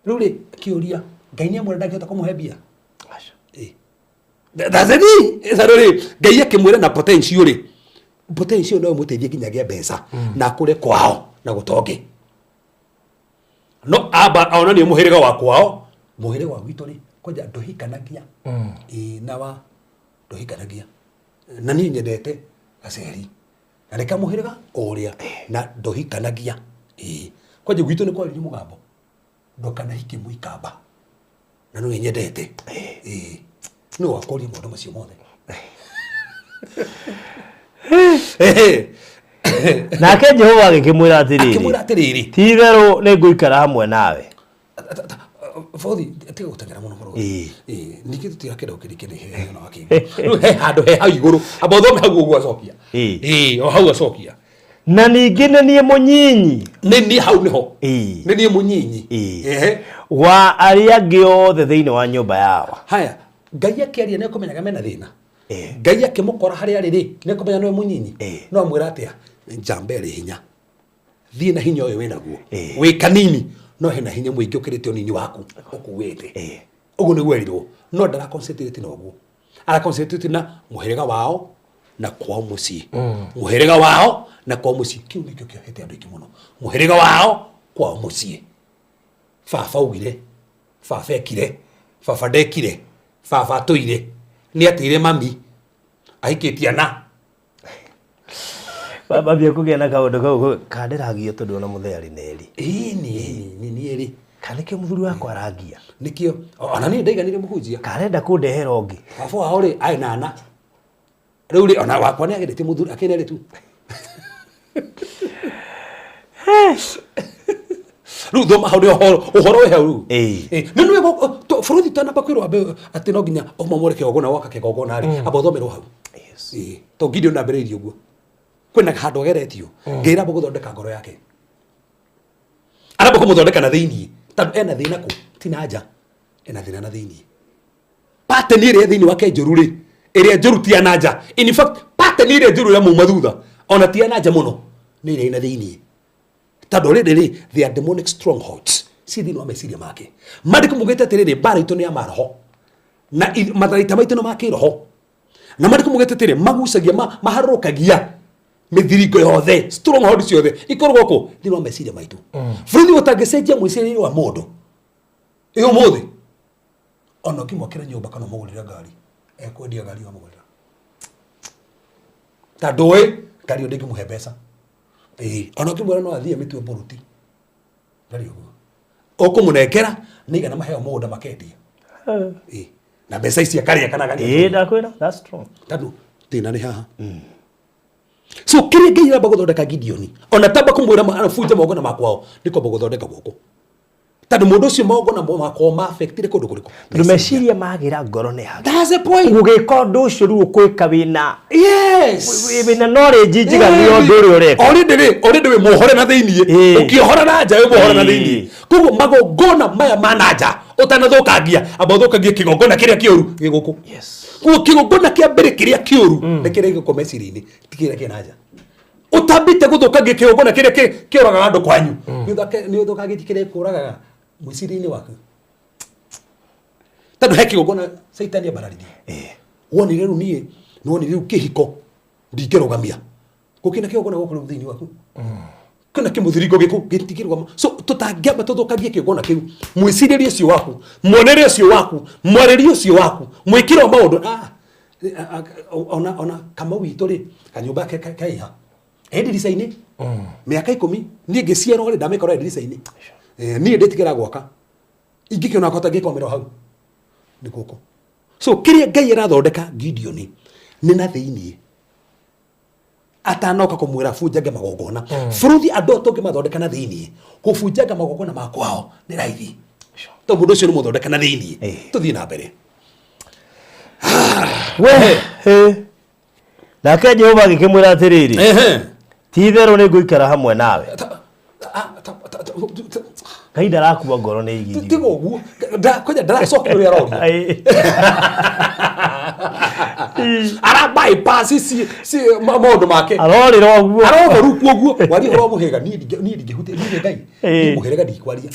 Rĩu rĩ kĩũria Ngai nĩ amwĩra ndangĩhota kũmũhe mbia. Ĩĩ. That's it. Tondũ rĩ Ngai akĩmwĩra na potential rĩ potential no ĩmũteithie nginya agĩe mbeca na akũre kwao na gũtonge. No amba onanie mũhĩrĩga wa kwao mũhĩrĩga wa gwitũ rĩ kwanja ndũhikanagia. Ĩĩ na wa ndũhikanagia na niĩ nyendete gaceri na nĩ kamũhĩrĩga ũrĩa na ndũhikanagia. Ĩĩ kwanja gwitũ nĩ kwaririe mũgambo ndũkanahike mũikamba na nĩwe nyendete. Ĩĩ nĩ wakũria maũndũ macio mothe. Nake Jehova agĩkĩmwĩra atĩrĩrĩ, akĩmwĩra atĩrĩrĩ, ti-itherũ nĩ ngũikara hamwe nawe. Bothi tiga gũteng'era mũno bũrũri. Ĩĩ. Ĩĩ, ningĩ tũtirakĩenda ũkĩrike nĩ he ona wakĩigua. Rĩu he handũ he hau igũrũ amba ũthome hau ũguo acokia. Ĩĩ. Ĩĩ, o hau acokia. Na ningĩ nĩ niĩ mũnyinyi. Nĩ niĩ hau nĩho. Ĩĩ. Nĩ niĩ mũnyinyi. Ĩĩ. Ehe. Wa arĩa angĩ othe thĩinĩ wa nyũmba yao. Haya, Ngai akĩaria nĩ ekũmenyaga mena thĩna. Ĩĩ. Ngai akĩmũkora harĩa arĩ rĩ, nĩ ekũmenya nĩwe mũnyinyi. Ĩĩ. No amwĩra atĩa? Njamba ĩrĩ hinya. Thiĩ na hinya ũyũ wĩnaguo. Ĩĩ. Wĩ kanini no hena hinya mũingĩ ũkĩrĩte ũnini waku ũkuĩte. Ĩĩ. Ũguo nĩguo erirwo. No ndara concentrate na ũguo. Ara concentrate na mũhĩrĩga wao na kwao mũciĩ. Mũhĩrĩga wao na kwao mũciĩ. Kĩu nĩkĩo kĩohete andũ aingĩ mũno. Mũhĩrĩga wao kwao mũciĩ. Baba augire, baba ekire, baba ndekire, baba atũire, nĩ ateire mami, ahikĩtie ana. Baba kũgĩa na kaũndũ kau kandĩragio tondũ ona mũthee arĩ na eri. Ĩĩ nĩ niĩ rĩ. Kana nĩkĩo mũthuri wakwa arangia. Nĩkĩo ona niĩ ndaiganire mũhunjia. Karenda kũndehera ũngĩ. Baba wao rĩ arĩ na ana. Rĩu rĩ ona wakwa nĩ ageretie mũthuri akĩna erĩ tu. Rĩu thoma hau nĩ ũhoro ũhoro wĩ hau rĩu. Ĩĩ. Ĩĩ, nĩ nĩwe bũrũri ũtanamba kwĩrwo ambe atĩ no nginya ũmomore kĩgongona waka kĩgongona rĩ amba ũthomerwo hau. Yes. Ĩĩ, to Gideon ambĩrĩirie ũguo. Kwĩna handũ ageretio. Ngai aramba gũthondeka ngoro yake. Aramba kũmũthondeka na thĩiniĩ tondũ ena thĩna kũ ti na nja ena thĩna na thĩiniĩ. Pattern ĩrĩa thĩiniĩ wake njũru rĩ ĩrĩa njũru ti ya na nja. In fact pattern ĩrĩa njũru ĩrĩa mauma thutha ona ti ya na nja mũno nĩ ĩrĩa ĩna thĩiniĩ. Tondũ rĩrĩ rĩ they are demonic strongholds ci thĩiniĩ wa meciria make. Maandĩko maugĩte atĩrĩrĩ mbara itũ nĩ ya maroho na matharaita maitũ nĩ ma kĩroho. Na maandĩko maugĩte atĩrĩrĩ magucagia maharũrũkagia mĩthiringo yothe stronghold ciothe ikoragwo kũ thĩiniĩ wa meciria maitũ. Bũrũri ũtangĩcenjia mwĩcirĩrie wa mũndũ ĩ ũmũthĩ ona ũkĩmwakĩra nyũmba kana ũmũgũrĩre ngari ekwendia ngari wamũgũrĩra ta ndũĩ ngari ĩyo ndĩngĩmũhe mbeca. Ĩĩ, ona ũkĩmwĩra no athiĩ amĩtue mbũrũti ndarĩ ũguo ũkũmũnengera nĩ igana maheo mũgũnda makendia. Ĩĩ, na mbeca ici akarĩa kana akanyua. Ĩĩ ndakwĩra that's true. Tondũ thĩna nĩ haha. So kĩrĩa Ngai aramba gũthondeka Gideon ona tamba kũmwĩra abunje magongona ma kwao nĩ kwamba gũthondeka gũkũ. Tondũ mũndũ ũcio magongona ma kwao ma affectire kũndũ kũrĩkũ? Tondũ meciria magĩra ngoro nĩ hagĩ. That's the point. Ũgĩka ũndũ ũcio rĩu ũkwĩka wĩna Yes. wĩna knowledge njiganu ya ũndũ ũrĩa ũreka. Already rĩ, already wĩ mũhore na thĩiniĩ. Ĩĩ. Ũkĩohora na nja wĩ mũhore na Ĩĩ. thĩiniĩ. Koguo magongona maya ma na nja ũtanathũkangia amba ũthũkangie kĩgongona kĩrĩa kĩũru gĩ gũkũ. Yes. Koguo kĩgongona kĩa mbere kĩrĩa kĩũru nĩ kĩrĩa gĩgũkũ meciria-inĩ ti kĩrĩa kĩ na nja. Ũtambĩte gũthũkangia kĩgongona kĩrĩa kĩũragaga andũ kwanyu. Nĩ ũthũkangĩtie kĩrĩa gĩkũragaga mwĩcirĩrie-inĩ waku. Tondũ he kĩgongona Caitani ambararirie. Wonire rĩu niĩ, nĩwonire rĩu kĩhiko ndingĩrũgamia. Gũkĩna kĩgongona gũkũ rĩu thĩinĩ waku. Kwĩna kĩmũthiringo gĩkũ gĩtingĩrũgama. So tũtangĩamba tũthũkangie kĩgongona kĩu, mwĩcirĩrie ũcio waku, muonere ũcio waku, mwarĩrie ũcio waku, mwĩkĩre wa maũndũ. Ona Kamau witũ rĩ, kanyũmba ke kaiha. E ndirica-inĩ. Mĩaka 10, niĩ ngĩciarwo rĩ, ndamĩkora e ndirica-inĩ. Niĩ ndĩtigĩra gwaka. Ingĩkĩona kota ngĩkomera hau. Nĩ gũkũ. So kĩrĩa Ngai arathondeka Gideon nĩ na thĩiniĩ. Atanoka kũmwĩra bunjange magongona. Bũrũri andũ aya tũngĩmathondeka na thĩiniĩ, kũbunjanga magongona ma kwao nĩ raithi. Tondũ mũndũ ũcio nĩ mũthondeka na thĩiniĩ. Tũthiĩ na mbere. We, Nake Jehova agĩkĩmwĩra atĩrĩrĩ, ti-itherũ nĩ ngũikara hamwe nawe. Ngai ndarakua ngoro nĩ igithio. Tiga ũguo. Kwanja ndaracokia ũrĩa aroria. Ara bypass ci maũndũ make. Arorĩra ũguo. Arothoruku ũguo waria ũhoro wa mũhĩrĩga, niĩ ndingĩhutia, niĩ Ngai, niĩ mũhĩrĩga ndikwaria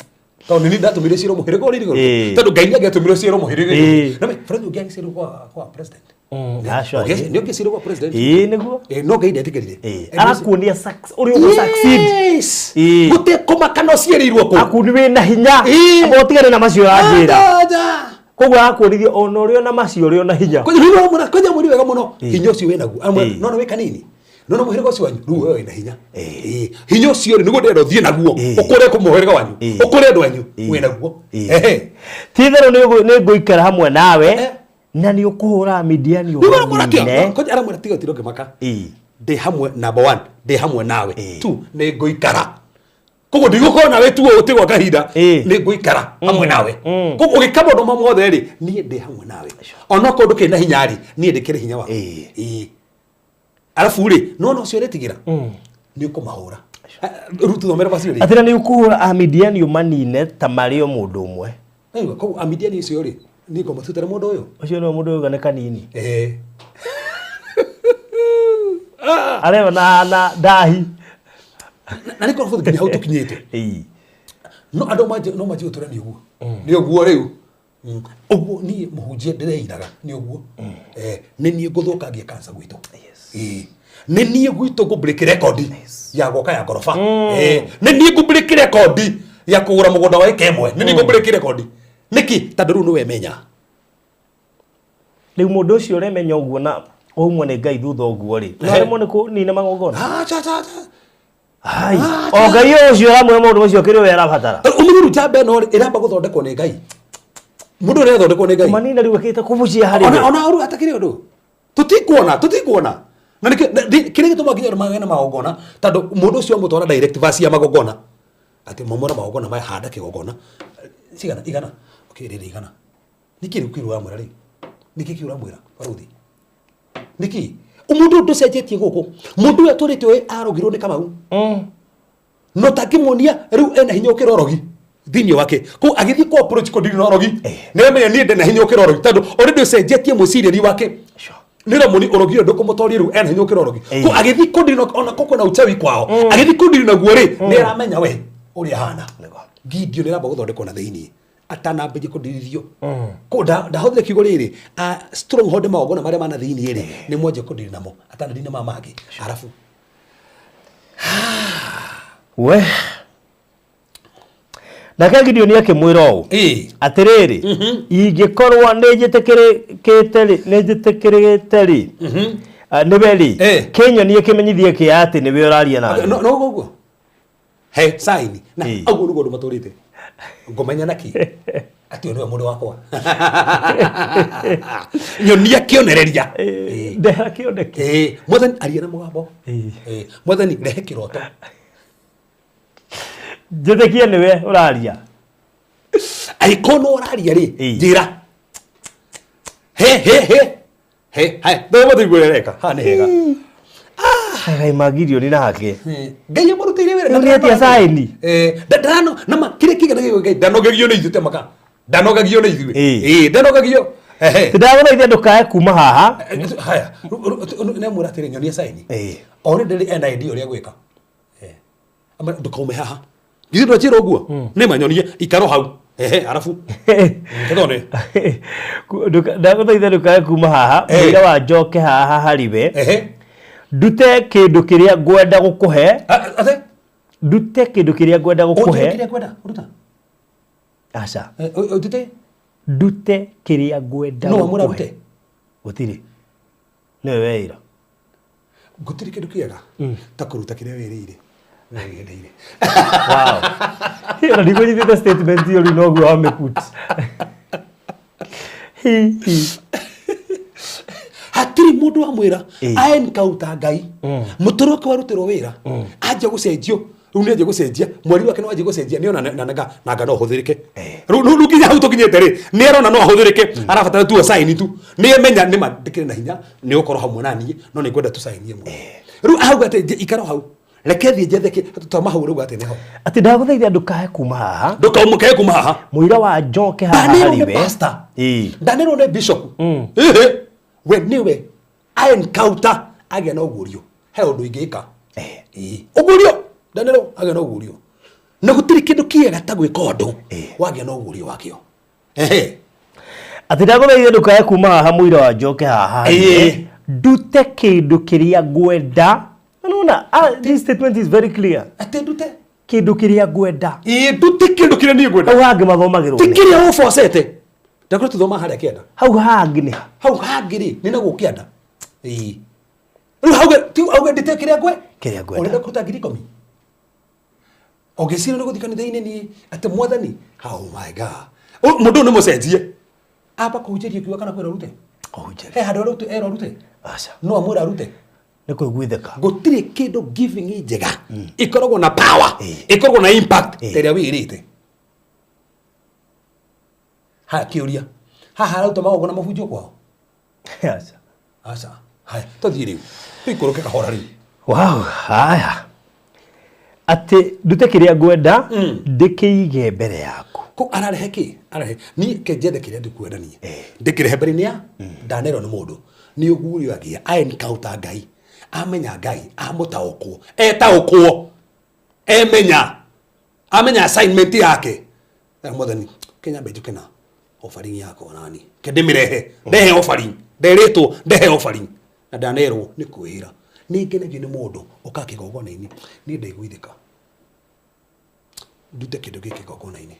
tondũ nĩ niĩ ndatũmire ciĩrwo mũhĩrĩga ũrĩ igũrũ, tondũ Ngai nĩ angĩatũmire ciĩrwo mũhĩrĩga igũrũ. Na Fred ũngĩ agĩciĩrwo kwa president. Acio. Nĩ ũngĩciĩrwo kwa president. Ĩĩ, nĩguo. No Ngai ndetĩkĩrire. Arakuonia ũrĩa ũgũ succeed. Yes. Gũtekũmaka no ciĩrĩirwo kũ. Akuoni wĩna hinya. Amba ũtigane na macio ũranjĩra. Koguo arakuonithia ona ũrĩ ona macio ũrĩ ona hinya. Kwanja mwĩri wega mũno, hinya ũcio wĩnaguo. No no wĩ kanini, no no mũhĩrĩga ũcio wanyu rĩu we wĩna hinya. Hinya ũcio rĩ, nĩguo ndĩrenda ũthiĩ naguo ũkũre kũ mũhĩrĩga wanyu, ũkũre andũ anyu wĩnaguo. Ti-itherũ nĩ ngũikara hamwe nawe na nĩ ũkũhũra Midiani. Rĩu aramwĩra ũmanine. Kwanja aramwĩra tiga ũtinde ũkĩmaka, ndĩ hamwe, number one, ndĩ hamwe nawe, two, nĩ ngũikara. Koguo ndigũkorwo nawe tu ũũ gwa kahinda, nĩ ngũikara hamwe nawe. Koguo ũgĩka maũndũ ma mothe rĩ, niĩ ndĩ hamwe nawe, onokorwo ndũkĩrĩ na hinya rĩ, niĩ ndĩkĩrĩ hinya waku. Arabu rĩ, nona ũcio ũretigĩra nĩ ũkũmahũra. Rĩu tũthomere macio rĩ. Atĩ na nĩ ũkũhũra Amidiani ũmanine ta marĩ o mũndũ ũmwe. Aigua, koguo Amidiani ũcio rĩ, niĩ ngũmatutĩra mũndũ ũyũ. Ũcio nĩwe mũndũ ũyũ nĩ kanini. Areyona na ndahi. Na nĩ korwo nginya hau tũkinyĩte. No andũ no manjie gũtũra nĩ ũguo. Nĩ ũguo rĩu. Ũguo niĩ mũhunjia ndĩreiraga nĩ ũguo. Nĩ niĩ ngũthũkangia cancer gwitũ. Nĩ niĩ gwitũ ngũ break record ya gwaka ya ngoroba. Nĩ niĩ ngũ break record ya kũgũra mũgũnda wa ĩka ĩmwe. Nĩ niĩ ngũ break record. Nĩkĩ? Tondũ rĩu nĩwe menya. Rĩu mũndũ ũcio ũremenya ũguo na waumwo nĩ Ngai thutha ũguo rĩ, no aremwo nĩ kũnina magongona? Acha, acha, acha. Hai, o Ngai ũcio ũramwĩra maũndũ macio kĩrĩa we arabatara. Ũmenye rĩu njamba ĩno rĩ, ĩramba gũthondekwo nĩ Ngai. Mũndũ ũrĩa athondekwo nĩ Ngai. Kũmanina rĩu ĩkĩte kũbucia harĩ we. Ona ũru atakĩrĩ ũndũ. Tũtikuona, tũtikuona. Na nĩkĩo kĩrĩa gĩtũmaga nginya andũ magĩe na magongona, tondũ mũndũ ũcio amũtwara direct verse ya magongona. Atĩ momora magongona maya, handa kĩgongona. Cigana, igana. Okay, rĩrĩ igana. Nĩkĩ rĩu kĩu ũramwĩra rĩu? Nĩkĩ kĩu ũramwĩra, Baruthi? Nĩkĩ? Mũndũ ũyũ ndũcenjetie gũkũ. Mũndũ ũyũ atũrĩte ũĩ arogirwo nĩ Kamau. No tangĩmuonia rĩu ena hinya ũkĩra ũrogi thĩinĩ wake. Koguo agĩthiĩ kũ approach kũndiri na ũrogi, nĩ aramenya niĩ ndĩna hinya ũkĩra ũrogi, tondũ already ũcenjetie mwĩcirĩrie wake. Nĩ ũramũni ũrogi ũyũ ndũkũmũtoria, rĩu ena hinya ũkĩra ũrogi. Koguo agĩthiĩ kũndiri na ona kwĩna uchawi kwao, agĩthiĩ kũndiri naguo rĩ, nĩ aramenya we ũrĩa ahana. Gideon ĩramba gũthondekwo na thĩinĩ atanambĩrĩria kũndirithio. Ndahũthĩra kiugo rĩrĩ, stronghold, magongona marĩa mana thĩinĩ rĩ, nĩ mwanjia kũndiri namo atanandiri na maya mangĩ arabu. We nake Gideoni akĩmwĩra ũũ, atĩrĩrĩ, ingĩkorwo nĩ njĩtĩkĩrĩkĩte rĩ, nĩ njĩtĩkĩrĩte rĩ, nĩwe rĩ, kĩnyonie kĩmenyithie kĩa atĩ nĩwe ũraria na No ũguo he sign na ũguo nĩguo andũ matũrĩte ngũmenya na kĩ atĩ ũyũ nĩwe mũndũ wakwa, nyonia kĩonereria. Ndehera kĩoneki. Mwathani aria na mũgambo. Mwathani rehe kĩroto. Njĩtĩkie nĩwe ũraria. Angĩkorwo no ũraria rĩ, njĩra he he he he he ndå mũthiĩ ũrĩa haha nĩ hega. Ngai ma Gideoni nake. Ngai amũrutĩire wĩra. Rĩu nĩ atia sign. Ndarano na ma kĩrĩa kĩganagia Ngai ndanogagio nĩ ithuĩ, temaka ndanogagio nĩ ithuĩ. Ndanogagio. Ndagũthaitha ndũkae kuma haha. Haya, nĩ amwĩra atĩrĩ, nyonia sign. Already ena idea ũrĩa gwĩka. Ndũkaume haha, githĩ ndwanjĩra ũguo nĩ manyonie ikaro hau ehe arabu kĩthone. Ndagũthaitha ndũkae kuma haha mũira wa njoke haha harĩ we, ndute kĩndũ kĩrĩa ngwenda gũkũhe. Ate? Ndute kĩndũ kĩrĩa ngwenda gũkũhe. Kĩrĩa ngwenda ũruta. Aca. Ũtute. Ndute kĩrĩa ngwenda No wamwĩra gũkũhe. arute? Gũtirĩ, nĩwe weĩra. Gũtirĩ kĩndũ kĩega ta kũruta kĩrĩa wĩrĩire wĩyendeire. Wow. Ona ndikũnyitĩte statement ĩyo rĩu noguo wamĩput. Hi, hi. Hatirĩ mũndũ wamwĩra aencounter Ngai, mũtũrĩ wake warutĩrwo wĩra anjia gũcenjio. Rĩu nĩ anjia gũcenjia, mweri wake nĩ wanjia gũcenjia, nĩ ona nanga no ũhũthĩrĩke. Rĩu nginya hau tũkinyĩte rĩ, nĩ arona no ahũthĩrĩke, arabatara tu sign tu, nĩ emenya nĩ ma ndĩkĩrĩ na hinya, nĩ ũkorwo hamwe na niĩ, no nĩ ngwenda tu sign ĩmwe. Rĩu ahauga atĩ ikara hau, reke thiĩ njethe kĩ twama hau rĩu atĩ nĩho. Atĩ ndagũthaitha ndũkae kuma haha. Ndũkaumũkae kuma haha. Mũira wa njoke haha ndanĩrwo harĩ nĩ we. Pastor, ndanĩrwo nĩ bishop. Ĩhĩ, we nĩwe. A encounter agĩa na ũguũrio he ũndũ ingĩka. Ũguũrio ndanĩrwo agĩa na ũguũrio na gũtirĩ kĩndũ kĩega ta gwĩka ũndũ wagĩa na ũguũrio wakĩo. Ehe. Atĩ ndagũthaitha ndũkae kuma haha mũira wa njoke haha ndute kĩndũ kĩrĩa ngwenda. Nona this statement is very clear. Atĩ ndute kĩndũ kĩrĩa ngwenda. Ĩĩ ndute kĩndũ kĩrĩa niĩ ngwenda. Hau hangĩ mathomagĩrwo ti kĩrĩa ũbocete. Ndakũrĩ tũthoma harĩa kĩanda. Hau hangĩ nĩ ha? Hau hangĩ rĩ nĩ na gũkĩanda. Ĩĩ. Rĩu hauge ti auge ndute kĩrĩa ngwe kĩrĩa ngwenda. Ũrenda kũruta 10,000. Ũngĩcira nĩ gũthiĩ kanitha-inĩ niĩ atĩ mwathani oh my God. Mũndũ ũyũ nĩ mũcenjie. Amba kũhunjĩria kiugo kana kwĩra ũrute? Kũhunjĩria. He handũ arute erwo ũrute? Aca. No amwĩra arute? Nĩ kũiguithĩka. Gũtirĩ kĩndũ giving njega ĩkoragwo na power, ĩkoragwo na impact ta ĩrĩa wĩrĩte. Haya kĩũria. Haha arauta magongona mabunjwo kwao? Aca. Aca. Haya, tũthiĩ rĩu. Tũikũrũke kahora rĩu. Wow, haya. Atĩ ndute kĩrĩa ngwenda ndĩkĩige mbere yaku. Kũ ararehe kĩ? Ararehe. Niĩ ke njethe kĩrĩa ndĩkwenda niĩ. Ndĩkĩrehe mbere-inĩ ya ndanerwo nĩ mũndũ. Nĩ ũguũrio agĩa, a encounter Ngai. Amenya Ngai, amũtaũkwo, etaũkwo, emenya, amenya assignment yake. Na mwathani, Kenya mbe njuke na offering yakwa nani. Ke ndĩmĩrehe, ndehe offering, nderĩtwo ndehe offering. Na ndanerwo nĩ kwĩra. Nĩ ngenagio nĩ mũndũ ũka kĩgongona-inĩ, niĩ ndaiguithĩka. Ndute kĩndũ gĩkĩ kĩgongona-inĩ.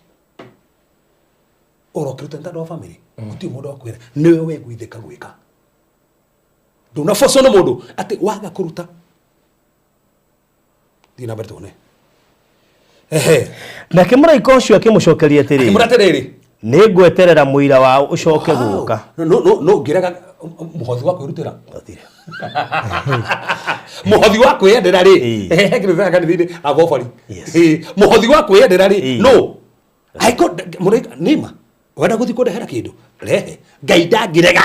Ũrokĩrĩte nĩ tondũ wa family, gũtirĩ mũndũ wa kwĩra, nĩwe weguithĩka gwĩka. Ndũnabocwo nĩ mũndũ atĩ waga kũruta. Thiĩ na mbere tuone. Ehe. Nake mũraika ũcio akĩmũcokeria atĩrĩrĩ. Akĩmwĩra atĩrĩrĩ. Nĩ ngweterera mũira wa ũcoke gũka. No no no ngĩrega mũhothi wa kwĩrutĩra. Mũhothi wa kwĩyendera rĩ. Ehe kĩrĩa kanitha-inĩ agobari. Mũhothi wa kwĩyendera rĩ. No. Aiko mũraika nĩma. Wenda gũthiĩ kũndehera kĩndũ rehe. Ngai ndangĩrega.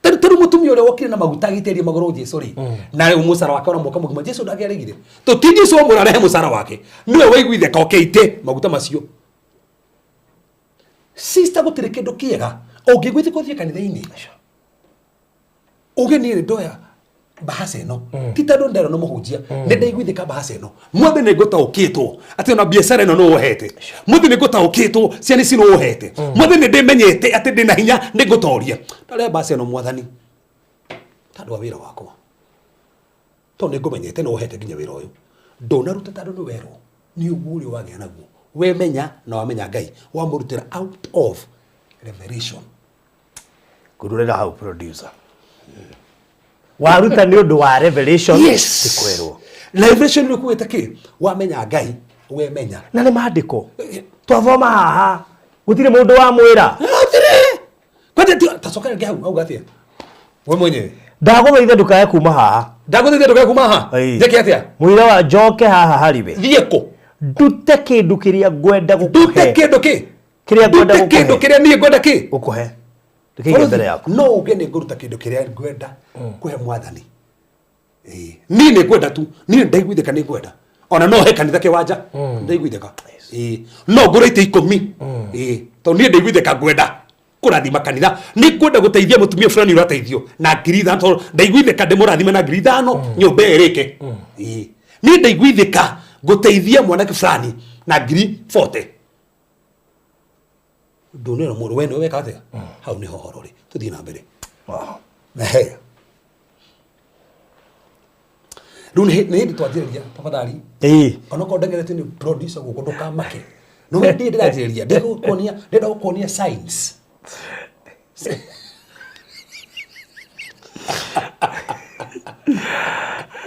Tarĩu mũtumia ũrĩa wokire na maguta agĩitĩrĩria magũrũ Jesũ rĩ, na rĩu mũcara wake ona mwaka mũgima Jesũ ndangĩaregire. Tũti Jesũ amwĩra arehe mũcara wake. Nĩwe waiguithĩka ũkĩite maguta macio. Sister gũtirĩ kĩndũ kĩega ũngĩguithĩka ũthiĩ kanitha-inĩ. Uge niĩ ndoya bahasa ĩno ti tondũ nderwo nĩ mũhunjia nĩ ndaiguithĩka bahasa ĩno mwathe nĩ ngũtaũkĩtwo atĩ ona biacara ĩno nĩ ũhete mwathe nĩ ngũtaũkĩtwo ciana ici nĩ ũhete mwathe nĩ ndĩmenyete atĩ ndĩna hinya nĩ ngũtoria ndarĩa bahasa ĩno mwathani tondũ wa wĩra wakwa tondũ nĩ ngũmenyete nĩ ũhete nginya wĩra ũyũ ndũnaruta tondũ nĩ werwo nĩ ũguo ũrĩa wagĩa naguo wemenya na wamenya Ngai wamũrutĩra out of revelation. Ngũrũrĩra hau producer. Waruta nĩ ũndũ wa revelation. Yes. Ti kwĩrwo. Revelation nĩ kuĩte kĩ? Wamenya Ngai, wemenya. Na nĩ maandĩko. Twathoma haha. Gũtirĩ mũndũ wamwĩra. Gũtirĩ. Kwanja ti tacoka rĩngĩ hau auga atĩa? We mwenyewe. Ndagũthaitha ndũkae kuma haha. Ndagũthaitha ndũkae kuma haha. Njĩke atĩa? Mũira wa njoke haha harĩ we. Thiĩ kũ? Ndute kĩndũ kĩrĩa ngwenda gũkũhe. Ndute kĩndũ kĩ? Kĩrĩa ngwenda Ndute gũkũhe. kĩndũ kĩrĩa niĩ ngwenda kĩ? Gũkũhe. Ndũkĩige mbere yaku. No uge nĩ ngũruta kĩndũ kĩrĩa ngwenda kũhe mwathani. Niĩ nĩ ngwenda tu, niĩ ndaiguithĩka nĩ ngwenda. Ona no he kanitha kĩwanja, ndaiguithĩka. No ngũre itĩ 10. Tondũ niĩ ndaiguithĩka ngwenda kũrathima kanitha. Nĩ ngwenda gũteithia mũtumia fulani ũrateithio na 5,000 tondũ ndaiguithĩka ndĩmũrathime na 5,000 nyũmba ĩyo ĩrĩke. Niĩ ndaiguithĩka ngũteithia mwanake fulani na 40,000. Ndũnĩra mũndũ we nĩwe weka atĩa? Hau nĩho ũhoro ũrĩ. Tũthiĩ na mbere. Ehe. Rĩu nĩ hĩndĩ twanjĩrĩria tafadhali. Onokorwo ndengeretio nĩ producer gũkũ ndũkamake. No we ndiĩ ndĩranjĩrĩria, ndĩrenda gũkuonia signs.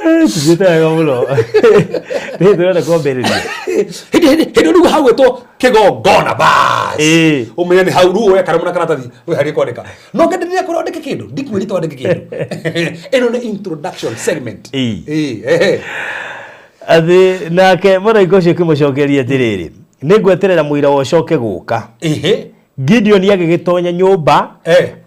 Tũthiĩte wega mũno. Nĩ tũrenda kwambĩrĩria. Hĩndĩ rĩu hau gwĩtwo kĩgongona bas. Ũmenye nĩ hau rĩu woe karamu na karatathi wĩharie kwandĩka. No ngĩenderea kũrĩa wandĩke kĩndũ, ndikwĩrĩte wandĩke kĩndũ. Ĩno nĩ introduction segment. Atĩ nake mũraika ũcio akĩmũcokeria atĩrĩrĩ, nĩ ngweterera mũira wa ũcoke gũka. Gideon agĩgĩtonya nyũmba,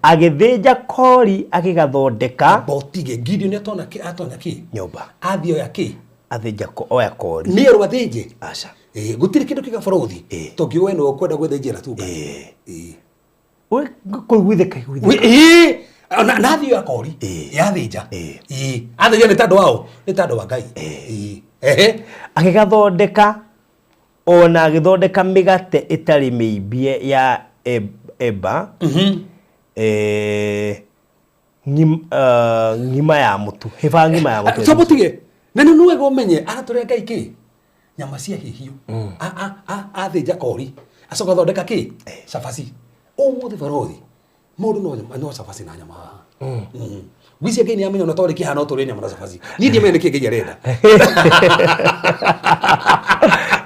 agĩthĩnja kori agĩgathondeka. Botige Gideon atona kĩ atonya kĩ? Nyũmba. Athiĩ oya kĩ? Athĩnja oya kori. Nĩ erwo athĩnje? Aca. Gũtirĩ kĩndũ kĩga borothi. Tondũ we nĩwe ũkwenda gwĩthĩnjĩra tu Ngai. We kũiguithĩka, iguithĩka. Na nathiĩ ya kori Ĩĩ. yathĩnja. Ĩĩ. Ĩĩ. Athĩnja nĩ tondũ wao, nĩ tondũ wa Ngai. Ĩĩ. Ehe. Agĩgathondeka ona agĩthondeka mĩgate ĩtarĩ mĩimbie ya eba ng'ima ya mũtu, hĩba ng'ima ya mũtu. Tũmũtige. Na nĩ wega ũmenye aratũrĩa Ngai kĩ? Nyama cia hĩhio. Athĩnja kori. Acoka athondeka kĩ? Cabaci. Ũmũthĩ barothi. Mũndũ no nyama, no cabaci na nyama haha. Ngwĩciria Ngai nĩ amenya ona twarĩ kĩhaha no tũrĩe nyama na cabaci. Niĩ ndiamenya nĩkĩ Ngai arenda.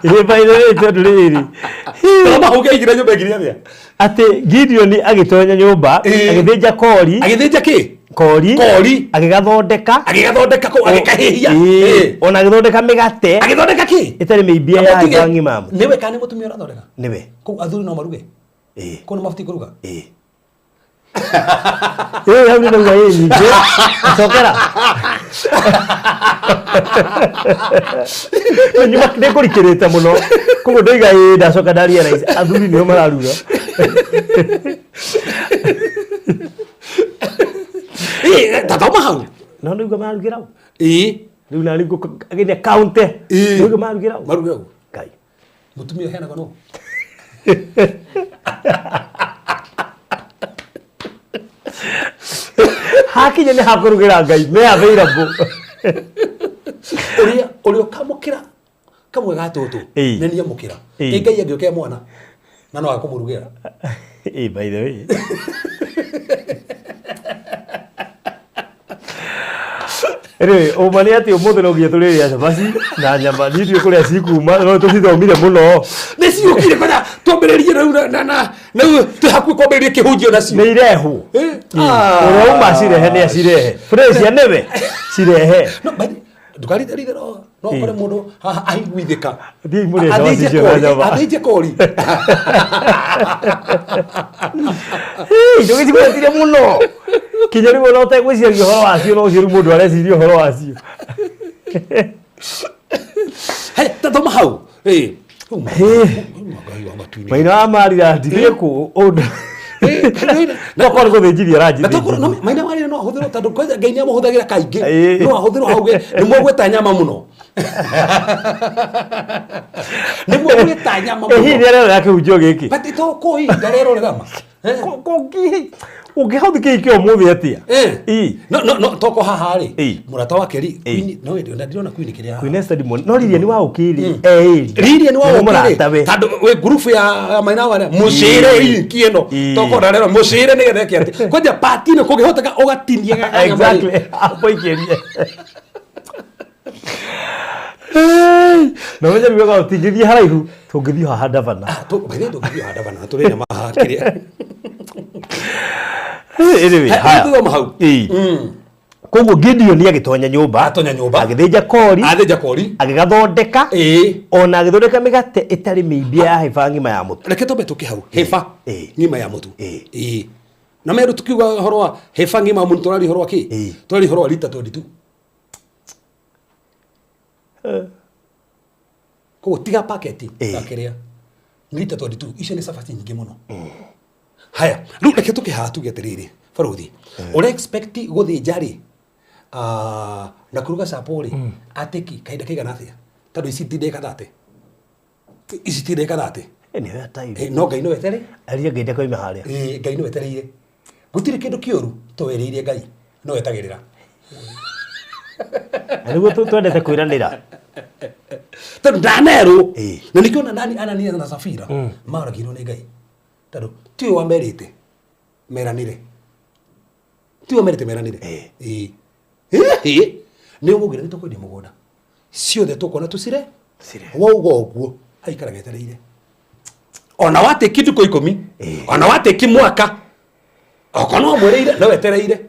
Ĩ, by the way, tondũ rĩrĩ Thoma hau Ngai aingĩra nyũmba ekire atĩa? Atĩ Gideon agĩtonya nyũmba, Ĩĩ. agĩthĩnja kori. Agĩthĩnja kĩ? Kori. Kori. Agĩgathondeka. Agĩgathondeka kũu, agĩkahĩhia. Ĩĩ. Ĩĩ. Ona agĩthondeka mĩgate Agĩthondeka kĩ? ĩtarĩ mĩimbie ya Mũtige. hĩba ng'ima ya mũtu. Nĩwe kana nĩ mũtumia ũrathondeka? Nĩwe. Kũu athuri no maruge? Ĩĩ. Kũu nĩ mabatiĩ kũruga? Ĩĩ. Ĩĩ, hau nĩ ndauga ĩĩ nyingĩ. Cokera. Nyuma nĩ ngũrikĩrĩte mũno. Koguo ndoiga ĩĩ ndacoka nda realize athuri nĩo mararuga. Ĩĩ, ta thoma hau. No nĩguo marugĩra u. Ĩĩ. Rĩu nani ngũkagenia kaunte. Ĩĩ. Nĩguo marugĩra u. Marugĩra u. Ngai. Mũtumia ũheanagwo nũ? Hakinya nĩ hakũrugĩra Ngai me available. Ũrĩa ũrĩa ũkamũkĩra kamwe ga tũtũ Ĩĩ. nĩ niamũkĩra. Ĩĩ. Ĩ Ngai angĩũke mwana na no akũmũrugĩra. Ĩĩ, by the way. Anyway, ũma nĩ atĩ ũmũthĩ no nginya tũrĩrĩa cabaci na nyama. Niĩ ndiũĩ kũrĩa cikuma no tũcithomire mũno. Nĩ ciũkire kwanja twambĩrĩrie rĩu na rĩu twĩ hakuhĩ kwambĩrĩria kĩhunjio nacio. Nĩ irehwo. Ĩ. Ũrĩa uma cirehe nĩ acirehe. Fresia nĩwe cirehe. No, but ndũkaritharithĩ no no ũkore mũndũ haha aiguithĩka. Thiĩi mũrĩe cabaci Athĩnje icio na kori, nyama. athĩnje kori. Hĩ, ndũgĩcigwetire mũno. Kinya rĩu ona ũtegwĩciragia ũhoro wacio no ũcio rĩu mũndũ areciria ũhoro wacio. Hey, ta thoma hau. Ĩ. Hĩ. Ngai wa matu-inĩ. Maina wa marira ndithiĩ kũ ũndũ. Ĩ, Tokorwo nĩ gũthĩnjithia Na tokorwo aranjithĩnjirie. maina marĩa no ahũthĩrwo tondũ kwanja Ngai nĩ amũhũthagĩra kaingĩ. Ĩ. No ahũthĩrwo hau nĩ mwagweta nyama mũno. Nĩ mwagweta nyama Ĩ, hihi mũno. nĩ arerorera kĩhunjio gĩkĩ? But to kũ hihi ndarerorera ma. Ũngĩhau thikĩ ũmũthĩ atĩa? Eh. Ĩ. No no no toko haha rĩ. Ĩ. Mũrata wake rĩ. Ĩ. Queen no ndirona Queen kĩrĩa haha. Queen Esther Ndimoni. No Lilian wa Ũkĩrĩ eĩri. Lilian wa Nĩ Ũkĩrĩ mũratawe. tondũ wĩ ngurubu ya maina wa mũcĩre inki ĩno Ĩ. toko ndarero mũcĩre nĩgetha eke atĩ kwanja pati ĩno kũngĩhoteka ũgatinia gakanyama rĩ. Exactly. Amũikĩrie. Hey, na ũmenye rĩu wega tũtingĩthiĩ haraihu tũngĩthiĩ haha Ndavana. Ah, by the way, tũngĩthiĩ haha Ndavana tũrĩe nyama haha kĩrĩa. Hey, anyway, Hey, haya. thoma hau. Ĩ. Koguo Gideon agĩtonya nyũmba, Atonya nyũmba. agĩthĩnja kori, Athĩnja kori. agĩgathondeka, Ĩ. ona agĩthondeka mĩgate ĩtarĩ mĩimbie ya hĩba ng'ima ya mũtu. Reke twambe tũke hau hĩba Ĩ. ng'ima ya mũtu. Ĩ. Ĩ. Na meru tukiuga ũhoro wa hĩba ng'ima ya mũtu tũraria ũhoro wa kĩ? Ĩ. Tũraria ũhoro wa lita 22. Koguo tiga paketi Ĩ. na kĩrĩa nĩ lita 22 icio nĩ cabaci nyingĩ mũno. Haya, rĩu reke tũke haha tuge atĩrĩrĩ barothi, ũra expect gũthĩnja rĩ na kũruga chapo rĩ atĩki kahinda kaigana atĩa? Tondũ ici ti ndagĩka 30. Ici ti ndagĩka 30. Ĩ, nĩ oya time. Ĩ, no Ngai no etere. Aria Ngai ndakoima harĩa. Ĩ, Ngai no etereire. Gũtirĩ kĩndũ kĩũru twerĩire Ngai no etagĩrĩra. Na nĩguo twendete kwĩranĩra. Tondũ ndanerwo. Ĩ. Na nĩkĩo ona Nani Anania na Safira maragirwo nĩ Ngai. Tondũ tiwe wamerĩte meranĩre. Tiwe wamerĩte meranĩre. Ĩ. Ĩ. Ĩ. Nĩ ũgũkĩra nĩ tũkwendia mũgũnda. Ciothe tũkona tũcire. Cire. Wauga ũguo aikaraga etereire. Ona watĩki ndukũ 10. Ĩ. Ona watĩki mwaka. Okorwo no wamwĩrĩire no wetereire.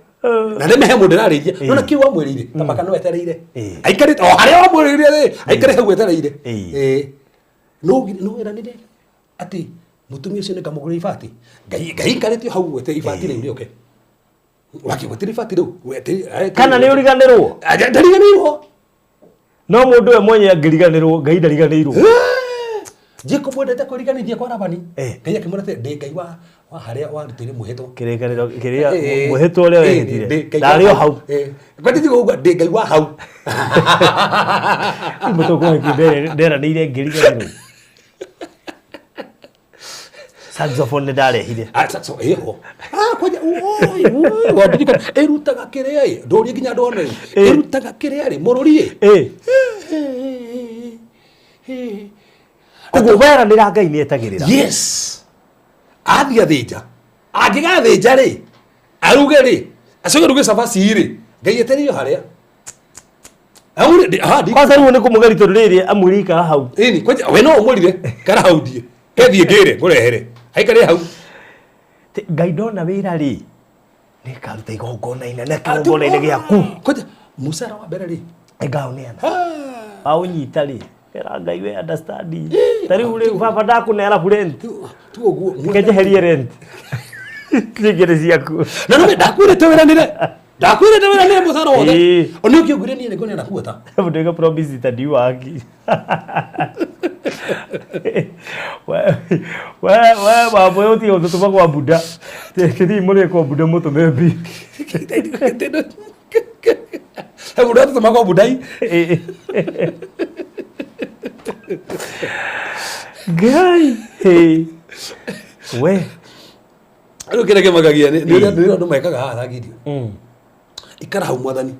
Na nĩ mehe mũndũ ndĩrarĩria. Nona kĩu wamwĩrĩire tabaka no wetereire. Ĩ. Aikarĩte o harĩa wamwĩrĩire rĩ, aikare hau wetereire. Ĩ. Ĩ. No no weranĩre atĩ mũtumia ũcio nĩngamũgũrĩra ibati. Ngai Ngai aikarĩte o hau wetereire ibati rĩu rĩũke. Wakĩgwatĩra ibati rĩu wetereire. Kana nĩ ũriganĩrwo? Ndariganĩirwo. No mũndũ we mwenye angĩriganĩrwo, Ngai ndariganĩirwo. Jacob wendete kwĩriganithia kwa Labani. Eh. Ngai akĩmwĩra atĩ ndĩ Ngai Wa harĩa warutĩire mwĩhĩtwa. Kĩrĩkanĩro kĩrĩa mwĩhĩtwa ũrĩa wehĩtire. Ndarĩ o hau. Kwani tiga ũguo ndĩ Ngai wa hau. Mũtũkũ nderanĩire ngĩriganĩrwo. Saxophone nĩ ndarehire. Ah, saxo ĩho. Ah, kwanja oi oi wandirikana ĩrutaga kĩrĩa ĩ ndũrie nginya andũ one ĩrutaga kĩrĩa rĩ mũrũri ĩ. Koguo weranĩra Ngai nĩ etagĩrĩra. Yes. Athiĩ athĩnja. Angĩgathĩnja rĩ aruge rĩ acoke aruge cabaci rĩ Ngai etereire harĩa. Aure ha ndi. Kwanza rĩu nĩ kũmũgeri tondũ rĩrĩ amwĩre ikara hau. Ĩni kwanja we no ũmwĩrire kara hau thiĩ. Kethiĩ ngĩre ngũrehere. Haikare hau. Ngai ndona wĩra rĩ nĩkaruta igongona inene kĩgongona-inĩ gĩaku. Kwanja mũcara wa mbere rĩ ngaũneana. Waũnyita rĩ era Ngai we understand. Ta rĩu rĩu baba ndakũneana rent. Tu ũguo. Reke njeherie rent. Nyingĩ ciaku. Na nĩ ndakwĩrĩte wĩranĩre. Ndakwĩrĩte wĩranĩre mũcara wothe. Ona ũngĩũngire niĩ nĩngũneana kuota. Mũndũ promise itandi waki. We we we baba ũyũ tiga gũtũtũma kwa Buddha. Tĩthiĩ mũrĩe kwa Buddha mũtũme mbia. He mũndũ atũtũma kwa Buddha. Ngai. We. Rĩu kĩrĩa kĩmakagia nĩ ũrĩa andũ mekaga haha Gideon. Ikara hau mwathani.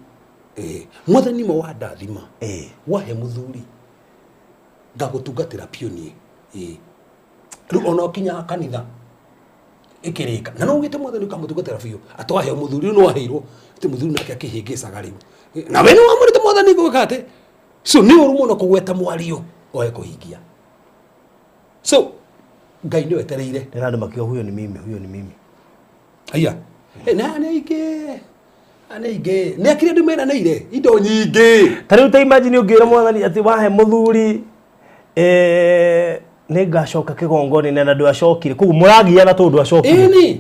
Mwathani ma wandathima. Wahe mũthuri. Ngagũtungatĩra biũ niĩ. Rĩu ona ũkinyaga kanitha ĩkĩrĩka. Na no ugĩte mwathani ũkamũtungatĩra biũ. Atwahe mũthuri no aheirwo. Atĩ mũthuri nake akĩhĩngĩcaga rĩu. Na we nĩ wamũrĩte mwathani gwĩka atĩ. So nĩ ũru mũno kũgweta mwario oe kũhingia. So Ngai nĩ wetereire. Nĩ andũ makiuga huyo ni mimi, huyo ni mimi. Aya. Na nĩ aingĩ. Nĩ aingĩ. Nĩ akĩrĩ andũ meranĩire indo nyingĩ. Ta rĩu ta imagine ũngĩra mwathani atĩ wahe mũthuri nĩ ngacoka kĩgongona-inĩ na ndwacokire. Koguo mũragiana tondũ ndwacokire. Ĩni.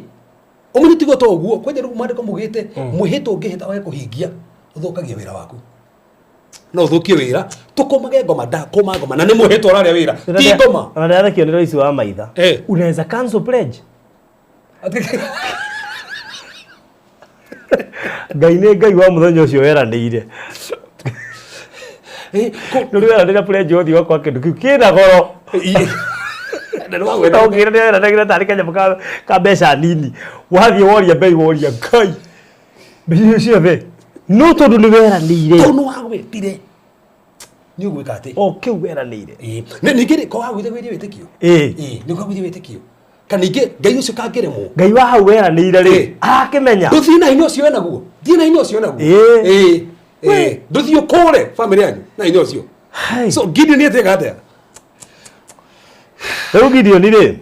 Ũmũthĩ tigo to ũguo. Kwanja rĩu maandĩko maugĩte mwĩhĩtwa ũngĩhĩta wage kũhingia ũthũkagia wĩra waku. No ũthũkie wĩra. Tũkũmage ngoma ndakũma ngoma na nĩ mwĩhĩtwa ũrarĩa wĩra. Ti ngoma. Ona ndĩrathekio nĩ Royce wa Maitha. Unaweza cancel pledge. Ngai nĩ Ngai wa mũthenya ũcio weranĩire. Nĩ weranĩra pledge ũthiĩ wakwa kĩndũ kĩu kĩna goro. Na ũngĩra nĩ weranĩra tarĩ kanyamũ ka mbeca nini. Wathiĩ woria mbei woria Ngai. Mbeca icio ciothe. No tondũ nĩ weranĩire. Tondũ nĩ wagwetire. Nĩ ũgwĩka atĩ. O kĩu weranĩire. Ningĩ rĩ, ko wagwĩte gwĩria wĩtĩkio? Nĩ kwagwĩria wĩtĩkio. Kana ningĩ Ngai ũcio kangĩremwo. Ngai wa hau weranĩire rĩ, arakĩmenya. Ndũthiĩ na hinya ũcio wenaguo. Thiĩ na hinya ũcio wenaguo. Ndũthiĩ ũkũre bamĩrĩ yanyu na hinya ũcio. So Gideon nĩ atĩka atĩa? Rĩu Gideon rĩ,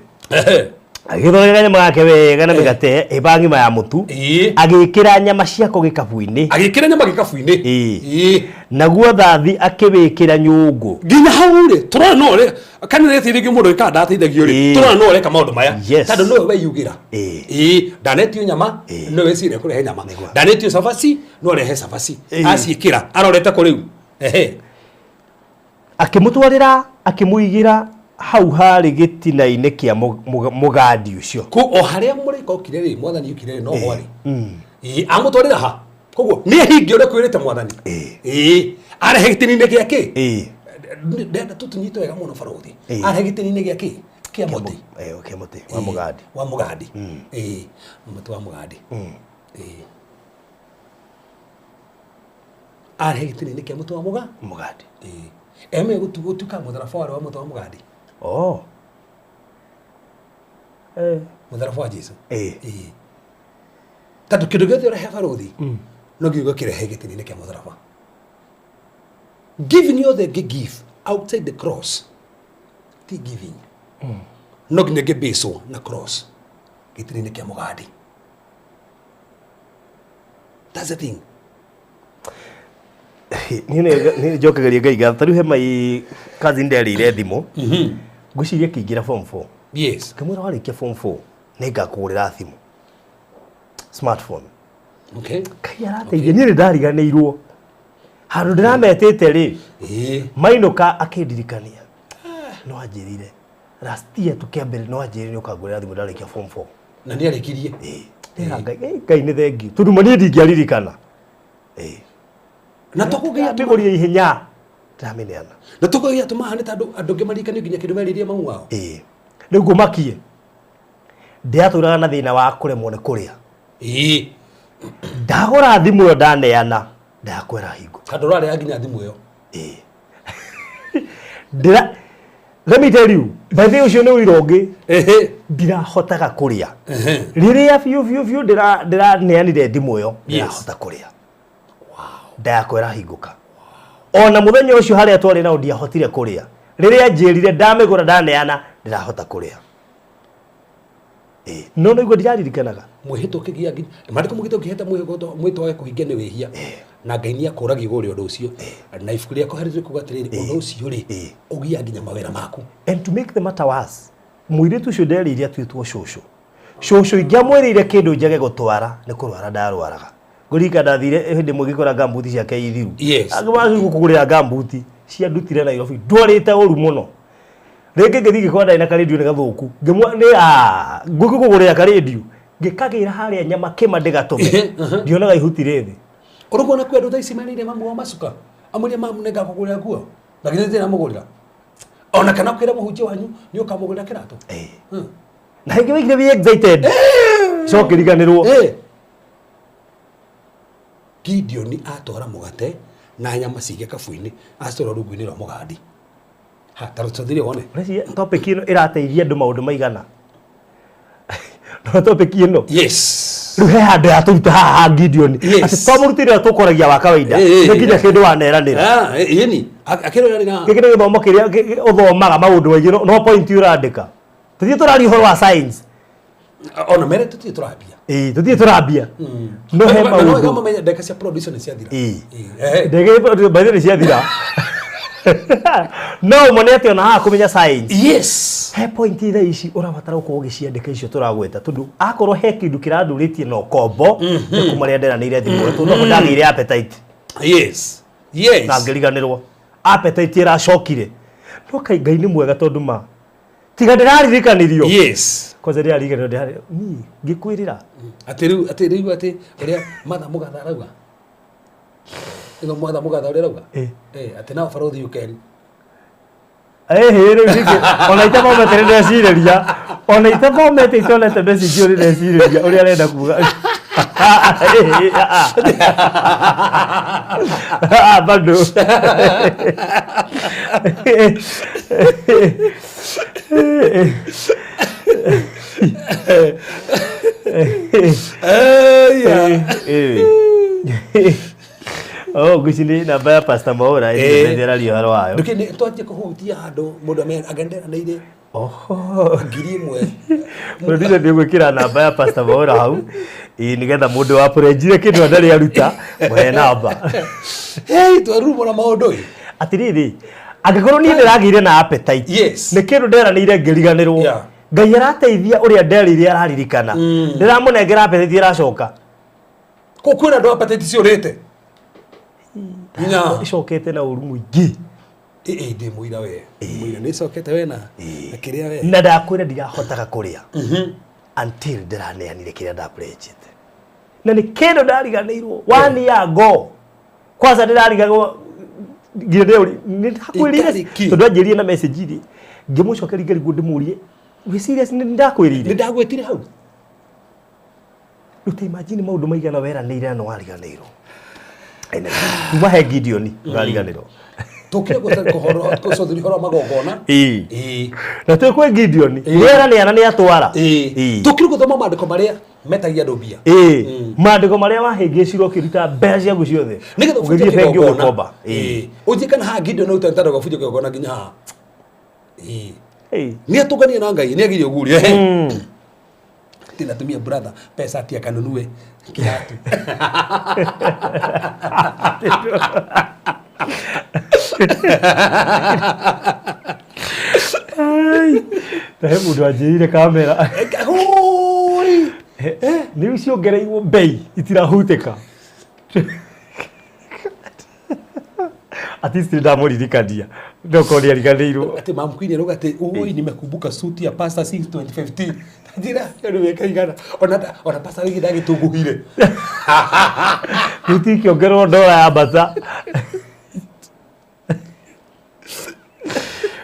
agĩthondeka kanyama gake wega na mĩgate ĩba ng'ima ya mũtu. Agĩkĩra nyama ciako gĩkabu-inĩ. Agĩkĩra nyama gĩkabu-inĩ. Naguo thathi akĩwĩkĩra nyũngũ. Nginya hau rĩ, tũrona no rĩ, kanitha ĩteithagia mũndũ ĩkaga ndateithagio rĩ, tũrona no ũreka maũndũ maya. Tondũ nowe weyugĩra. Ndanetio nyama, nowe wecirĩria kũrehe nyama. Ndanetio cabaci, no arehe cabaci. Aciĩkĩra, arorete kũ rĩu? Akĩmũtwarĩra, akĩmũigĩra hau harĩ gĩtina-inĩ kĩa mũgandi ũcio. Kũ o harĩa mũraika okire rĩ, mwathani okire rĩ, no ho arĩ. Amũtwarĩra ha? Koguo nĩ ahingia ũrĩa kwĩrĩte mwathani. Arehe gĩtina-inĩ gĩa kĩ? Ndenda tũtũnyite wega mũno barũthi. Arehe gĩtina-inĩ gĩa kĩ? Kĩa mũtĩ. Kĩa mũtĩ wa mũgandi. Wa mũgandi. Mũtĩ wa mũgandi. Arehe gĩtina-inĩ kĩa mũtĩ wa mũgandi. Eme gũtuĩka mũtharaba warĩ wa mũtĩ wa mũgandi. Mũtharaba wa Jesũ. Tondũ kĩndũ gĩothe ũrehe barũthi no nginya ũgakĩrehe gĩtina-inĩ kĩa mũtharaba. Giving yothe ngĩ give outside the cross ti giving. No nginya ngĩbĩcwo na cross gĩtina-inĩ kĩa mũgandi. That's the thing. Niĩ nĩ njokagĩria Ngai ngatho. Ta rĩu he my cousin nderĩire thimũ. Ngwĩciria akĩingĩra form 4. Yes. Ngĩmwĩra warĩkia form 4 nĩ ngakũgũrĩra thimũ. Smartphone. Okay. Ngai arateithia niĩ nĩ ndariganĩirwo. Handũ ndĩrametĩte rĩ, mainũka akĩndirikania. No anjĩrire. Last year tũkĩambĩrĩria no anjĩrire nĩ ũkangũrĩra thimũ ndarĩkia form 4. Na nĩ arĩkirie. Ndĩra Ngai, Ngai nĩ thengiũ tondũ ma niĩ ndingĩaririkana. Na tũkũgĩa Ndĩramĩgũrire ihenya, ndĩramĩneana. Na tũkũgĩa tũmaha nĩ tondũ andũ angĩ maririkanio nginya kĩndũ merĩrie mamu wao. Rĩu ngũmakie, ndĩratũraga na thĩna wa kũremwo nĩ kũrĩa. Ndagũra thimũ ĩyo ndaneana, ndakwĩra hingo. Handũ ũrarĩa nginya thimũ ĩyo. Ndĩra, let me tell you, by the way ũcio nĩ ũira ũngĩ. Ndirahotaga kũrĩa. Rĩrĩa biũ biũ biũ ndĩraneanire thimũ ĩyo, ndĩrahota kũrĩa. Ndakwĩra hingũka. Ona mũthenya ũcio harĩa twarĩ nao ndiahotire kũrĩa. Rĩrĩa njĩrire ndamĩgũra ndaneana, ndĩrahota kũrĩa. No nĩguo ndiraririkanaga. Mwĩhĩtwa ũkĩgĩa nginya maandĩko mũgĩte ũkĩhĩta mwĩhĩtwa wage kũhingia nĩ wĩhia. Na Ngai nĩ akũragia igũrũ rĩa ũndũ ũcio. Na ibuku rĩa Kohelethu rĩkuga atĩrĩrĩ, ũndũ ũcio rĩ, ũgiaga nginya mawĩra maku. And to make the matter worse, mũirĩtu ũcio nderĩire atuĩtwo cũcũ. Cũcũ ingĩamwĩrĩire kĩndũ njage gũtwara, nĩ kũrwara ndarwaraga. Ngũririkana ndathire hĩndĩ ĩmwe ngĩkora ngambuti ciake ithiru. Angĩ gũkũgũrĩra ngambuti ciandutire Nairobi, ndwarĩte ũru mũno. Rĩngĩ ngĩthiĩ ngĩkora ndarĩ na karĩndiũ nĩ gathũku. Ngũkĩ kũgũrĩra karĩndiũ. Ngĩkagĩra harĩa nyama kĩma ndĩgatũme. Ndionaga ihuti rĩthĩ. Ũrũkuona kwĩ andũ thaa ici merĩire mamu wao macuka. Amwĩrire mamu nĩ ngakũgũrĩra nguo. Na githĩ ndĩramũgũrĩra. Ona kana ũkĩra mũhunjia wanyu nĩ ũkamũgũrĩra kĩratũ. Na hĩngĩ wĩigire wĩ excited. Coke riganĩrwo. Gideon atwara mũgate na nyama cige kabu-inĩ, acitwara rungu-inĩ rwa mũgandi. Ha, ta rũcothire wone. Ũreciria topic ĩno ĩrateithia andũ maũndũ maigana? No topic ĩno? Yes. Rĩu he handũ yatũruta haha ha Gideon. Atĩ to mũrutĩre ũrĩa tũkoragia wa kawaida. Nĩ nginya kĩndũ waneranĩra. Ĩni. Akĩrora na. Gĩkĩ nĩ gĩthomo kĩrĩa ũthomaga maũndũ maingĩ, no point ũrandĩka. Tũthiĩ tũraria ũhoro wa science. Ona mere tũthiĩ tũrambia. Tũthiĩ tũrambia. No he No maũndũ. mamenye ndagĩka cia producer nĩ ciathira. Ndagĩka by the way nĩ ciathira. No ũmone atĩ ona haha kũmenya science. He point thaa ici ũrabatara gũkorwo ũgĩciandĩka icio tũragweta, tondũ akorwo he kĩndũ kĩrandũrĩtie na ũkombo, nĩ kuma rĩrĩa nderanĩire thimũ, tondũ no ndagĩire appetite. Na ngĩriganĩrwo. Appetite ĩracokire. No kaĩ Ngai nĩ mwega tondũ ma. Tiga ndĩraririkanirio. Kwanza ndĩrariganĩrwo ndĩrari-, niĩ ngĩkwĩrĩra. Atĩ rĩu, atĩ rĩu, atĩ ũrĩa Martha Mũgatha arauga. Ĩno Martha Mũgatha ũrĩa arauga? Atĩ now Barothi you can. Rĩu ningĩ, ona itathomete nĩ ndecirĩria. Ona itathomete itonete message ĩyo nĩ ndecirĩria ũrĩa arenda kuga. Bado. Oh, ngwĩciria nĩ namba ya Pastor Mwaura, ĩrĩa ĩraria ũhoro wayo. Ndũkĩ nĩ twanjie kũhutia handũ mũndũ angenderanĩire ngiri ĩmwe. Producer nĩ ũgwĩkĩra namba ya Pastor Mwaura hau. Nĩgetha mũndũ wa pledge kĩndũ ndarĩ aruta, mũhe namba. Hey, twarurumũra maũndũ ĩ. Atĩrĩrĩ, angĩkorwo niĩ ndĩragĩire na appetite, nĩ kĩndũ nderanĩire ngĩriganĩrwo. Ngai arateithia ũrĩa nderĩire araririkana. Ndĩramũnengera appetite ĩracoka. Kũ kwĩna andũ appetite ciũrĩte? Nginya. Icokete na ũru mũingĩ. Ndĩ mũira we. Mũira nĩ icokete we na kĩrĩa we. Na ndakwĩra ndirahotaga kũrĩa. Until ndĩraneanire kĩrĩa ndapledgete. Na nĩ kĩndũ ndariganĩirwo. One year ago. Kwanza ndĩrarigagwo nginya ndĩũri, nĩ ndakwĩrire Ĩtarĩ kĩ? tondũ anjĩrire na message rĩ, ngĩmũcokeria ngĩrigwo ndĩmũrie, wĩ serious nĩ ndakwĩrire? Nĩ ndagwĩtire hau. Rĩu ta imagine maũndũ maigana weranĩire na nĩ wariganĩirwo. Ene, kuma he Gideon, ũrariganĩrwo. Tũkire gũcotheria ũhoro wa magongona. Na twĩ kwĩ Gideon, nĩeranĩra na nĩatwara. Tũkire gũthoma maandĩko marĩa metagia andũ mbia. Maandĩko marĩa wahĩngĩcirwo ũkĩruta mbeca ciaku ciothe. Nĩgetha ũbunje Ũgĩthiĩ bengi kĩgongona. ũgĩkomba. Ũthiĩ kana haha Gideon ũrute ntando ũgabunja kĩgongona nginya haha. Nĩ atũnganie na Ngai, nĩ agirie ũgurio. Tena tumia brother pesa ati akanunue kiatu. Ai, ta he mũndũ anjĩrire kamera. Oi! Nĩ ciongereirwo bei itirahutĩka. At least ndamũririkania. Ndoko nĩ ariganĩirwo. Ati Mam Queen arauga ati, "Oi, nimekumbuka suti ya pastor since 2015." Njira ĩyo nĩ mĩaka igana ona pastor rĩngĩ ndagĩtũngũhire. Thuti ikĩongererwo ndora ya mbata.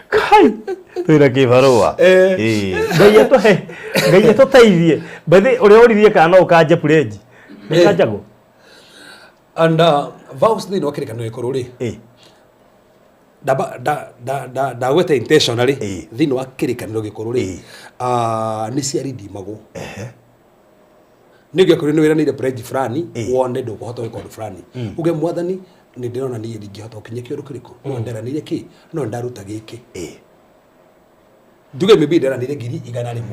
Kai, twĩna kĩbarũa. Ĩĩ. Ngai atũhe, Ngai atũteithie. By the way, ũrĩa ũririe kana no ũkanje pledge. Nĩ kanjagwo? And vows thĩinĩ wa kĩrĩkanĩro gĩkũrũ rĩ, ndagweta intentionally, thĩinĩ wa kĩrĩkanĩro gĩkũrũ rĩ, nĩ ciarindimagwo. Nĩ ũngĩakorwo nĩ wĩranĩire pledge fulani, wone ndũkũhota gwĩka ũndũ fulani, uge, "Mwathani, nĩ ndĩrona niĩ ndingĩhota gũkinyia kĩũndũ kĩrĩkũ, no nderanĩire kĩ, no ndaruta gĩkĩ." Nduge maybe nderanĩire 100,000,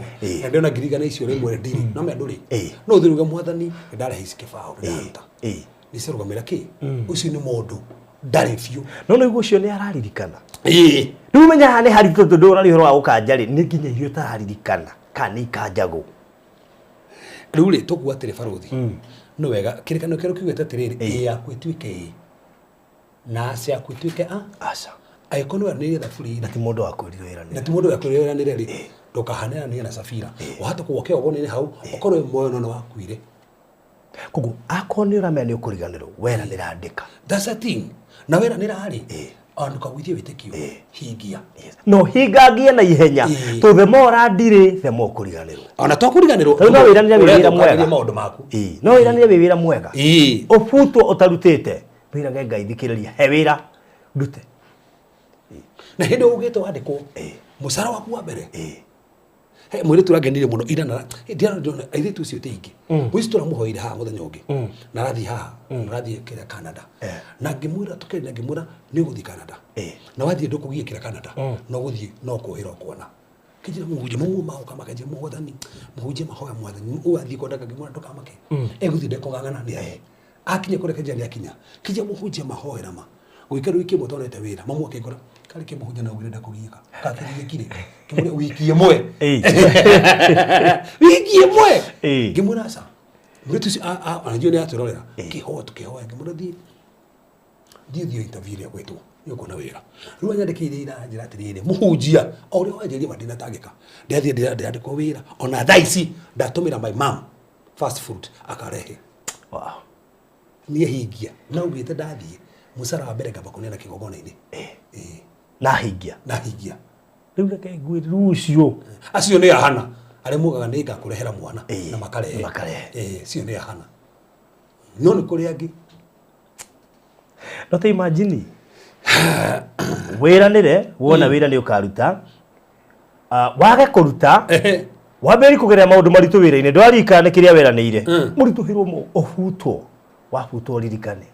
na ndĩrona 100,000 icio rĩmwe ndirĩ no me ndũrĩ. No ũthiĩ uge, "Mwathani, nĩ ndarehe ici kĩbaũ, nĩ ndaruta." Nĩ ciarũgamĩra kĩ ũcio nĩ mũndũ ndarĩ biũ. No nĩguo ũcio nĩ araririkana. Rĩu menya haha nĩ haritũ tondũ ũraria ũhoro wa gũkanja rĩ, nĩ nginya irio ũtararirikana kana nĩ ikanjagwo. Rĩu rĩ, tũkuga atĩrĩ, barũthi, nĩ wega kĩrĩkanĩro kĩerũ kiugĩte atĩrĩrĩ, ĩ yaku ĩtuĩke ĩ na aca yaku ĩtuĩke a. Aca. Angĩkorwo nĩ weranĩire thaburi Na ti mũndũ wakwĩrire wĩranĩre. Na ti mũndũ wakwĩrire weranĩre rĩ, ndũkahaneranĩre na Safira wahota kũgwa kĩgongona-inĩ hau ũkorwo wĩ muoyo no nĩ wakuire. Koguo akorwo nĩ ũramenya nĩ ũkũriganĩrwo, weranĩra andĩka. That's a thing. Na weranĩra rĩ, ona ndũkagũithie wĩtĩkio, hingia. No hingangie na ihenya. To the more ũrandirĩ, the more ũkũriganĩrwo. Ona to kũriganĩrwo. Rĩu no wĩranĩre wĩ wĩra mwega. Ũrathũkangiria maũndũ maku. Ĩĩ, no wĩranĩre wĩ wĩra mwega, ũbutwo ũtarutĩte, wĩrage Ngai, thikĩrĩria, he wĩra ndute. Na hĩndĩ ugĩte wandĩkwo mũcara waku wa mbere, he mũirĩtu ũrangenirie mũno ira na ndiarona airĩtu ũcio ti aingĩ. Mũirĩtu tũramũhoire haha mũthenya ũngĩ na arathiĩ haha, arathiĩ kĩrĩa Canada, na ngĩmwĩra tũkĩaria na ngĩmwĩra, "Nĩ ũgũthiĩ Canada, na wathiĩ ndũkũgiĩkĩra Canada, no gũthiĩ no kũhĩra ũkuona." Kĩnjĩra, "Mũhunjia, mamu magoka makanjĩra, mwathani, mũhunjia, mahoya mwathani ũyũ athiĩ kwendaga." Ngĩmwĩra, "Ndũkamake, egũthiĩ ndekũng'ang'ana." Nĩ athiĩ akinya kũrĩa kĩnjĩra nĩ akinya kĩnjĩra, "Mũhunjia, mahoera ma gũikara wiki ĩmwe tonete wĩra." Mamu akĩngora karĩ kĩ, "Mũhunjia na ugire ndakũgiĩka kakĩgiĩkire." Kĩmũria, "Wiki ĩmwe, wiki ĩmwe." Ngĩmwĩra, "Aca." Mũirĩtu ũcio ona njũĩ nĩ atwĩrorera kĩhoya, tũkĩhoya, ngĩmwĩra, "Thiĩ, thiĩ, thiĩ interview ĩrĩa gwĩtwo, nĩ ũkuona wĩra." Rĩu anyandĩkĩire ira njĩra atĩrĩrĩ, "Mũhunjia, o ũrĩa wanjĩrire ma ndinatangĩka, ndĩrathiĩ ndĩrandĩkwo wĩra, ona thaa ici ndatũmĩra my mom fast food akarehe." Niĩ hingia na ugĩte ndathiĩ mũcara wa mbere ngamba kũneana kĩgongona-inĩ. Ĩĩ. Na hingia. Na hingia. Rĩu reke ngwĩre rĩu ũcio Acio nĩ ahana arĩa mugaga nĩ ngakũrehera mwana na makarehe. Makarehe. Ĩĩ, cio nĩ ahana, no nĩ kũrĩ angĩ. No ta imagine wĩranĩre wona wĩra nĩ ũkaruta, wage kũruta, wambĩrĩrie kũgerera maũndũ maritũ wĩra-inĩ, ndwaririkana nĩ kĩrĩa weranĩire, mũritũhĩrwo ũbutwo, wabutwo ũririkane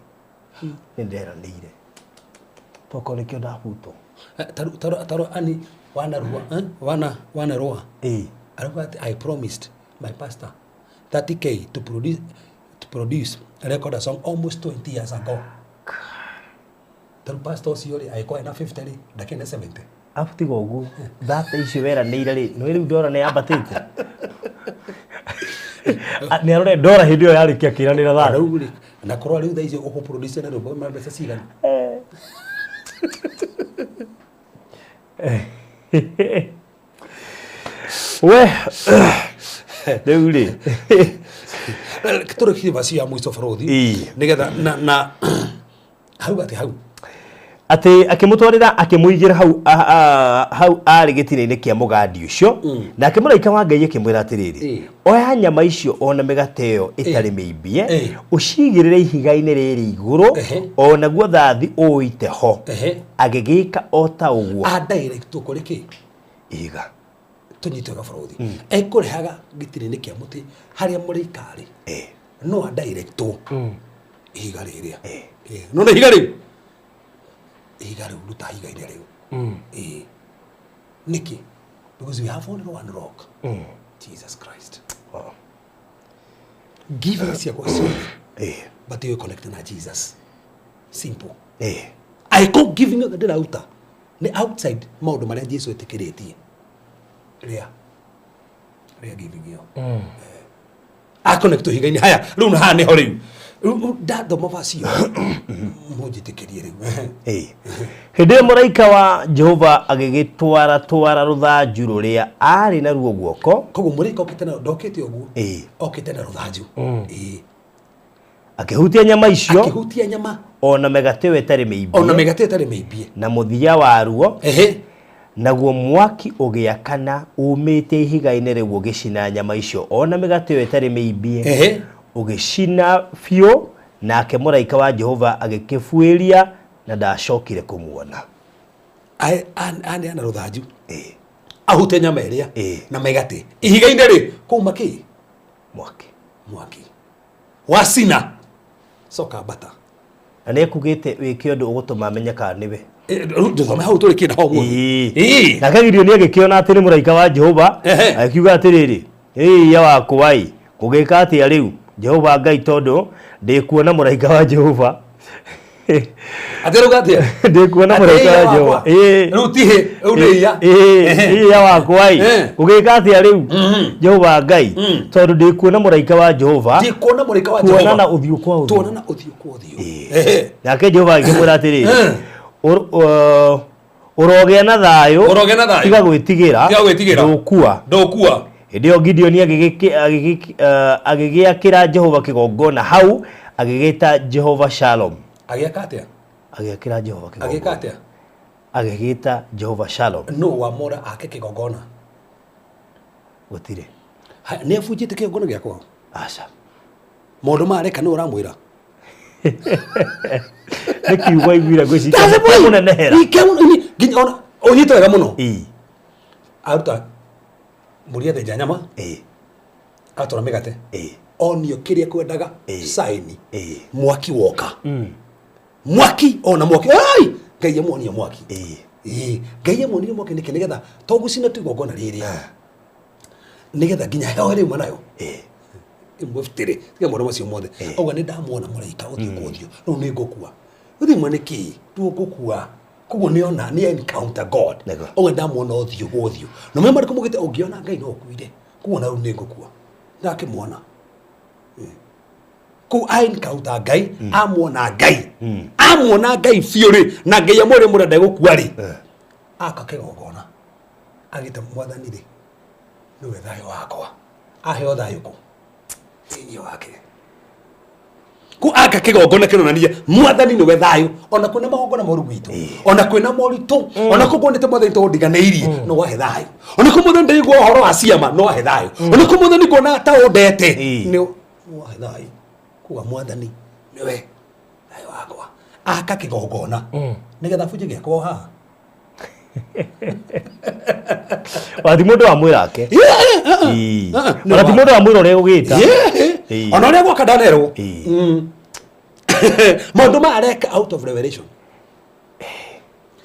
nĩ nderanĩire, tokorwo nĩkĩo ndabutwo. Taro ani wanarua, eh? Wanarua. Arauga atĩ, "I promised my pastor 30K to produce record a song almost 20 years ago." Tarĩu pastor ũcio rĩ, angĩkorwo ena 50 rĩ, ndakĩrĩ na 70. Abu tiga ũguo, thate icio weranĩire rĩ, nĩ rĩu ndora nĩ yambatĩte. Ah, nĩ arore ndora hĩndĩ ĩyo yarĩkia kĩranĩra thate. Rĩu rĩ, na korwo rĩu thaa icio ũkũproduce na rwĩmbo na mbeca cigana? We rĩu rĩ, Tũrĩkie vaci ya mũico, barothi, nĩgetha na hau atĩ hau atĩ akĩmũtwarĩra, akĩmũigĩra hau hau arĩ gĩtina-inĩ kĩa mũgandi ũcio. Nake mũraika wa Ngai akĩmwĩra atĩrĩrĩ, "Oya nyama icio ona mĩgate ĩyo ĩtarĩ mĩimbie, ũcigĩrĩre ihiga-inĩ rĩrĩ igũrũ, o naguo thathi ũũite ho." Agĩgĩka o ta ũguo. A direct kũrĩ kĩ? Ihiga. Tũnyite wega, barothi, ekũrehaga gĩtina-inĩ kĩa mũtĩ harĩa mũraika arĩ, no a directwo ihiga rĩrĩa. No nĩ ihiga rĩu, ihiga rĩu, ruta ihiga-inĩ rĩu. Nĩkĩ? Because we have only one rock, Jesus Christ. Giving ciakwa ciothe, but you connect na Jesus, simple. Angĩkorwo giving yothe ndĩraruta nĩ outside maũndũ marĩa Jesu etĩkĩrĩtie, rĩa rĩa giving ĩyo a connect ihiga-inĩ. Haya, rĩu haha nĩho rĩu Rĩu ndathoma vaci ĩyo mũnjĩtĩkĩrie rĩu. Ĩĩ. Hĩndĩ ĩyo mũraika wa Jehova agĩgĩtwara twara rũthanju rũrĩa aarĩ naruo guoko. Koguo mũraika okĩte na ndokĩte ũguo. Ĩĩ. Okĩte na rũthanju. Ĩĩ. Akĩhutia nyama icio. Akĩhutia nyama. Ona mĩgate ĩyo ĩtarĩ mĩimbie. Ona mĩgate ĩtarĩ mĩimbie. Na mũthia waruo. Ehe. Naguo mwaki ũgĩakana uumĩte ihiga-inĩ rĩu ũgĩcina nyama icio o na mĩgate ĩyo ĩtarĩ mĩimbie. Ehe. Ũgĩcina biũ, nake mũraika wa Jehova agĩkĩbuĩria na ndacokire kũmuona. Aneana rũthanju. Ahute nyama ĩrĩa. Ĩĩ. Na mĩgate. Ihiga-inĩ rĩ, kũu kĩ? Mwaki. Mwaki. Wacina. Coka mbata. Na nĩ ekugĩte wĩke ũndũ ũgũtũma amenye kana nĩwe. Ndũthome hau tũrĩkie na hau ũmũthĩ. Ĩĩ. Nake Gideoni agĩkĩona atĩ nĩ mũraika wa Jehova, Ehe. akiuga atĩrĩrĩ, ĩiya wakwa ĩ, ngũgĩka atĩa rĩu, Jehova Ngai, tondũ ndĩkuona mũraika wa Jehova. Atĩ rauga atĩa? Ndĩkuona mũraika wa Jehova. Ĩĩ. Rĩu ti hĩ, rĩu nĩ iya. Ĩĩ, Ehe. ĩiya wakwa ĩ, Ehe. ngũgĩka atĩa rĩu, Jehova Ngai, tondũ ndĩkuona mũraika wa Jehova. Ndĩkuona mũraika wa Jehova. Tuonana ũthiũ kwa ũthiũ. Tuonana ũthiũ kwa ũthiũ. Ehe. Nake Jehova agĩkĩmwĩra atĩrĩrĩ, ũrogĩa na thayũ. Ũrogĩa na thayũ. Tiga gwĩtigĩra. Tiga gwĩtigĩra. Ndũkua. Ndũkua. Hĩndĩ ĩyo Gideoni agĩgĩakĩra Jehova kĩgongona hau, agĩgĩta Jehova Shalom. Agĩaka atĩa? Agĩakĩra Jehova kĩgongona. Agĩka atĩa? Agĩgĩta Jehova Shalom. Nũ wamwĩra ake kĩgongona? Gũtirĩ. Nĩ abunjĩte kĩgongona gĩa kwao? Aca. Maũndũ maya areka nĩ ũramwĩra? Nĩ kiugo aiguire ngwĩciria kĩamũnenehera. Nginya ona ũnyite wega mũno. Ĩĩ. Aruta mbũri athĩnja nyama. Ĩĩ. Atwara mĩgate. Ĩĩ. Onio kĩrĩa kwendaga. Ĩĩ. Saini. Ĩĩ. Mwaki woka. Mwaki ona mwaki. Ai! Ngai amuonia mwaki. Ĩĩ. Ĩĩ. Ngai amuonia mwaki nĩkĩ? Nĩgetha to gũcina tu igongona rĩrĩ. Nĩgetha nginya heho rĩu nayo. Ĩĩ. Ĩmwĩbutĩre. Tiga maũndũ macio mothe. Auga nĩ ndamuona mũraika ũthiũ kwa ũthiũ. Rĩu nĩ ngũkua. Ũthiũ mwene kĩ? Ndũgũkua. Koguo nĩ ona, nĩ encounter God. Nĩguo. Auga ndamuona ũthiũ kwa ũthiũ. Na mwe marĩkũ mugĩte ũngĩona Ngai no ũkuire. Koguo na rĩu nĩ ngũkua. Ndakĩmuona. Kũu a encounter Ngai, amuona Ngai. Amuona Ngai biũ rĩ, na Ngai amwĩre mũrĩa ndegũkua rĩ. Aka kĩgongona. Agĩte mwathani rĩ, nĩwe thayũ wakwa. Aheo thayũ kũ? Thĩinĩ wake. Kũ aka kĩgongona kĩronania mwathani nĩwe thayũ. Ona kwĩna magongona moru gwitũ. Ona kwĩna moritũ. Ona kũ kuonete mwathani to ũndiganĩirie, no wahe thayũ. Ona kũ mwathani ndaigua ũhoro wa ciama, no wahe thayũ. Ona kũ mwathani kuona ta ũndete, nĩ wahe thayũ. Kuga mwathani nĩwe thayũ wakwa. Aka kĩgongona. Nĩgetha bunje gĩakwa haha. Ona ti mũndũ wa mwĩra ake. Ona ti mũndũ wa mwĩra ũrĩa ũgĩta. Ona ũrĩa gwaka ndanerwo. Maũndũ maya areka out of revelation.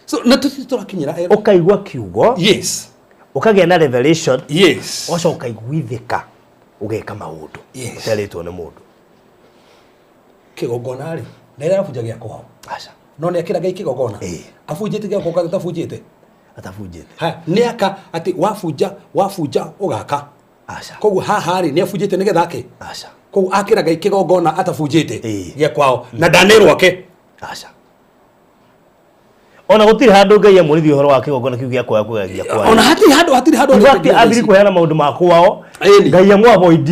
So na tũtirĩ tũrakinyĩra Ũkaigua kiugo. Yes. Ũkagĩa na revelation. Yes. Ũgacoka ũkaiguithĩka ũgeka maũndũ. Yes. Ũterĩtwo nĩ mũndũ. Kĩgongona rĩ, na ĩrĩa arabunja gĩa kwao. Aca. No nĩ akĩra Ngai kĩgongona. Abunjĩte gĩa kwao kana atabunjĩte? Atabunjĩte. Ha, nĩ aka atĩ wabunja, wabunja ũgaka. Aca. Koguo haha rĩ, nĩ abunjĩte nĩgetha ake? Aca. Koguo akĩra Ngai kĩgongona atabunjĩte gĩa kwao na ndanerwo ake. Aca. Ona gũtirĩ handũ Ngai amwonithia ũhoro wa kĩgongona kĩu gĩa kwao kũgegia kwao. Ona hatirĩ handũ, hatirĩ handũ. In fact, athiri kũheana maũndũ ma kwao. Ngai amũ avoid.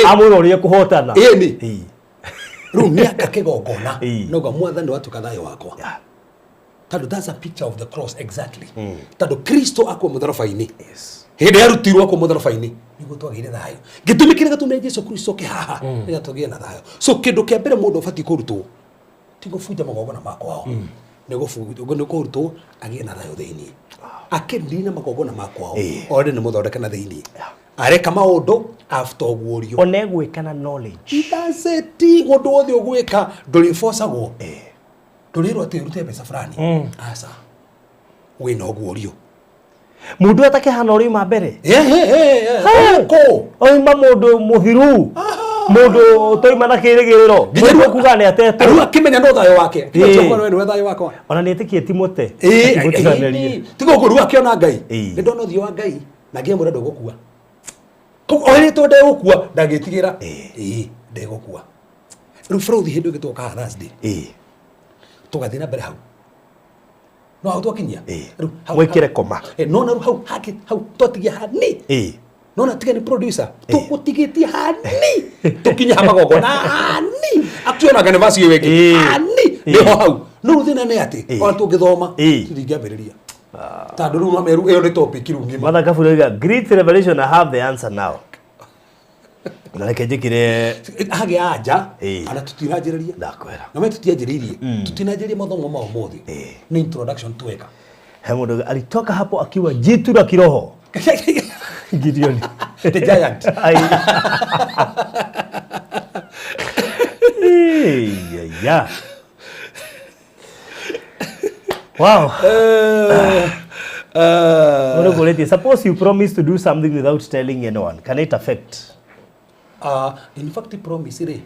Amwĩra ũrĩa ekũhotana. Ĩni. Rĩu nĩ aka kĩgongona. Nauga mwathani watuĩka thayũ wakwa. Tondũ that's a picture of the cross exactly. Tondũ Kristo akua mũtharaba-inĩ. Hĩndĩ arutirwo akua mũtharaba-inĩ nĩguo twagĩire thayũ. Gĩtũmi kĩrĩa gĩtũmire Jesu Kristo oke haha nĩgetha tũgĩe na thayũ. So kĩndũ kĩa mbere mũndũ abatiĩ kũrutwo ti gũbunja magongona ma kwao. Nĩ kũrutwo agĩe na thayũ thĩinĩ. Akĩrina magongona ma kwao. Already nĩ mũthondeke na thĩinĩ. Areka maũndũ after ũguũrio. Ona egwĩka na knowledge. That's it. Ũndũ wothe ũgwĩka ndũrĩbocagwo. Ndũrĩrwo atĩ ũrute mbeca fulani. Aca. Wĩna ũguũrio. Mũndũ atakĩhana ũrĩa uma mbere. Kũ? Oima mũndũ mũthiru. Mũndũ ũtoima na kĩrĩgĩrĩro. Mũndũ ũkuga nĩ atetwo. Rĩu akĩmenya no thayũ wake. Nĩwe thayũ wakwa. Ona nĩ ĩtĩkie ti mũte. Tiga ũguo rĩu akĩona Ngai. Nĩ ndona ũthiũ wa Ngai na ngĩmwĩra ndũgũkua. Koguo oĩrĩtwo ndegũkua ndangĩtigĩra. Ĩĩ ndegũkua. Rĩu bũrũthi hĩndĩ ĩngĩ tũgoka haha Thursday, Ĩĩ. tũgathiĩ na mbere hau, no hau twakinyia. Ĩĩ. Rĩu hau- Mwĩkĩre koma. No na rĩu hau hangĩ hau twatigia hani. Ĩĩ. Nona tiga nĩ producer tũgũtigĩtie hani, tũkinye ha magongona hani, atuonaga nĩ vaci ĩyo ĩngĩ. Ĩĩ. Hani Ĩĩ. nĩho hau. No rĩu thĩna nĩ atĩ Ĩĩ. ona tũngĩthoma Ĩĩ. tũtingĩambĩrĩria, tondũ rĩu no meru ĩyo nĩ topic rĩu ng'ima. Mother Kaburi oiga, "Great revelation, I have the answer now." Na reke njĩkĩre. Hagĩa anja. Ĩĩ. Ona tũtinanjĩrĩria. Ndakwĩra. Na me tũtianjĩrĩirie, tũtinanjĩrĩria mathomo ma ũmũthĩ, nĩ introduction tweka. He mũndũ oiga, alitoka hapo akiwa jitu la kiroho. Gideon. The giant. Ai. Ei, ya. Wow. Mũndũ kũrĩtie, suppose you promise to do something without telling anyone, can it affect? In fact, promise rĩ,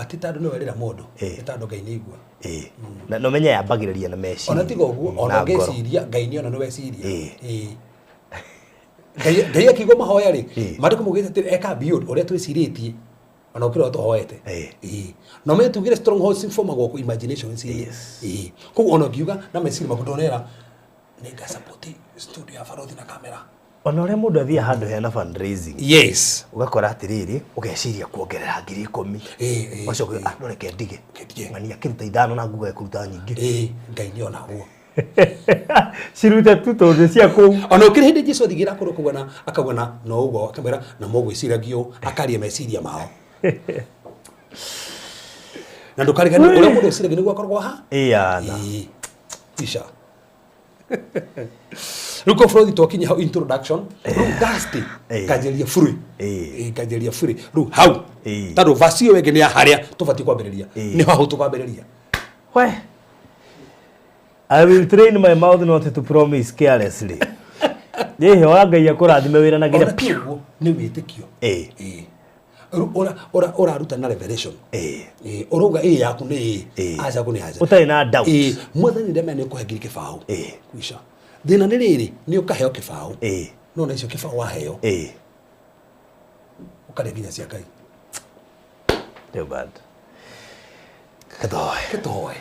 ti tondũ nĩ werĩra mũndũ, nĩ tondũ Ngai nĩ igua. Ĩĩ. Na no menye yambagĩrĩria na meciria. Ona tiga ũguo, ona Na ngoro. ũngĩciria, Ngai nĩ ona nĩ weciria. Ĩĩ. Ĩĩ. Ngai akiigua mahoya rĩ, Ĩĩ. maandĩko maugĩte atĩ eka beyond ũrĩa twĩcirĩtie, ona ũkĩra ũrĩa tũhoete. Ĩĩ. Ĩĩ. Na ũmenye tugire strongholds ciformagwo kũ imaginations inĩ. Yes. Ĩĩ. Koguo ona ũngiuga na meciria maku, ndonera nĩ ngasupport studio ya Barothi na kamera. Ona ũrĩa mũndũ athiaga handũ hena fundraising. Yes. Ũgakora atĩrĩrĩ, ũgeciria kuongerera 10,000. Ĩĩ, ĩĩ, Ũgacoka ah, no reke ndige. Reke ndige. Ng'ania akĩruta 5 na nguga ĩkũruta nyingĩ. Ĩĩ, Ngai nĩ ona ũguo. Cirute tu tondũ cia kũu. Ona ũkĩrĩ hĩndĩ Jesu athigĩra kũndũ kũu na akauga na no ũguo, akamwĩra na mũgwĩciragia ũũ, akaria meciria mao. Na ndũkariganĩrwo ũrĩa mũndũ eciragia nĩguo akoragwo ha. Ĩyana. Ĩĩ. Isha. Rĩu ko bũrũri twakinya hau introduction, rĩu Thursday Ĩĩ. nganjĩrĩria bũrũri. Ĩĩ. Ĩĩ, nganjĩrĩria bũrũri rĩu hau. Ĩĩ. Tondũ verse ĩyo ĩngĩ nĩ ya harĩa tũbatiĩ kwambĩrĩria. Ĩĩ. Nĩho hau tũkwambĩrĩria. We. I will train my mouth not to promise carelessly. Ĩhĩ, wa Ngai akũrathime wĩra na Ona nginya ti ũguo, nĩ wĩtĩkio. Ĩĩ. Ĩĩ. Rĩu ũraruta na revelation. Ĩĩ. Ĩĩ, ũrauga ĩĩ yaku nĩ ĩĩ, Ĩĩ. aca yaku nĩ aca. Ũtarĩ na doubt. Ĩĩ, mwathani ndemenya nĩ ũkũhe 20,000. Ĩĩ. Kwisha. Thĩna nĩ rĩrĩ, nĩ ũkaheo kĩbaũ. Ĩĩ. No na icio kĩbaũ waheo, Ĩĩ. ũkarĩa nginya cia Ngai. Too bad. Kathoe. Kĩtoe.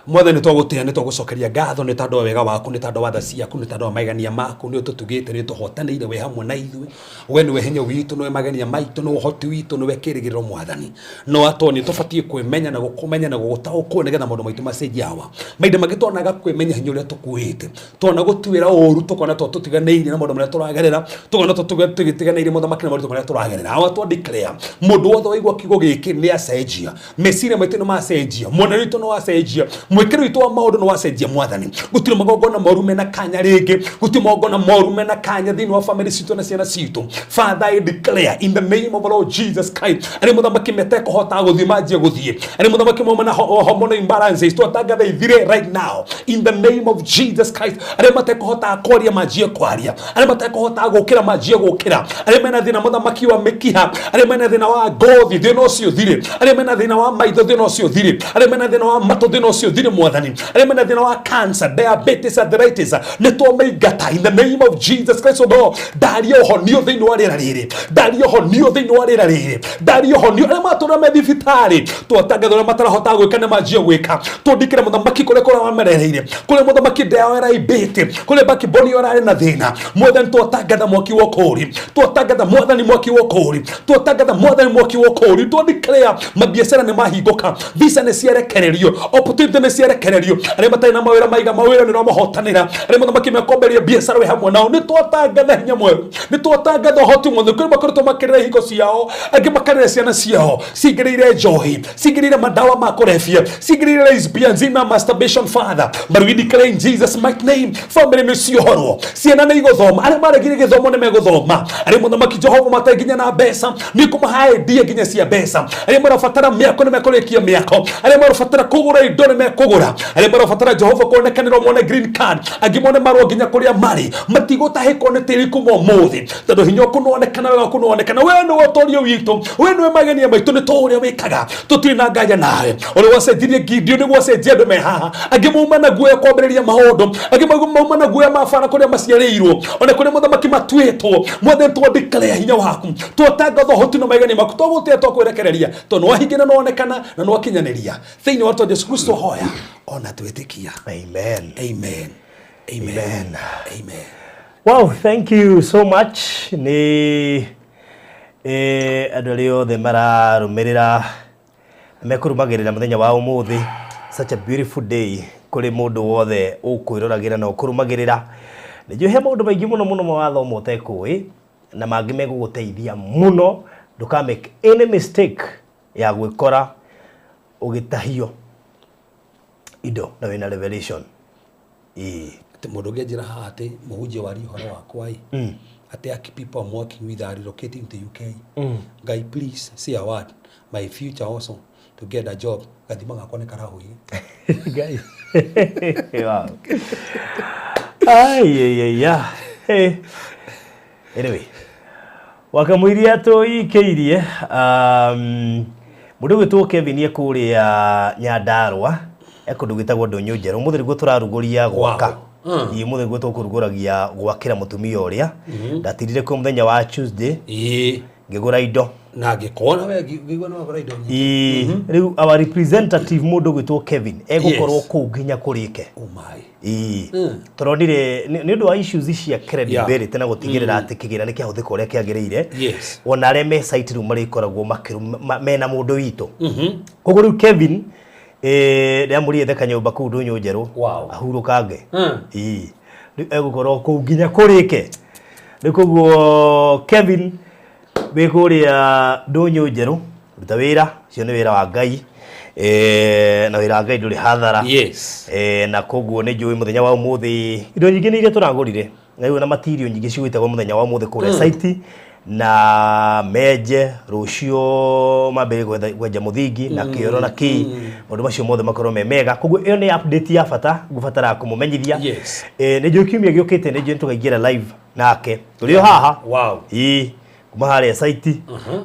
Mwathani, twagũtĩa, nĩ twagũcokeria ngatho nĩ tondũ wa wega waku, nĩ tondũ wa tha ciaku, nĩ tondũ wa maigania maku. Nĩ ũtũtugĩte, nĩ ũtũhotanĩire, wĩ hamwe na ithuĩ. We nĩwe hinya witũ, nĩwe magenia maitũ, nĩwe ũhoti witũ, nĩwe kĩrĩgĩrĩro. Mwathani, no atwo nĩ tũbatiĩ kwĩmenya na gũkũmenya na gũgũtaũkwo nĩgetha maũndũ maitũ macenjie. Hawa mahinda mangĩ twonaga kwĩmenya hinya ũrĩa tũkuĩte, twona gũtuĩra ũru, tũkona to tũtiganĩirie na maũndũ marĩa tũragerera, tũkona to tũtiganĩirie mũthamaki na maũndũ marĩa tũragerera. Hawa twa declare mũndũ wothe waigua kiugo gĩkĩ nĩ acenjia meciria maitũ, nĩ macenjia mwonere witũ, nĩ wacenjia mwĩkĩro witũ wa maũndũ, nĩ wacenjia. Mwathani, gũtirĩ magongona moru mena kanya rĩngĩ, gũtirĩ magongona moru mena kanya thĩinĩ wa family citũ na ciana citũ. Father, I declare in the name of our Lord Jesus Christ, arĩ mũthamaki metekũhota gũthiĩ manjie gũthiĩ, arĩ mũthamaki mauma na hormonal imbalances, twatangatha ithire right now in the name of Jesus Christ. Arĩa matekũhota kwaria manjie kwaria, arĩa matekũhota gũkĩra manjie gũkĩra, arĩa mena thĩna mũthamaki wa mĩkiha, arĩa mena thĩna wa ngothi, thĩna ũcio ũthire, arĩa mena thĩna wa maitho, thĩna ũcio ũthire, arĩa mena thĩna wa matũ, thĩna ũcio ũthire. Mwathani, arĩa mena thĩna wa cancer, diabetes, arthritis, nĩ twamaingata in the name of Jesus Christ. O God, ndaria ũhonio thĩinĩ wa rĩera rĩrĩ, ndaria ũhonio thĩinĩ wa rĩera rĩrĩ, ndaria ũhonio. Arĩa matũra me thibitarĩ, twatangatha ũrĩa matarahota gwĩka nĩ manjie gwĩka. Tũndikĩre mũthamaki kũrĩa kũrĩa wamerereire, kũrĩa mũthamaki ndeo ĩraibĩte, kũrĩa bakiboni ĩrarĩ na thĩna. Mwathani, twatangatha mwaki wa ũkũũri, twatangatha Mwathani mwaki wa ũkũũri, twatangatha Mwathani mwaki wa ũkũũri. Twadeclare mabiacara nĩ mahingũka, visa nĩ ciarekererio, opportunity nĩ ciarekererio. Arĩa matarĩ na mawĩra maiga mawĩra, nĩ ũramahotanĩra. Arĩa mũthamaki mekomberia biacara, wĩ hamwe nao. Nĩ twatangatha hinya mwerũ, nĩ twatangatha ũhoti mwothe. Kũrĩ makoretwo makĩrĩra ihingo ciao, angĩ makarĩra ciana ciao cingĩrĩire njohi, cingĩrĩire madawa ma kũrebia, cingĩrĩire lesbians na masturbation. Father, but we declare in Jesus' mighty name, family nĩ ciohorwo, ciana nĩ igũthoma, arĩa maregire gĩthomo nĩ megũthoma, arĩa mũthamaki Jehova matarĩ nginya na mbeca nĩ kũmahe idea nginya cia mbeca, arĩa marabatara mĩako nĩ mekũrĩkia mĩako, arĩa marabatara kũgũra indo nĩ mekũgũra. kũgũra, arĩa marabatara Jehova kuonekanĩrwo mone green card, angĩ mone marũa nginya kũrĩa marĩ, matigũtahĩkwo nĩ tĩri kuma ũmũthĩ, tondũ hinya waku nĩwonekana, wega waku nĩwonekana. We nĩwe ũtorio witũ, we nĩwe magenia maitũ, nĩ tũĩ ũrĩa wĩkaga, tũtirĩ na nganja nawe. Ũrĩa wacenjirie Gideon nĩguo acenjie andũ me haha, angĩ mauma na guoya kwambĩrĩria maũndũ, angĩ mauma na guoya ma bara kũrĩa maciarĩirwo, ona kũrĩa mũthamaki matuĩtwo. Mwathani, twandĩkĩrĩa hinya waku, twatangatha ũhoti na magenia maku, twagũtĩa twakwĩrekereria, tondũ nĩwahingia na nĩwonekana na nĩwakinyanĩria. Thĩinĩ wa rĩtwa Jesu Kristo hoya ona twĩtĩkia. Amen. Amen. Amen. Amen. Amen. Wow, thank you so much. Nĩ andũ arĩa othe mararũmĩrĩra mekũrũmagĩrĩra mũthenya wa ũmũthĩ. Such a beautiful day kũrĩ mũndũ wothe ũkwĩroragĩra na ũkũrũmagĩrĩra. Nĩ njũĩ he maũndũ maingĩ mũno mũno mawathoma ũtekũĩ na mangĩ megũgũteithia mũno. Ndũka make any mistake ya gwĩkora ũgĩtahio indo na wĩna revelation. Ĩĩ. Atĩ mũndũ ũngĩ anjĩra haha atĩ mũhunjia waria ũhoro wakwa ĩ, atĩ aki people I'm working with are relocating to UK. Ngai, please say a word, my future also to get a job. Gathima gakwa nĩ karahũire. Ngai. Wow. Ai, ai, ai, ya. Hey. Anyway, wakamũiria tũikĩirie mũndũ ũgwĩtwo Kevin e kũrĩa Nyandarũa, e kũndũ gwĩtagwo Ndũnyũ Njerũ. Ũmũthĩ nĩguo tũrarugũria gwaka. Ĩĩ, ũmũthĩ nĩguo tũkũrugũragia gwakĩra mũtumia ũrĩa. Ndatirire kuo mũthenya wa Tuesday ngĩgũra indo. Na ngĩkona we ngĩigua nĩ wagũra indo nyingĩ. Ĩĩ, rĩu our representative mũndũ ũgwĩtwo Kevin egũkorwo kũu nginya kũrĩke. Oh my. Ĩĩ. Tũronire nĩ ũndũ wa issues cia credibility na gũtigĩrĩra atĩ kĩgĩna nĩ kĩahũthĩka ũrĩa kĩagĩrĩire. Ona arĩa me site rĩu marĩkoragwo mena mũndũ witũ. Koguo rĩu Kevin ndĩramũrire kanyũmba kũu Ndũnyũ Njerũ. Ahurũkange. Ĩĩ. Rĩu egũkorwo kũu nginya kũrĩke. Rĩu koguo Kevin wĩ kũrĩa Ndũnyũ Njerũ, ruta wĩra, ũcio nĩ wĩra wa Ngai. Na wĩra wa Ngai ndũrĩ hathara. Na koguo nĩ njũĩ mũthenya wa ũmũthĩ indo nyingĩ nĩ iria tũragũrire, na rĩu na material nyingĩ cigũitagwo mũthenya wa ũmũthĩ kũrĩa site, na menje rũciũ mambĩrĩrie kwenja mũthingi na kĩoro na kĩ, maũndũ macio mothe makorwo me mega. Koguo ĩyo nĩ update ya bata ngũbatara kũmũmenyithia. Nĩ njũĩ kiumia gĩũkĩte nĩ njũĩ tũkaingĩra live nake tũrĩ o haha. Ĩĩ, kuma harĩa site,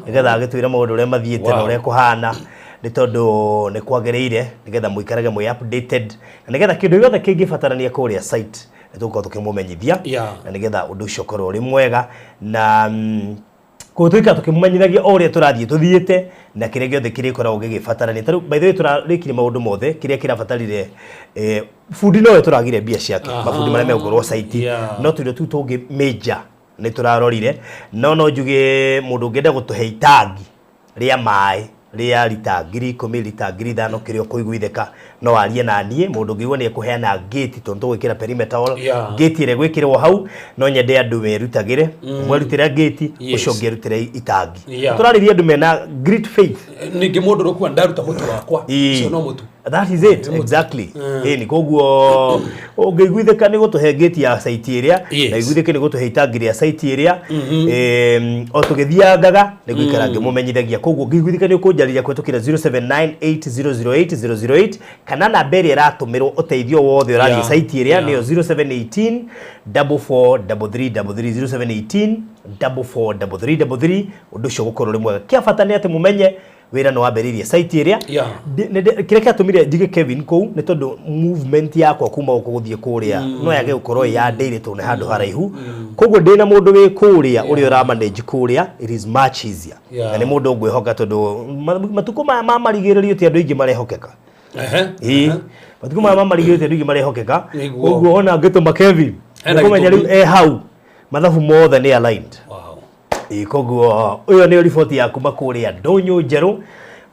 nĩgetha agĩtwĩre maũndũ ũrĩa mathiĩte na ũrĩa kũhana, nĩ tondũ nĩ kwagĩrĩire nĩgetha mũikarage mwĩ updated na nĩgetha kĩndũ gĩothe kĩngĩbatarania kũrĩa site nĩ tũgũkorwo tũkĩmũmenyithia, na nĩgetha ũndũ ũcio ũkorwo ũrĩ mwega. Na koguo tũikara tũkĩmũmenyithagia o ũrĩa tũrathiĩ tũthiĩte na kĩrĩa gĩothe kĩrĩkoragwo gĩgĩbatarania. Ta rĩu by the way tũrarĩkirie maũndũ mothe, kĩrĩa kĩrabatarire bundi nowe tũragire mbia ciake, mabundi marĩa megũkorwo site, no tũindo tũu tũngĩ major nĩ tũrarorire. No njuge mũndũ ũngĩenda gũtũhe itangi rĩa maĩ rĩa rita 10,000, rita 5,000, kĩrĩa ũkũiguithĩka no arie na niĩ. Mũndũ ũngĩigua nĩ ekũheana gate, tondũ tũgwĩkĩra perimeter wall, gate ĩrĩa ĩgwĩkĩrwo hau, no nyende andũ merutagĩre, ũmwe arutĩre gate, ũcio ũngĩ arutĩre itangi. Tũrarĩria andũ mena great faith. Ningĩ mũndũ ũrĩa ũkuga ndaruta mũtu wakwa, ũcio no mũtu. That is it, exactly. Ĩni, koguo ũngĩiguithĩka nĩ gũtũhe gate ya site ĩrĩa, na iguithĩke nĩ gũtũhe itangi rĩa site ĩrĩa, o tũgĩthiangaga nĩ gũikara ngĩmũmenyithagia. Koguo ũngĩiguithĩka nĩ ũkũnjarĩria kũhetũkĩra 0798008008 kana namba ĩrĩa ĩratũmĩrwo ũteithio wothe ũrathiĩ site ĩrĩa, nĩyo 0718 4433 33, 0718 4433 33. Ũndũ ũcio ũgũkorwo ũrĩ mwega. Kĩa bata nĩ atĩ mũmenye wĩra nĩ wambĩrĩirie site ĩrĩa. Kĩrĩa kĩatũmire njige Kevin kũu nĩ tondũ movement yakwa kuma gũkũ gũthiĩ kũrĩa no yage gũkorwo ĩ ya daily tondũ nĩ handũ haraihu. Koguo ndĩna mũndũ wĩ kũrĩa ũrĩa ũramanage kũrĩa, it is much easier. Na nĩ mũndũ ngwĩhoka tondũ matukũ maya ma marigĩrĩrio ti andũ aingĩ marehokeka. Ĩĩ. Matukũ maya ma marigĩrĩrio ti andũ aingĩ marehokeka. Koguo ona ngĩtũma Kevin, Hena nĩkũmenya rĩu gĩtũmi. e hau mathabu mothe nĩ aligned. Ĩĩ, koguo ũyũ nĩyo riboti ya kuma kũrĩa Ndũnyũ Njerũ.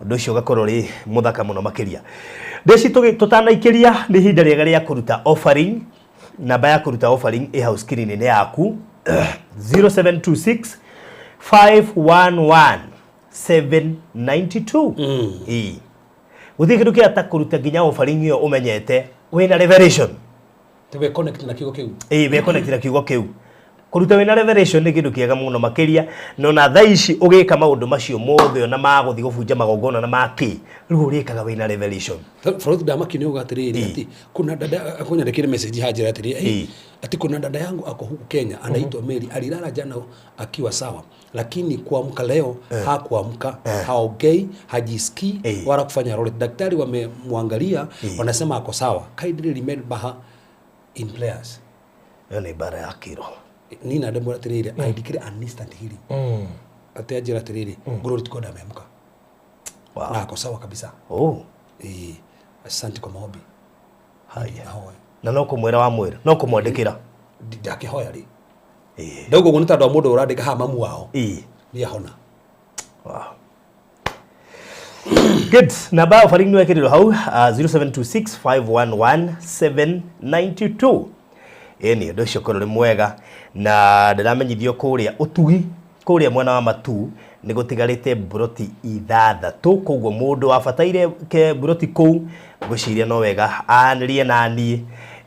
Ũndũ ũcio ũgakorwo ũrĩ mũthaka mũno makĩria. Ndeci tũtanaikĩria nĩ ihinda rĩega rĩa kũruta offering. Namba ya kũruta offering ĩ hau screen-inĩ yaku, 0726 511 792. Ĩĩ. Gũtirĩ kĩndũ kĩa ta kũruta nginya offering ĩyo ũmenyete wĩna revelation. Te we connect na kiugo kĩu. Ĩĩ, we connect na kiugo kĩu. Kũruta wĩna revelation nĩ kĩndũ kĩega mũno makĩria no na thaa ici ũgĩka maũndũ macio mothe ona ma gũthiĩ gũbunja magongona na makĩ rĩu ũrĩkaga wĩna revelation. Faruthi Damaki nĩ uga atĩrĩrĩ ati kuna dada akunyandĩkĩre message hanjĩra atĩrĩrĩ, ati kuna dada yangu ako huku Kenya anaitwa Mary, alilala jana akiwa sawa, lakini kuamka leo hakuamka, haongei, hajisikii wala kufanya lolote. Daktari wamemwangalia, wanasema ako sawa. Kindly remember her in prayers. Ĩyo nĩ mbara ya kĩroho. Ni na ndemwĩra atĩrĩrĩ, I declare an instant healing. Ati anjĩra atĩrĩrĩ, glory to God, ameamka na ako sawa kabisa. Asante kwa maombi. Haya. Nahoya. Na no kũmwĩra wamwĩra no kũmwandĩkĩra. Ndakĩhoya rĩ, ndauga ũguo nĩ tondũ wa mũndũ ũrandĩka haha mamu wao nĩ ahona. Wow. Good. Namba ya offering nĩ wekĩrirwo hau 0726511792. Ĩni ũndũ ũcio ũkorwo ũrĩ mwega na ndĩramenyithio kũrĩa ũtugi kũrĩa mwena wa Matu nĩ gũtigarĩte mburoti ithathatũ, koguo mũndũ wabataire ke mburoti kũu ngwĩciria no wega anĩrie naniĩ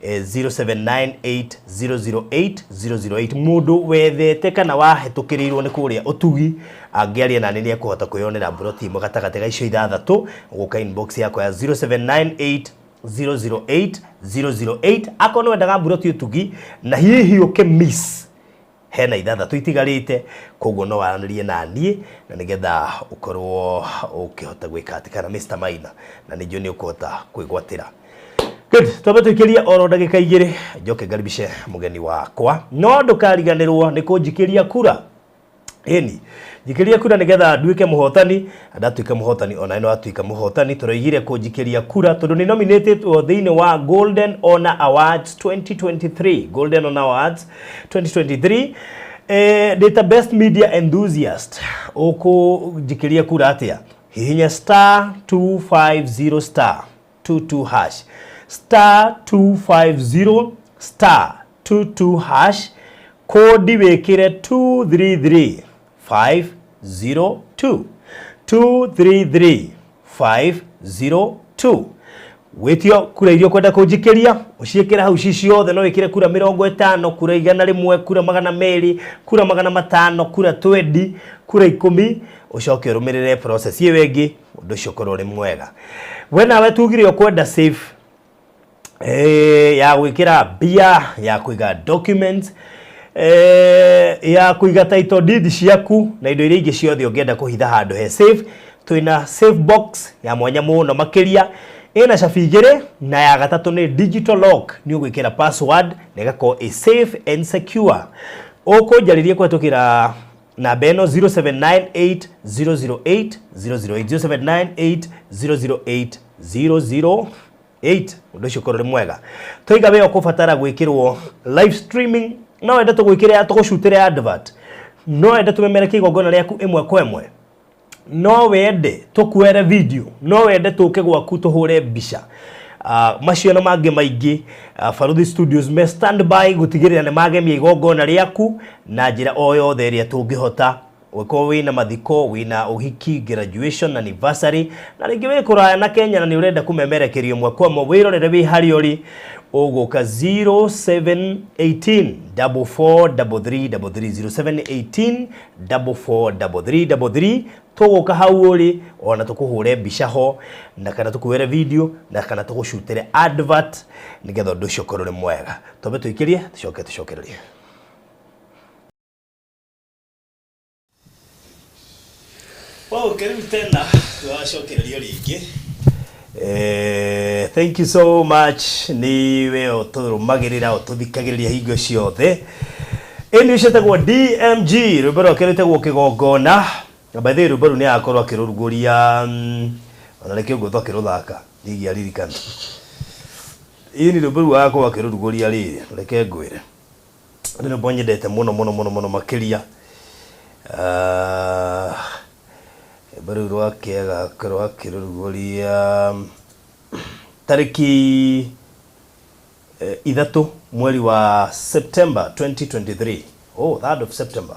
0798008008. Mũndũ wethete kana wahetũkĩrĩirwo nĩ kũrĩa ũtugi angĩaria nani nĩ ekũhota kwĩyonera mburoti ĩmwe gatagatĩ ga icio ithathatũ, gũka inbox yakwa ya 0798008008. Akorwo nĩ wendaga mburoti ũtugi na hihi ũkĩ miss hena ithathatũ itigarĩte, koguo no waranĩrie na niĩ na nĩgetha ũkorwo ũkĩhota gwĩka atĩ kana Mr Maina na nĩnjũĩ nĩ ũkũhota kwĩgwatĩra. Good, twambe tũikĩrie oro ndagĩka igĩrĩ njoke ngaribishe mũgeni wakwa, no ndũkariganĩrwo nĩ kũnjikĩria kura. Ĩni njikĩria kura nĩgetha nduĩke mũhotani, ndatuĩka mũhotani ona no atuĩka mũhotani. Tũroigire kũnjikĩria kura tondũ nĩ nominated thĩinĩ wa Golden Honor Awards 2023. Golden Honor Awards 2023, ndĩ best media enthusiast. Ũkũnjikĩria kura atĩa? Hihinya star 250 star 22 hash, star 250 star 22 hash, kodi wĩkĩre 233502 233502. Wĩtio kura iria ũkwenda kũnjikĩria ũciĩkĩre hau ci ciothe, no wĩkĩre kura 50, kura 100, kura 200, kura 500, kura 20, kura 10, ũcoke ũrũmĩrĩre process ĩyo ĩngĩ, ũndũ ũcio ũkorwo ũrĩ mwega. We nawe tugire ũkwenda safe ya gwĩkĩra mbia, ya kũiga documents, ya kũiga title deed ciaku na indo iria ingĩ ciothe ũngĩenda kũhitha handũ he safe. Twĩna safe box ya mwanya mũno makĩria, ĩna cabi igĩrĩ na ya gatatũ nĩ digital lock, nĩ ũgwĩkĩra password na ĩgakorwo ĩ safe and secure. Ũkũnjarĩria kũhetũkĩra namba ĩno 0798008008, 0798008008. Ũndũ ũcio ũkorwo ũrĩ mwega. Twaiga we ũkũbatara gwĩkĩrwo live streaming, no wende tũgwĩkĩre tũgũcutĩre advert, no wende tũmemerekie igongona rĩaku ĩmwe kwa ĩmwe, no wende tũkuere video, no wende tũke gwaku tũhũre mbica, macio na mangĩ maingĩ. Baruthi Studios me standby gũtigĩrĩra nĩ magemia igongona rĩaku na njĩra o yothe ĩrĩa tũngĩhota. Ũngĩkorwo wĩna mathiko, wĩna ũhiki, graduation, anniversary, na rĩngĩ wĩ kũraya na Kenya na nĩ ũrenda kũmemerekerio ĩmwe kwa ĩmwe, wĩrorere wĩ harĩa ũrĩ, ũgũka 0718 4433 33, 0718 4433 33, tũgũka hau ũrĩ ona tũkũhũre mbica ho na kana tũkuoere video na kana tũgũcutĩre advert nĩgetha ũndũ ũcio ũkorwo ũrĩ mwega. Twambe tũikĩrie tũcoke tũcokererie. Wow, karibu tena twacokererio rĩngĩ. Thank you so much niwe ũtũrũmagĩrĩra ũtũthikagĩrĩria hingo ciothe. Ĩni ũcio etagwo DMG, rwĩmbo rwake rwĩtagwo Kĩgongona. Na by the way rwĩmbo rũu nĩ akorwo akĩrũrugũria, ona rĩkĩo ngwĩtwo akĩrũthaka ndingĩaririkana. Ĩni rwĩmbo rũu agakorwo akĩrũrugũria rĩrĩ, reke ngwĩre nĩ rwĩmbo nyendete mũno mũno mũno mũno makĩria. Rwĩmbo rũu rwake agakorwo akĩrũrugũria tarĩki 3 mweri wa September 2023. Oh, 3rd of September.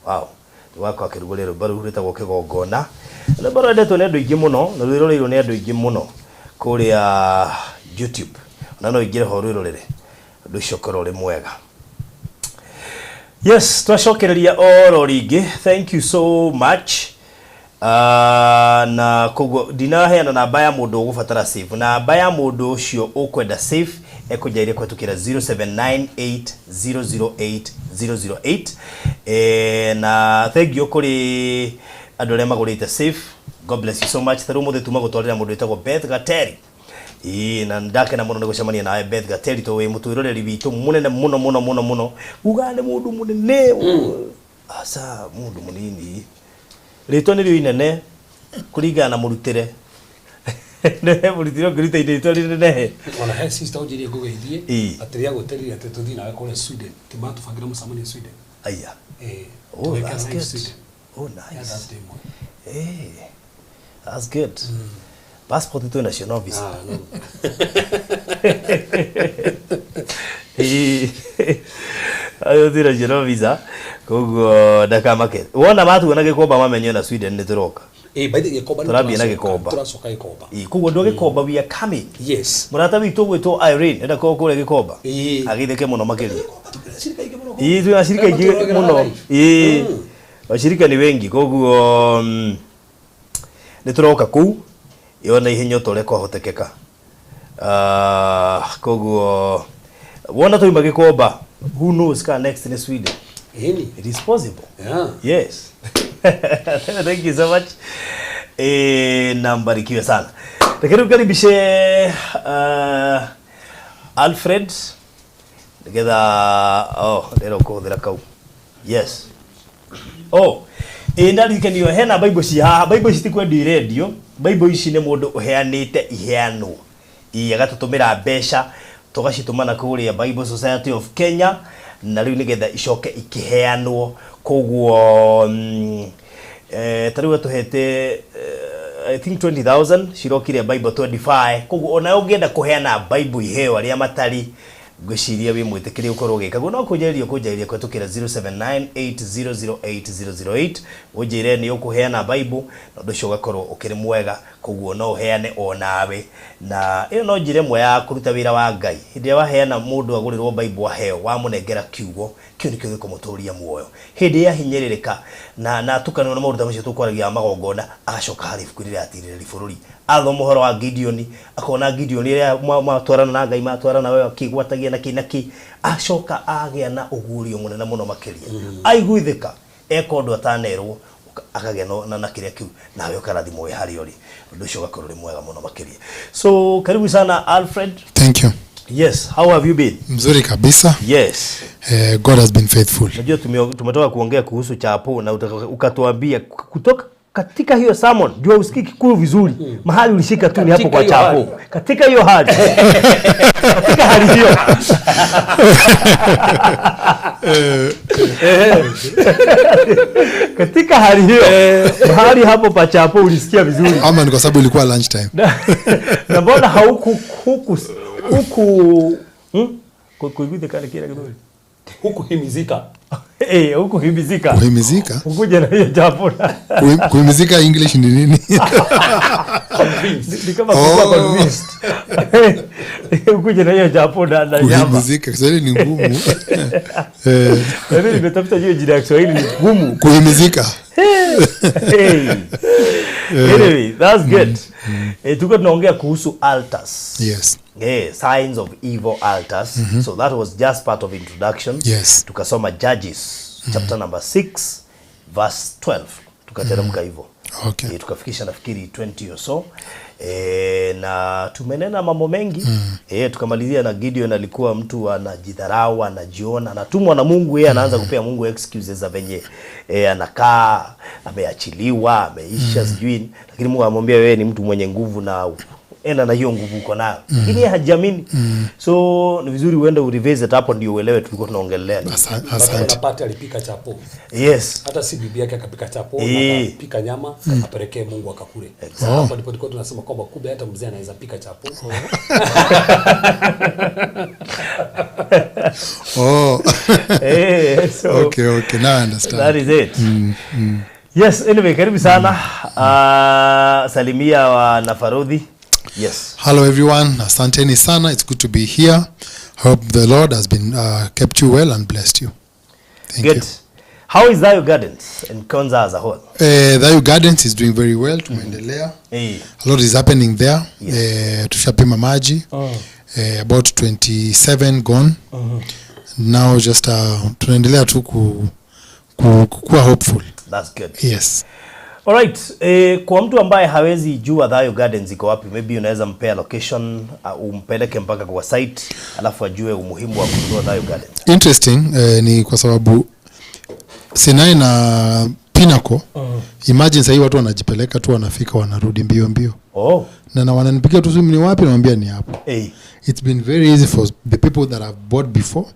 Wow. Rwakwa akĩrugũria rwĩmbo rũu rwĩtagwo Kĩgongona. Rwĩmbo rwendetwo nĩ andũ aingĩ mũno na rwĩroreirwo nĩ andũ aingĩ mũno kũrĩa YouTube. Ona no ũingĩre ho rwĩrorere. Ũndũ ũcio ũkorwo ũrĩ mwega. Yes, twacokereria oro rĩngĩ. Thank you so much. Na koguo ndinaheana namba ya mũndũ ũgũbatara safe. Namba ya mũndũ ũcio ũkwenda safe ekũnjaire kũhetũkĩra 0798008008. Na thank you kũrĩ andũ arĩa magũrĩte safe. God bless you so much. Ta rĩu ũmũthĩ tuma gũtwarĩra mũndũ wĩtagwo Beth Gateri. Ĩĩ, na ndakena mũno nĩ gũcemania nawe Beth Gateri tondũ wĩ mũtwĩroreri witũ mũnene mũno mũno mũno mũno. Ugaga nĩ mũndũ mũnene. Aca, mũndũ mũnini. Rĩtwa nĩrĩo inene kũringana na mũrutĩre. Nĩ mũrutĩre ũngĩruta rĩtwa rĩnenehe. Ona he sister ũnjĩrie ngũgeithie atĩ rĩa gwĩterire atĩ tũthiĩ nawe kũrĩa Sweden, timatũbangĩra mũcemanio Sweden. Aya. Oh, that's good. Oh, nice. That's good. Passport itu national visa. Ah, no. Ayo ti national visa. Koguo ndakamake. Wona matuona Gĩkomba mamenye na Sweden nĩ tũroka. By the Gĩkomba tũrathiĩ na Gĩkomba. Tũracoka Gĩkomba. Koguo andũ a Gĩkomba we are coming. Yes. Mũrata witũ ũgwĩtwo Irene enda korwo kũrĩa Gĩkomba. Agĩtheke mũno makĩria. Twĩna acirika aingĩ mũno. Washirika ni wengi koguo nĩ tũroka kũu yona ihenya ta ũrĩa kwahotekeka. Koguo wona twauma Gĩkomba, who knows ka next ni Sweden. It is possible. Yeah. Yes. Thank you so much. Na mbarikiwe sana. Reke rĩu karibishe Alfred nĩgetha ndĩrenda kũhũthĩra kau. Yes. Oh, ndaririkanio hena Bible ci haha. Bible ici ti kwendio irendio. Bible ici nĩ mũndũ ũheanĩte iheanwo. Agatũtũmĩra mbeca tũgacitũma na kũrĩa Bible Society of Kenya na rĩu nĩgetha icoke ikĩheanwo. Koguo ta rĩu atũhete I think 20,000 cirokire Bible 25. Koguo ona ũngĩenda kũheana Bible iheo arĩa matarĩ, ngwĩciria wĩ mwĩtĩkĩrie ũkorwo ũgĩka. Koguo no kũnjarĩria kũhetũkĩra 0798008008 ũnjĩre nĩ ũkũheana Bible na ũndũ ũcio ũgakorwo ũkĩrĩ mwega. Koguo no ũheane o nawe, na ĩyo no njĩra ĩmwe ya kũruta wĩra wa Ngai. Hĩndĩ ĩrĩa waheana mũndũ agũrĩrwo Bible aheo, wamũnengera kiugo kĩu nĩkĩo gĩkũmũtũria muoyo. Hĩndĩ ĩrĩa ahinyĩrĩrĩka na atukanĩrwo na maũndũ ta macio tũkwaragia magongona, agacoka harĩ ibuku rĩrĩa atirĩrĩri bũrũri. Athoma ũhoro wa Gideon, akona Gideon rĩrĩa matwarana na Ngai, matwarana we akĩgwatagia na kĩ na kĩ, acoka agĩa na ũguũrio mũnene mũno makĩria. Aiguithĩka eka ũndũ atanerwo, akagĩa na kĩrĩa kĩu, nawe ũkarathimwo wĩ harĩa ũrĩ. Ũndũ ũcio ũgakorwo ũrĩ mwega mũno makĩria. So karibu sana Alfred. Thank you. Yes, how have you been? Mzuri kabisa. Yes. God has been faithful. Unajua tumetoka kuongea kuhusu chapo na ukatuambia kutoka katika hiyo sermon, jua usikii Kikuyu vizuri. Mahali ulishika tu ni hapo kwa chapo. Katika hiyo hali. Katika hali hiyo. Katika hali hiyo. Mahali hapo pa chapo ulisikia vizuri. Ama ni kwa sababu ilikuwa lunch time. Na mbona hauku huku kuiguthika ni kile kidogo. Hukuhimizika. Hukuhimizika. Kuhimizika? Ukuja na hiyo jambo. Kuhimizika English ni nini? Ni kama kuwa convinced. Ukuja na hiyo jambo na nyama. Kuhimizika Kiswahili ni ngumu. Mimi nimetafuta hiyo jina ya Kiswahili ni ngumu. Kuhimizika. Anyway, that's good. Tuko tunaongea kuhusu altars. Yes. Signs of evil altars. So that was just part of introduction. Yes. Tukasoma Judges chapter number 6 verse 12. Tukateremka hivyo. Okay. Tukafikisha nafikiri 20 or so. Na tumenena mambo mengi. Tukamalizia na Gideon alikuwa mtu anajidharau, anajiona, anatumwa na Mungu, yeye anaanza kupea Mungu excuses za venye anakaa, ameachiliwa, ameisha sijui, lakini Mungu amwambia wewe ni mtu mwenye nguvu na enda na hiyo nguvu uko nayo. Lakini yeye hajiamini. So ni vizuri uende urevisit hapo ndio uelewe tulikuwa tunaongelea. Asante. Napata alipika chapo. Yes. Hata si bibi yake akapika chapo na akapika nyama apelekee Mungu akakule. Exactly. Hapo ndipo tulikuwa tunasema kwamba kumbe hata mzee anaweza pika chapo. Oh. So okay, now I understand. That is it. Yes, anyway, karibu sana. Salimia wa Nafarudhi. Yes. Hello everyone. Asanteni sana. It's good to be here. Hope the Lord has been kept you well and blessed you. Thank Good. you. How is Thayu Gardens and Konza as a whole? Thayu Gardens is doing very well. Tumeendelea. Hey. A lot is happening there. Yes. Tushapima maji. About 27 gone. Now just tunaendelea tu kuwa hopeful. That's good. Yes. Alright, kwa mtu ambaye hawezi jua Thayu Gardens iko wapi, maybe unaweza mpea location, umpeleke mpaka kwa site, alafu ajue umuhimu wa kununua Thayu Gardens. Interesting ni kwa sababu Sinai na Pinnacle. Imagine sahii watu wanajipeleka tu, wanafika, wanarudi mbio mbio. Oh, Na wananipigia tu simu, ni wapi? Nawambia ni hapo. hey. It's been very easy for the people that have bought before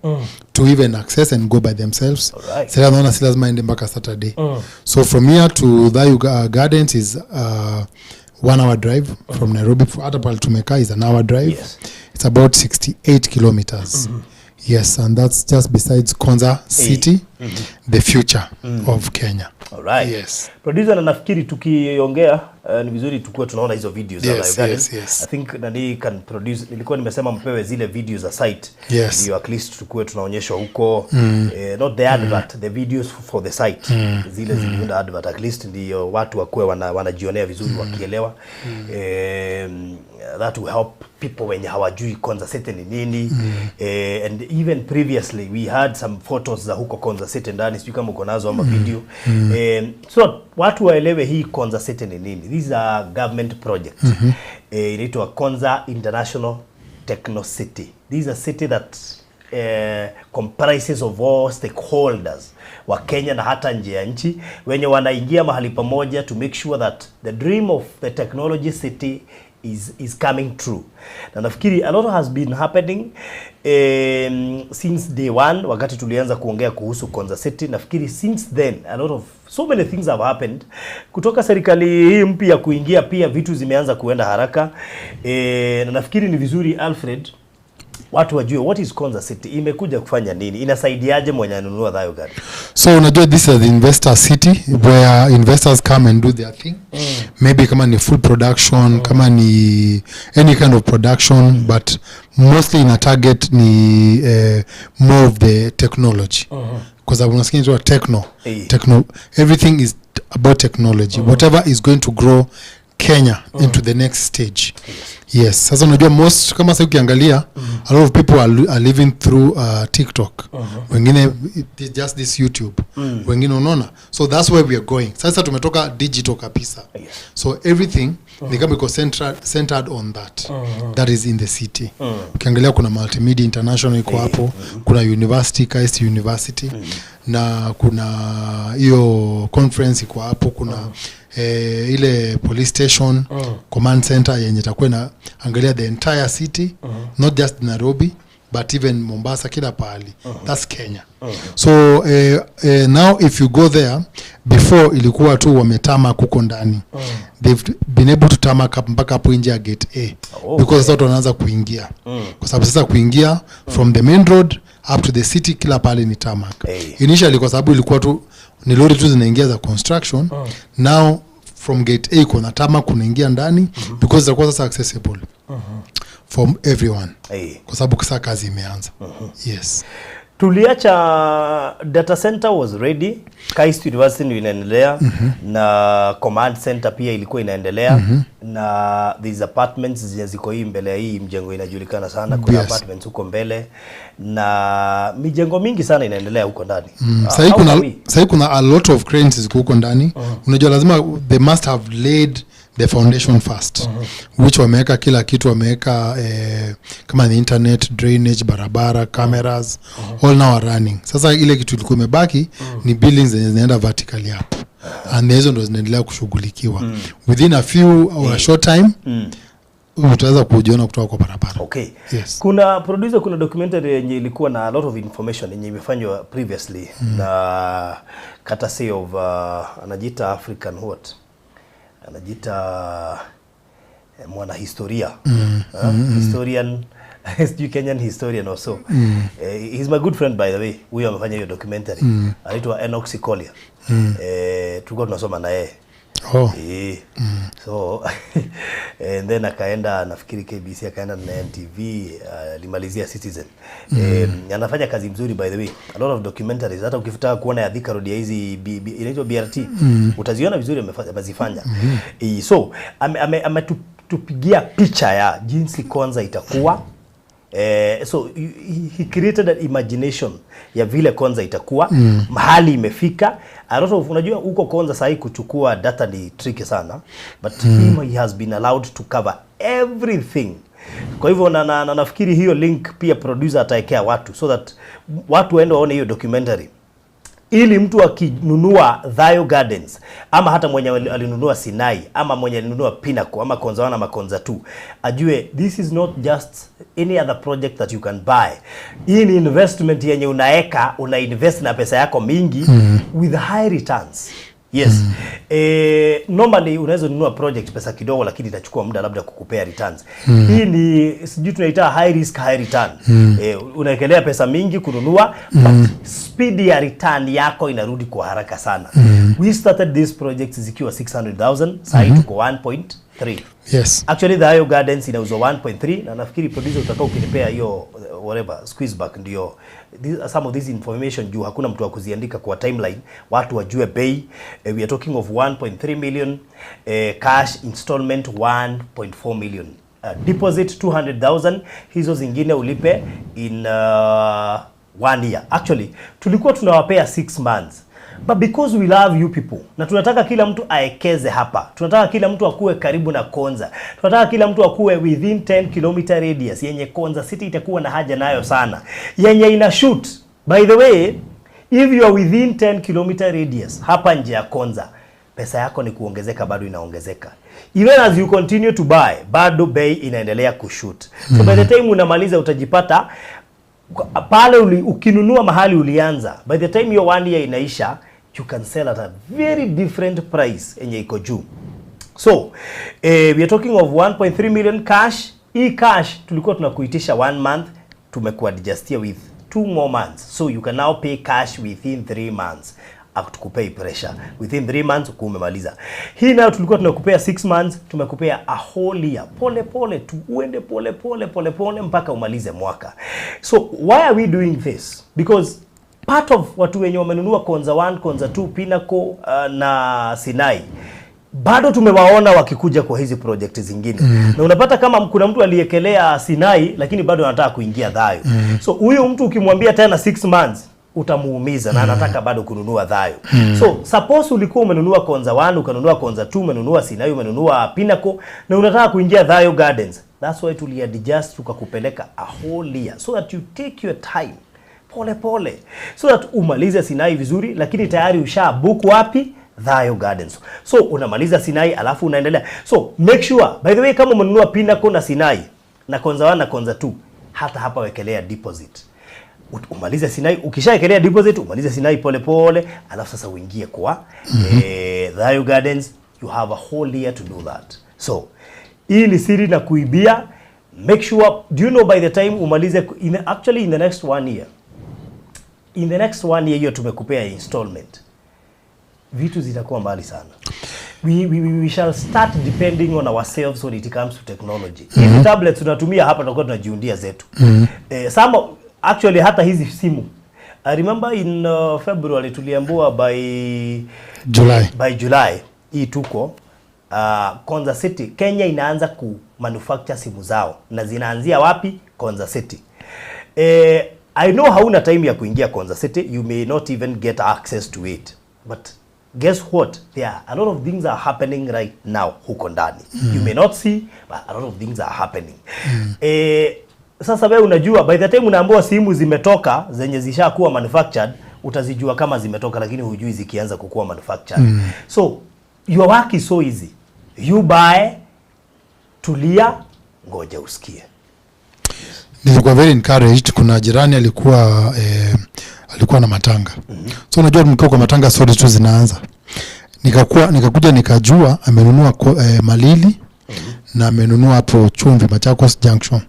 to even access and go by themselves. Alright. Sasa naona si lazima ende mpaka Saturday. So from here to Thayu Gardens is 1 hour drive from Nairobi. Hata pale tumekaa is an hour drive. It's about 68 kilometers. Yes, and that's just besides Konza City, the future of Kenya. Alright. Yes. Producer, na nafikiri tukiongea ni vizuri tukuwe tunaona hizo videos za Thayu Gardens. Yes. I think nani can produce, nilikuwa nimesema mpewe zile videos za site. Ndio at least tukuwe tunaonyeshwa huko, not the advert, the videos for the site. Zile ziliunda advert, at least ndio watu wakuwe wanajionea vizuri wakielewa. That will help people wenye hawajui Konza City ni nini. And even previously we had some photos za huko Konza City ndani, sijui kama uko nazo ama video. So watu waelewe hii Konza City ni nini. This is a government project. Inaitwa Konza International Techno City. This is a city that comprises of all stakeholders wa Kenya na hata nje ya nchi wenye wanaingia mahali pamoja to make sure that the dream of the technology city is coming true. Na nafikiri a lot has been happening since day one wakati tulianza kuongea kuhusu Konza City. Nafikiri since then a lot of so many things have happened. Kutoka serikali hii mpya kuingia pia vitu zimeanza kuenda haraka. Na nafikiri ni vizuri, Alfred, watu wajue what is Konza City, imekuja kufanya nini, inasaidiaje mwenye anunua Thayu Garden. So unajua this is the investor city where investors come and do their thing. Maybe kama ni food production, kama ni any kind of production, but mostly ina target ni more of the technology. Kwa sababu unasikia inaitwa techno. Techno, everything is about technology. Whatever is going to grow Kenya into the next stage. Yes. Sasa unajua most, kama sasa ukiangalia, a lot of people are living through TikTok. Wengine it just this YouTube. Wengine, unaona. So that's where we are going. Sasa tumetoka digital kabisa. So everything ni kama iko centered on that. That is in the city. Ukiangalia kuna Multimedia International iko hapo, kuna university, KAIST University, na kuna hiyo conference iko hapo, kuna ile police station, command center yenye itakuwa na angalia the entire city, not just Nairobi but even Mombasa, kila pahali. That's Kenya. So now if you go there, before ilikuwa tu wametarmac huko ndani. They've been able to tarmac up mpaka hapo nje ya gate A because sasa watu wanaanza kuingia, kwa sababu sasa kuingia from the main road up to the city, kila pahali ni tarmac. Hey. Initially, kwa sababu ilikuwa tu ni lori tu zinaingia za construction, now from gate A kuna tarmac kunaingia ndani because itakuwa sasa accessible for everyone, Hey. kwa sababu sasa kazi imeanza. Yes. Tuliacha data center was ready, KAIST University ndio inaendelea, na command center pia ilikuwa inaendelea, na these apartments zenye ziko hii mbele ya hii mjengo inajulikana sana, kuna apartments huko mbele na mijengo mingi sana inaendelea huko ndani. Sahii How kuna, are we? Sahii kuna a lot of cranes ziko huko ndani. Unajua lazima, they must have laid the foundation first, which wameweka kila kitu, wameweka kama ni internet, drainage, barabara, cameras, all now are running. Sasa ile kitu ilikuwa imebaki ni buildings zenye zinaenda vertically up, and hizo ndo zinaendelea kushughulikiwa. Within a few or a short time utaweza kujiona kutoka kwa barabara. Okay. Yes. Kuna producer, kuna documentary yenye ilikuwa na a lot of information yenye imefanywa previously na courtesy of anajiita African what? Anajiita mwanahistoria. Historian, sijui Kenyan historian or so. He's my good friend, by the way. Huyo amefanya hiyo documentary. Anaitwa Enoch Sikolia. Tulikuwa tunasoma na yeye. Oh. So and then akaenda, nafikiri KBC, akaenda na NTV, alimalizia Citizen. Anafanya kazi mzuri, by the way, a lot of documentaries. Hata ukitaka kuona ya Thika Road ya hizi inaitwa BRT, utaziona vizuri amezifanya. So ametupigia picha ya jinsi Konza itakuwa. So he created an imagination ya vile Konza itakuwa, mahali imefika. A lot of, unajua huko Konza sahi kuchukua data ni tricky sana, but he has been allowed to cover everything. Kwa hivyo na nafikiri hiyo link pia producer ataekea watu so that watu waende waone hiyo documentary, ili mtu akinunua Thayo Gardens ama hata mwenye alinunua Sinai ama mwenye alinunua Pinnacle ama Konza 1 ama Konza 2 ajue this is not just any other project that you can buy. Hii ni investment yenye unaeka, una invest na pesa yako mingi with high returns. Yes. Normally unaweza nunua project pesa kidogo, lakini itachukua muda labda kukupea returns. Hii ni sijui tunaita high risk, high return. Unaekelea pesa mingi kununua, but speed ya return yako inarudi kwa haraka sana. We started this project zikiwa 600,000, sasa tuko 1.3. Actually, the Thayo Gardens inauzwa 1.3, na nafikiri producer utakao ukinipea hiyo whatever squeeze back ndio some of this information, juu hakuna mtu wa kuziandika kwa timeline, watu wajue bei. We are talking of 1.3 million cash, installment 1.4 million, deposit 200,000, hizo zingine ulipe in one year. Actually, tulikuwa tunawapea 6 months, but because we love you people na tunataka kila mtu aekeze hapa, tunataka kila mtu akuwe karibu na Konza, tunataka kila mtu akuwe within 10 km radius yenye Konza City itakuwa na haja nayo sana, yenye ina shoot. By the way, if you are within 10 km radius hapa nje ya Konza, pesa yako ni kuongezeka, bado inaongezeka. Even as you continue to buy, bado bei inaendelea kushoot. So by the time unamaliza, utajipata pale ukinunua mahali ulianza, by the time your one year inaisha, you can sell at a very different price yenye iko juu. So we are talking of 1.3 million cash. Hii cash tulikuwa tunakuitisha one month, tumekuadjustia with 2 more months, so you can now pay cash within 3 months. Hatukupei pressure. Within 3 months ukuwa umemaliza. Hii nayo tulikuwa tunakupea 6 months, tumekupea a whole year. Pole pole tu, uende pole pole pole pole mpaka umalize mwaka. So why are we doing this? Because part of watu wenye wamenunua Konza 1, Konza 2, Pinnacle na Sinai, bado tumewaona wakikuja kwa hizi project zingine, na unapata kama kuna mtu aliekelea Sinai lakini bado anataka kuingia Thayo. So huyo mtu ukimwambia tena 6 months, utamuumiza, na anataka bado kununua Thayo. So suppose ulikuwa umenunua Konza 1, ukanunua Konza 2, umenunua Sinai, umenunua Pinnacle na unataka kuingia Thayo Gardens, that's why tuliadjust tukakupeleka a whole year so that you take your time pole pole, so that umalize Sinai vizuri, lakini tayari usha book wapi? Thayo Gardens. So unamaliza Sinai alafu unaendelea. So make sure, by the way, kama umenunua Pinnacle na Sinai na Konza 1 na Konza 2, hata hapa wekelea deposit. Umalize Sinai, ukishaekelea deposit, umalize Sinai pole pole, alafu sasa uingie kwa Thayo Gardens. You have a whole year to do that. So hii ni siri na kuibia. Make sure, do you know, by the time umalize actually in the next one year, in the next one year hiyo tumekupea installment, vitu zitakuwa mbali sana. We shall start depending on ourselves when it comes to technology. Hizi tablets tunatumia hapa, tutakuwa tunajiundia zetu. Some actually hata hizi simu, I remember in February tuliambiwa by July. By July hii tuko, Konza City, Kenya inaanza ku manufacture simu zao, na zinaanzia wapi? Konza City. I know hauna time ya kuingia Konza City, you may not even get access to it. But guess what? There are a lot of things are happening right now huko ndani. You may not see, but a lot of things are happening. Sasa wewe unajua by the time unaambiwa simu zimetoka zenye zishakuwa manufactured, utazijua kama zimetoka, lakini hujui zikianza kukuwa manufactured. So your work is so easy. You buy, tulia, ngoja usikie. Nilikuwa very encouraged. Kuna jirani alikuwa na matanga. So unajua mkiwa kwa matanga, stories tu zinaanza. Nikakuja nikajua amenunua Malili na amenunua hapo Chumvi, Machakos Junction,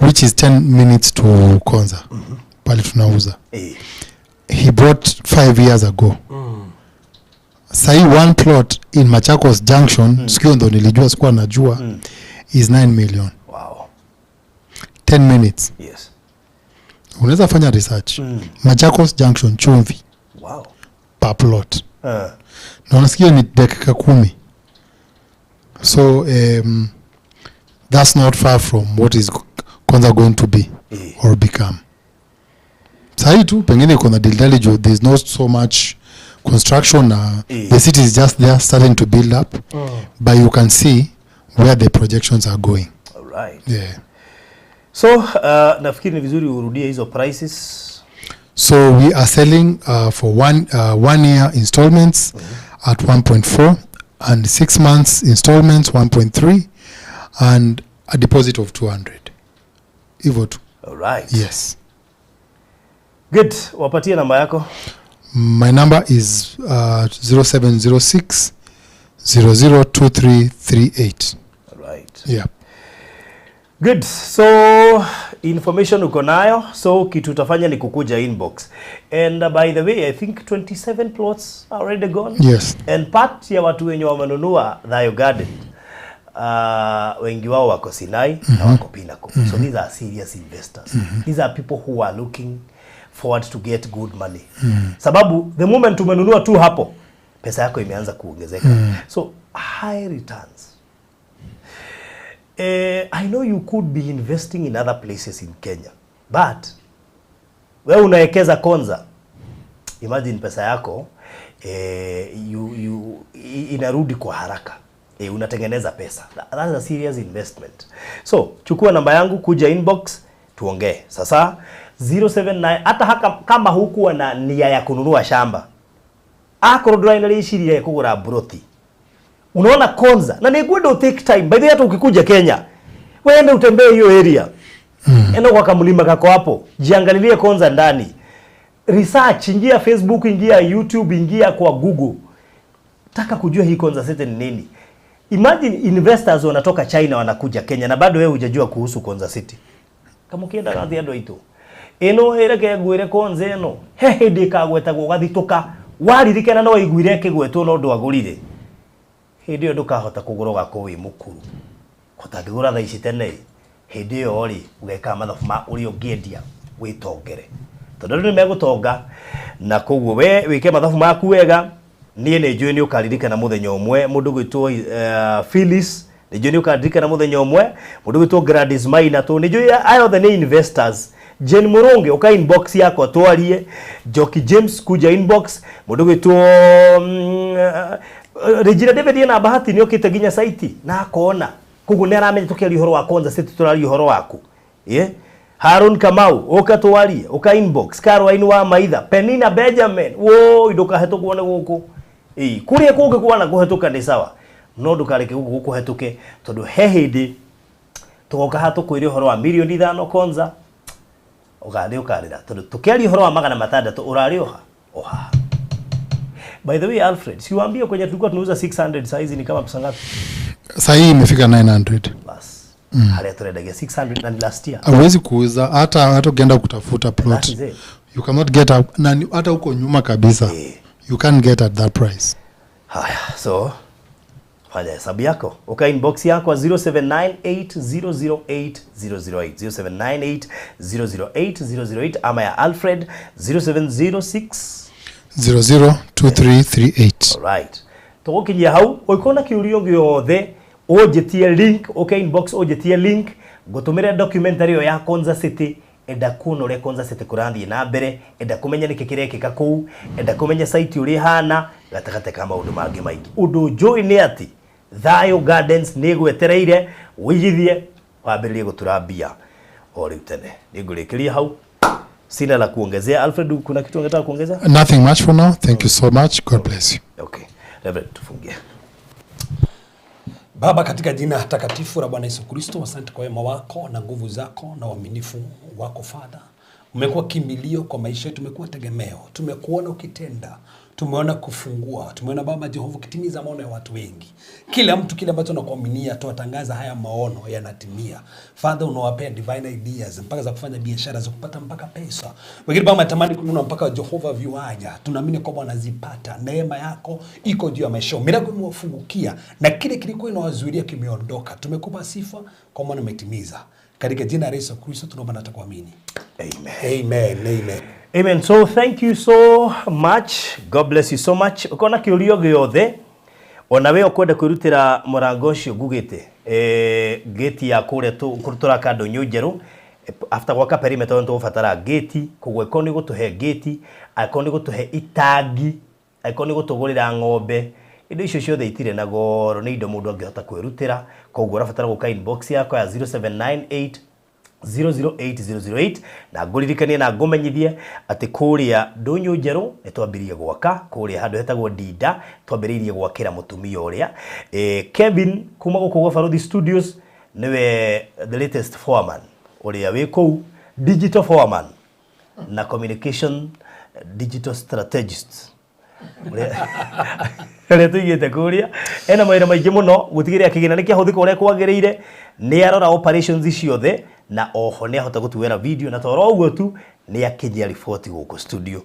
which is 10 minutes to Konza pale tunauza. He bought 5 years ago. Sahi one plot in Machakos Junction, sikio ndo nilijua, sikuwa najua, is 9 million. Wow. 10 minutes. Yes. Unaweza fanya research. Machakos Junction, Chumvi. Wow. Per plot. Na unasikia ni dakika 10. So that's not far from what is Konza going to be or become. Sahi tu pengine kuna dildali juu there's not so much construction. The city is just there starting to build up. But you can see where the projections are going. All right. Yeah. So nafikiri ni vizuri urudie hizo prices. So we are selling for 1 year installments at 1.4 and 6 months installments 1.3 and a deposit of 200. Hivyo tu. All right. Yes. Good. Wapatie namba yako. My number is 0706 002338. All right. Yeah. Good. So information uko nayo, so kitu utafanya ni kukuja inbox. And by the way, I think 27 plots are already gone. Yes. And part ya watu wenye wamenunua Thayo Garden, wengi wao wako Sinai na wako Pinnacle. So these are serious investors. These are people who are looking forward to get good money. Sababu the moment umenunua tu hapo, pesa yako imeanza kuongezeka. So high returns. I know you could be investing in other places in Kenya, but wewe unawekeza Konza, imagine pesa yako inarudi kwa haraka. Unatengeneza pesa. That's a serious investment. So chukua namba yangu, kuja inbox tuongee. Sasa 079, hata haka, kama hukuwa na nia ya kununua shamba, akorwo ndũrarĩ na rĩciria rĩa kũgũra broti, unaona Konza na nĩngwenda take time. By the way, hata ukikuja Kenya wewe utembee hiyo area, enda kwa kamlima kako hapo, jiangalilie Konza ndani, research, ingia Facebook, ingia YouTube, ingia kwa Google, taka kujua hii Konza City ni nini. Imagine investors wanatoka China wanakuja Kenya na bado wewe hujajua kuhusu Konza City. Kama ukienda gathi andu aitu ino ireke ngwire Konza ino he hindi kagwetagwo gathituka waririkana no waiguire kigwetwo no ndwagurire, hindi iyo ndukahota kugura ugakorwo wi mukuru. Kutangigura thaa ici tene, hindi iyo ri ugeka mathabu ma uria ungiendia witongere, tondu andu nimegutonga na koguo we wike mathabu maku wega. Nie nĩ njũĩ nĩ ũkaririkana mũthenya ũmwe mũndũ gwĩtwo Phyllis, nĩ njũĩ nĩ ũkaririkana mũthenya ũmwe mũndũ gwĩtwo Gladys Maina, tondũ nĩ njũĩ aya othe nĩ investors. Jane Muronge uka inbox yakwa twarie, Joki James kuja inbox, mũndũ gwĩtwo Regina David ena bahati nĩ okĩte nginya site na akona, koguo nĩ aramenya tũkĩaria ũhoro wa Konza City tũraria ũhoro waku. Yeah. Harun Kamau uka twarie, uka inbox, Caroline wa Maitha, Penina Benjamin, woi ndũkahetũkwo nĩ gũkũ. Kuria kũngĩ kwana kũhetũka nĩ sawa, no ndũkareke gũkũ gũkũhetũke, tondũ he hĩndĩ tũgoka haha tũkwĩre ũhoro wa 5 milioni Konza, ũgathiĩ ũkarĩra, tondũ tũkĩaria ũhoro wa 600 ũrarĩ oha oha. By the way, Alfred, si uambie kwenye tulikuwa tunauza 600 saizi ni kama pesa ngapi? Sahi imefika 900. Bas. Harĩa tũrendagia 600 na last year. Hauwezi kuuza hata ukienda kutafuta plot. You cannot get up, na hata huko nyuma kabisa. You can't get at that price. Haya, so fanya hesabu yako. Uka inbox yako 0798008008, 0798008008 ama ya Alfred 0706 002338. All right. Tugukinyia hau ukona kiurio giothe unjitie link, uke inbox unjitie link ngutumire documentary yo ya Konza City. Enda kuona uria Konza City kurathie na mbere, enda kumenya niki kirekika kuu, enda kumenya site uria ihana gatagate ka maundu mangi maingi. Undu njui ni ati Thayo Gardens ni gwetereire wigithie wambiririe gutura mbia o riu tene. Ningurikiria hau, sina la kuongezea. Alfred, kuna kitu ungetaka kuongeza? Nothing much for now. Thank you so much. God bless you. Okay. Reverend, tufungie. Baba, katika jina takatifu la Bwana Yesu Kristo, asante kwa wema wako na nguvu zako na uaminifu wako Father. Umekuwa kimbilio kwa maisha yetu, umekuwa tegemeo. Tumekuona ukitenda, Tumeona kufungua, tumeona Baba Jehova ukitimiza maono ya watu wengi. Kila mtu kile ambacho nakuaminia, tuwatangaza haya maono yanatimia. Father, unawapea divine ideas mpaka za kufanya biashara za kupata mpaka pesa. Wengine Baba natamani kununua mpaka Jehova viwanja, tunaamini kwamba wanazipata. Neema yako iko juu ya maisha yao, milango imewafungukia na kile kilikuwa inawazuilia kimeondoka. Tumekupa sifa kwa maana umetimiza. Katika jina la Yesu Kristo tunaomba na tukuamini. Amen. Amen, amen. Amen. So thank you so much. God bless you so much. Ukona kiurio giothe ona we ukwenda kwirutira murango ucio ngugite gate ya kuria turaka ndunyu njeru after gwaka perimeter nĩ tũgũbatara gate koguo ĩkorwo nĩ gũtũhe gate angĩkorwo nĩ gũtũhe itangi angĩkorwo nĩ gũtũgũrĩra ng'ombe indo icio ciothe itirĩ na goro nĩ indo mũndũ angĩhota kwĩrutĩra koguo ũrabatara gũka inbox yakwa ya 0798 008008 na ngũririkanie na ngũmenyithie atĩ kũrĩa ndũnyũ njerũ nĩ twambĩrĩirie gwaka kũrĩa handũ hetagwo Ndinda twambĩrĩirie gwakĩra mũtumia ũrĩa Kevin kuma gũkũ gwa Baruthi Studios nĩwe the latest foreman ũrĩa wĩ kũu digital foreman na communication digital strategist ũrĩa tũigĩte kũrĩa ena mawĩra maingĩ mũno gũtigĩrĩra kĩgĩna nĩ kĩahũthĩka ũrĩa kwagĩrĩire nĩ arora operations ciothe na oho nĩ ahota gũtuoera video na toro ũguo tu nĩ akinyia riboti gũkũ studio.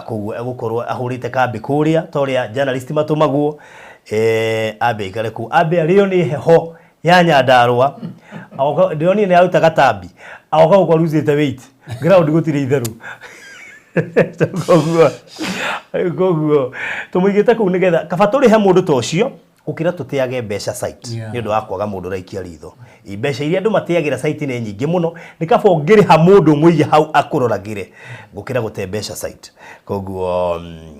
Koguo egũkorwo ahũrĩte kambĩ kũrĩa ta ũrĩa journalist matũmagwo ambe aikare kũu ambe arĩo nĩ heho ya Nyandarũa ndĩronire nĩ aruta gatambi agoka gũkũ arucĩte weight ground gũtirĩ itherũ koguo tũmũigĩte kũu nĩgetha kaba tũrĩhe mũndũ ta ũcio gũkĩra tũteage mbeca site nĩ ũndũ wa kwaga mũndũ ũraikia ritho. Mbeca iria andũ mateagĩra site nĩ nyingĩ mũno nĩ kaba ũngĩrĩha mũndũ mũige hau akũroragĩre gũkĩra gũte mbeca site. Koguo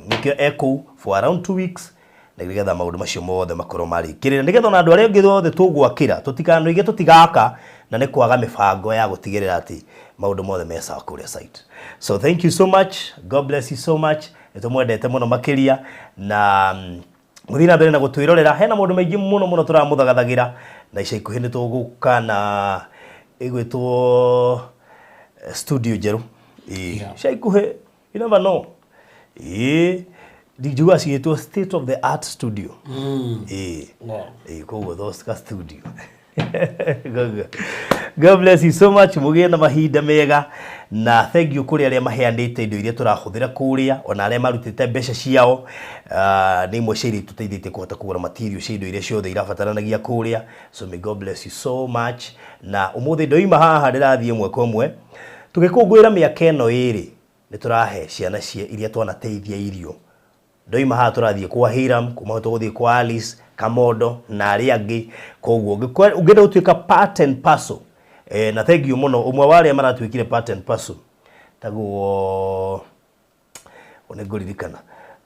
nĩkĩo e kũu for around 2 weeks na nĩgetha maũndũ macio mothe makorwo marĩkĩrĩra nĩgetha ona andũ arĩa angĩ othe tũgwakĩra tũtikanoige tũtigaka na nĩ kwaga mĩbango ya gũtigĩrĩra atĩ maũndũ mothe me sawa kũrĩa site. So thank you so much. God bless you so much. Nĩtũmwendete mũno makĩria na mũthiĩ na mbere na gũtwĩrorera hena maũndũ maingĩ mũno mũno tũramũthagathagĩra na ica ikuhĩ nĩ tũgũka na ĩgwĩtwo studio njerũ ica ikuhĩ you never know ndinjuga cigĩtwo state of the art studio koguo those ka studio. God bless you so much. Mũgĩe na mahinda mega na thank you kũrĩ arĩa maheanĩte indo iria tũrahũthĩra kũrĩa ona arĩa marutĩte mbeca ciao nĩ imwe cia iria itũteithĩtie kũhota kũgũra material cia indo iria ciothe irabataranagia kũrĩa. So may God bless you so much. Na ũmũthĩ ndoima haha ndĩrathiĩ ĩmwe kwa ĩmwe tũgĩkũngũĩra mĩaka ĩno ĩrĩ nĩ tũrahe ciana cia iria twanateithia irio ndoima haha tũrathiĩ kwa Hiram kuma tũgũthiĩ kwa Alice Kamondo na arĩa angĩ koguo ũngĩenda gũtuĩka part and parcel na thank you mũno ũmwe wa arĩa maratuĩkire part and parcel taguo nĩngũririkana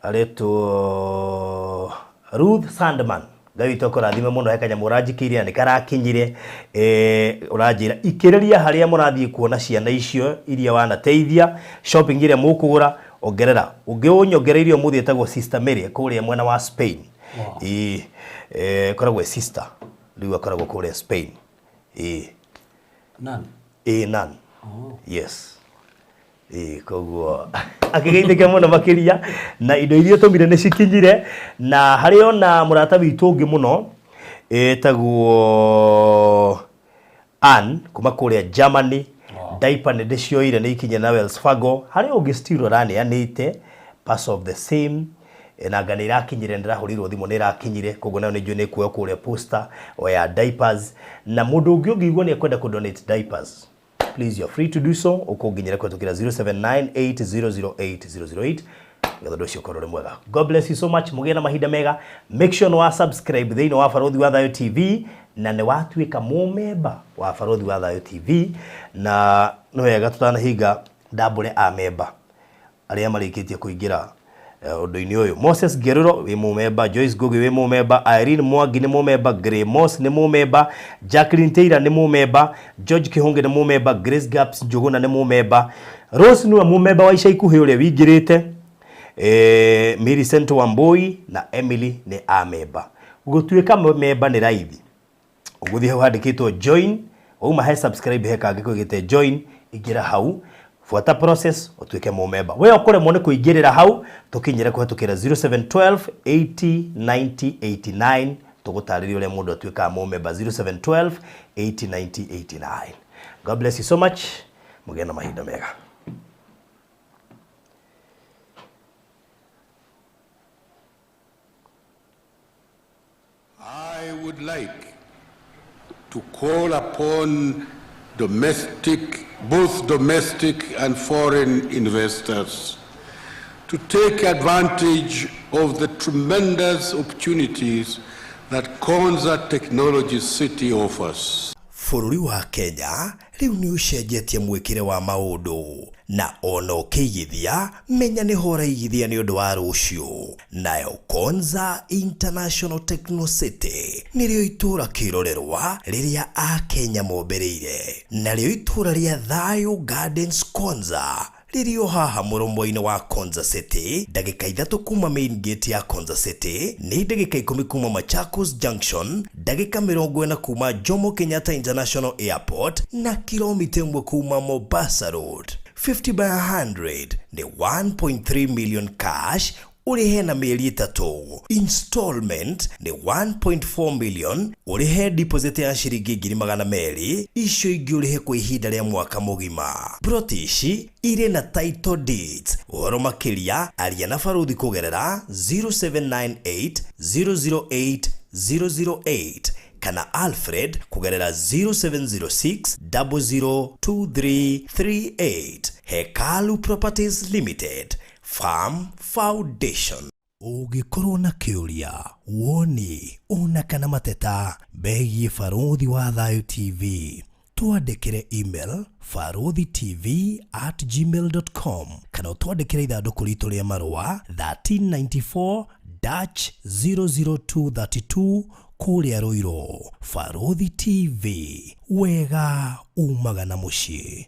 aretwo Ruth Sandman Ngai witũ akũrathime mũno he kanyamũ ũranjikĩire na nĩ karakinyire ũranjĩra ikĩrĩria harĩa mũrathiĩ kuona ciana icio iria wanateithia shopping ĩrĩa mũkũgũra ongerera ũngĩ ũnyongereirie ũmũthĩ etagwo Sister Mary kũrĩa mwena wa Spain. Koragwo sister rĩu akoragwo kũrĩa Spain. Nan. Nan. Yes. Koguo akĩgeithĩka mũno makĩria na indo iria tũmire nĩ cikinyire na harĩ ona mũrata witũ ũngĩ mũno etagwo Ann kuma kũrĩa Germany. Diaper nĩ ndĩcioire nĩ ikinyire na Wells Fargo harĩ ũngĩ still ũraneanĩte parts of the same na nga nĩ irakinyire ndĩrahũrirwo thimũ nĩ irakinyire koguo nayo nĩ njũĩ nĩ kuoywo kũrĩa posta o ya diapers na mũndũ ũngĩ ũngĩigua nĩ ekwenda kũ donate diapers please you're free to do so ũkũnginyĩra kũhetũkĩra 0798008008 nĩgetha ũndũ ũcio ũkorwo ũrĩ mwega. God bless you so much. Mũgĩe na mahinda mega. Make sure nĩ wa subscribe thĩinĩ wa Baruthi wa Thayũ TV na nĩ watuĩka mũmemba wa Baruthi wa Thayũ TV na nĩ wega tũtanahinga ndambũre amemba arĩa marĩkĩtie kũingĩra ũndũ-inĩ ũyũ. Moses Ngeruro wĩ mũmemba, Joyce Ngugi wĩ mũmemba, Irene Mwangi nĩ mũmemba, Gray Moss nĩ mũmemba, Jacqueline Taylor nĩ mũmemba, George Kihunge nĩ mũmemba, Grace Gaps Njuguna nĩ mũmemba, Rose nĩwe mũmemba wa ica ikuhĩ ũrĩa wingĩrĩte, Millicent Wambui na Emily nĩ amemba. Gũtuĩka memba nĩ raithi ũgũthiĩ hau handĩkĩtwo join wauma he subscribe he kangĩ kũigĩte join ingĩra hau Buata process ũtuĩke mũmemba. We ũkũremwo nĩ kũingĩrĩra hau, tũkinyĩre kũhetũkĩra 0712 80 90 89, tũgũtarĩria ũrĩa mũndũ atuĩkaga mũmemba. 0712 80 90 89. God bless you so much. Mũgĩe na mahinda mega. I would like to call upon domestic, both domestic and foreign investors to take advantage of the tremendous opportunities that Konza Technology City offers. Bũrũri wa Kenya rĩu nĩ ũcenjetie mwĩkĩre wa maũndũ, na ona ũkĩigithia menya nĩho ũraigithia nĩ ũndũ wa rũciũ. Nayo Konza International Techno City nĩrĩo itũũra kĩrorerwa rĩrĩa Akenya mombereire, narĩo itũũra rĩa Thayo Gardens Konza rĩrĩ o haha mũromo-inĩ wa Konza City, ndagĩka 3 kuma main gate ya Konza City, nĩ ndagĩka 10 kuma Machakos Junction, ndagĩka 40 kuma Jomo Kenyatta International Airport, na kilomita 1 kuma Mombasa Road. 50 by 100 nĩ 1.3 million cash, ũrĩhe na mĩeri 3. Installment nĩ 1.4 million, ũrĩhe deposit ya ciringi 200,000, icio ingĩ ũrĩhe kwa ihinda rĩa mwaka mũgima. Plot ici irĩ na title deeds. Ũhoro makĩria aria na baruthi kũgerera 0798 008 008 kana Alfred kũgerera 0706 002338. Hekalu Properties Limited, Farm Foundation. Ũngĩkorwo na kĩũria, woni, ona kana mateta megiĩ Barũthi wa Thayũ TV, twandĩkĩre email baruthitv@gmail.com kana ũtwandĩkĩre ithandũkũ ritũ rĩa marũa 1394 00232 kũrĩa Ruiru. Barũthi TV, wega umaga na mũciĩ.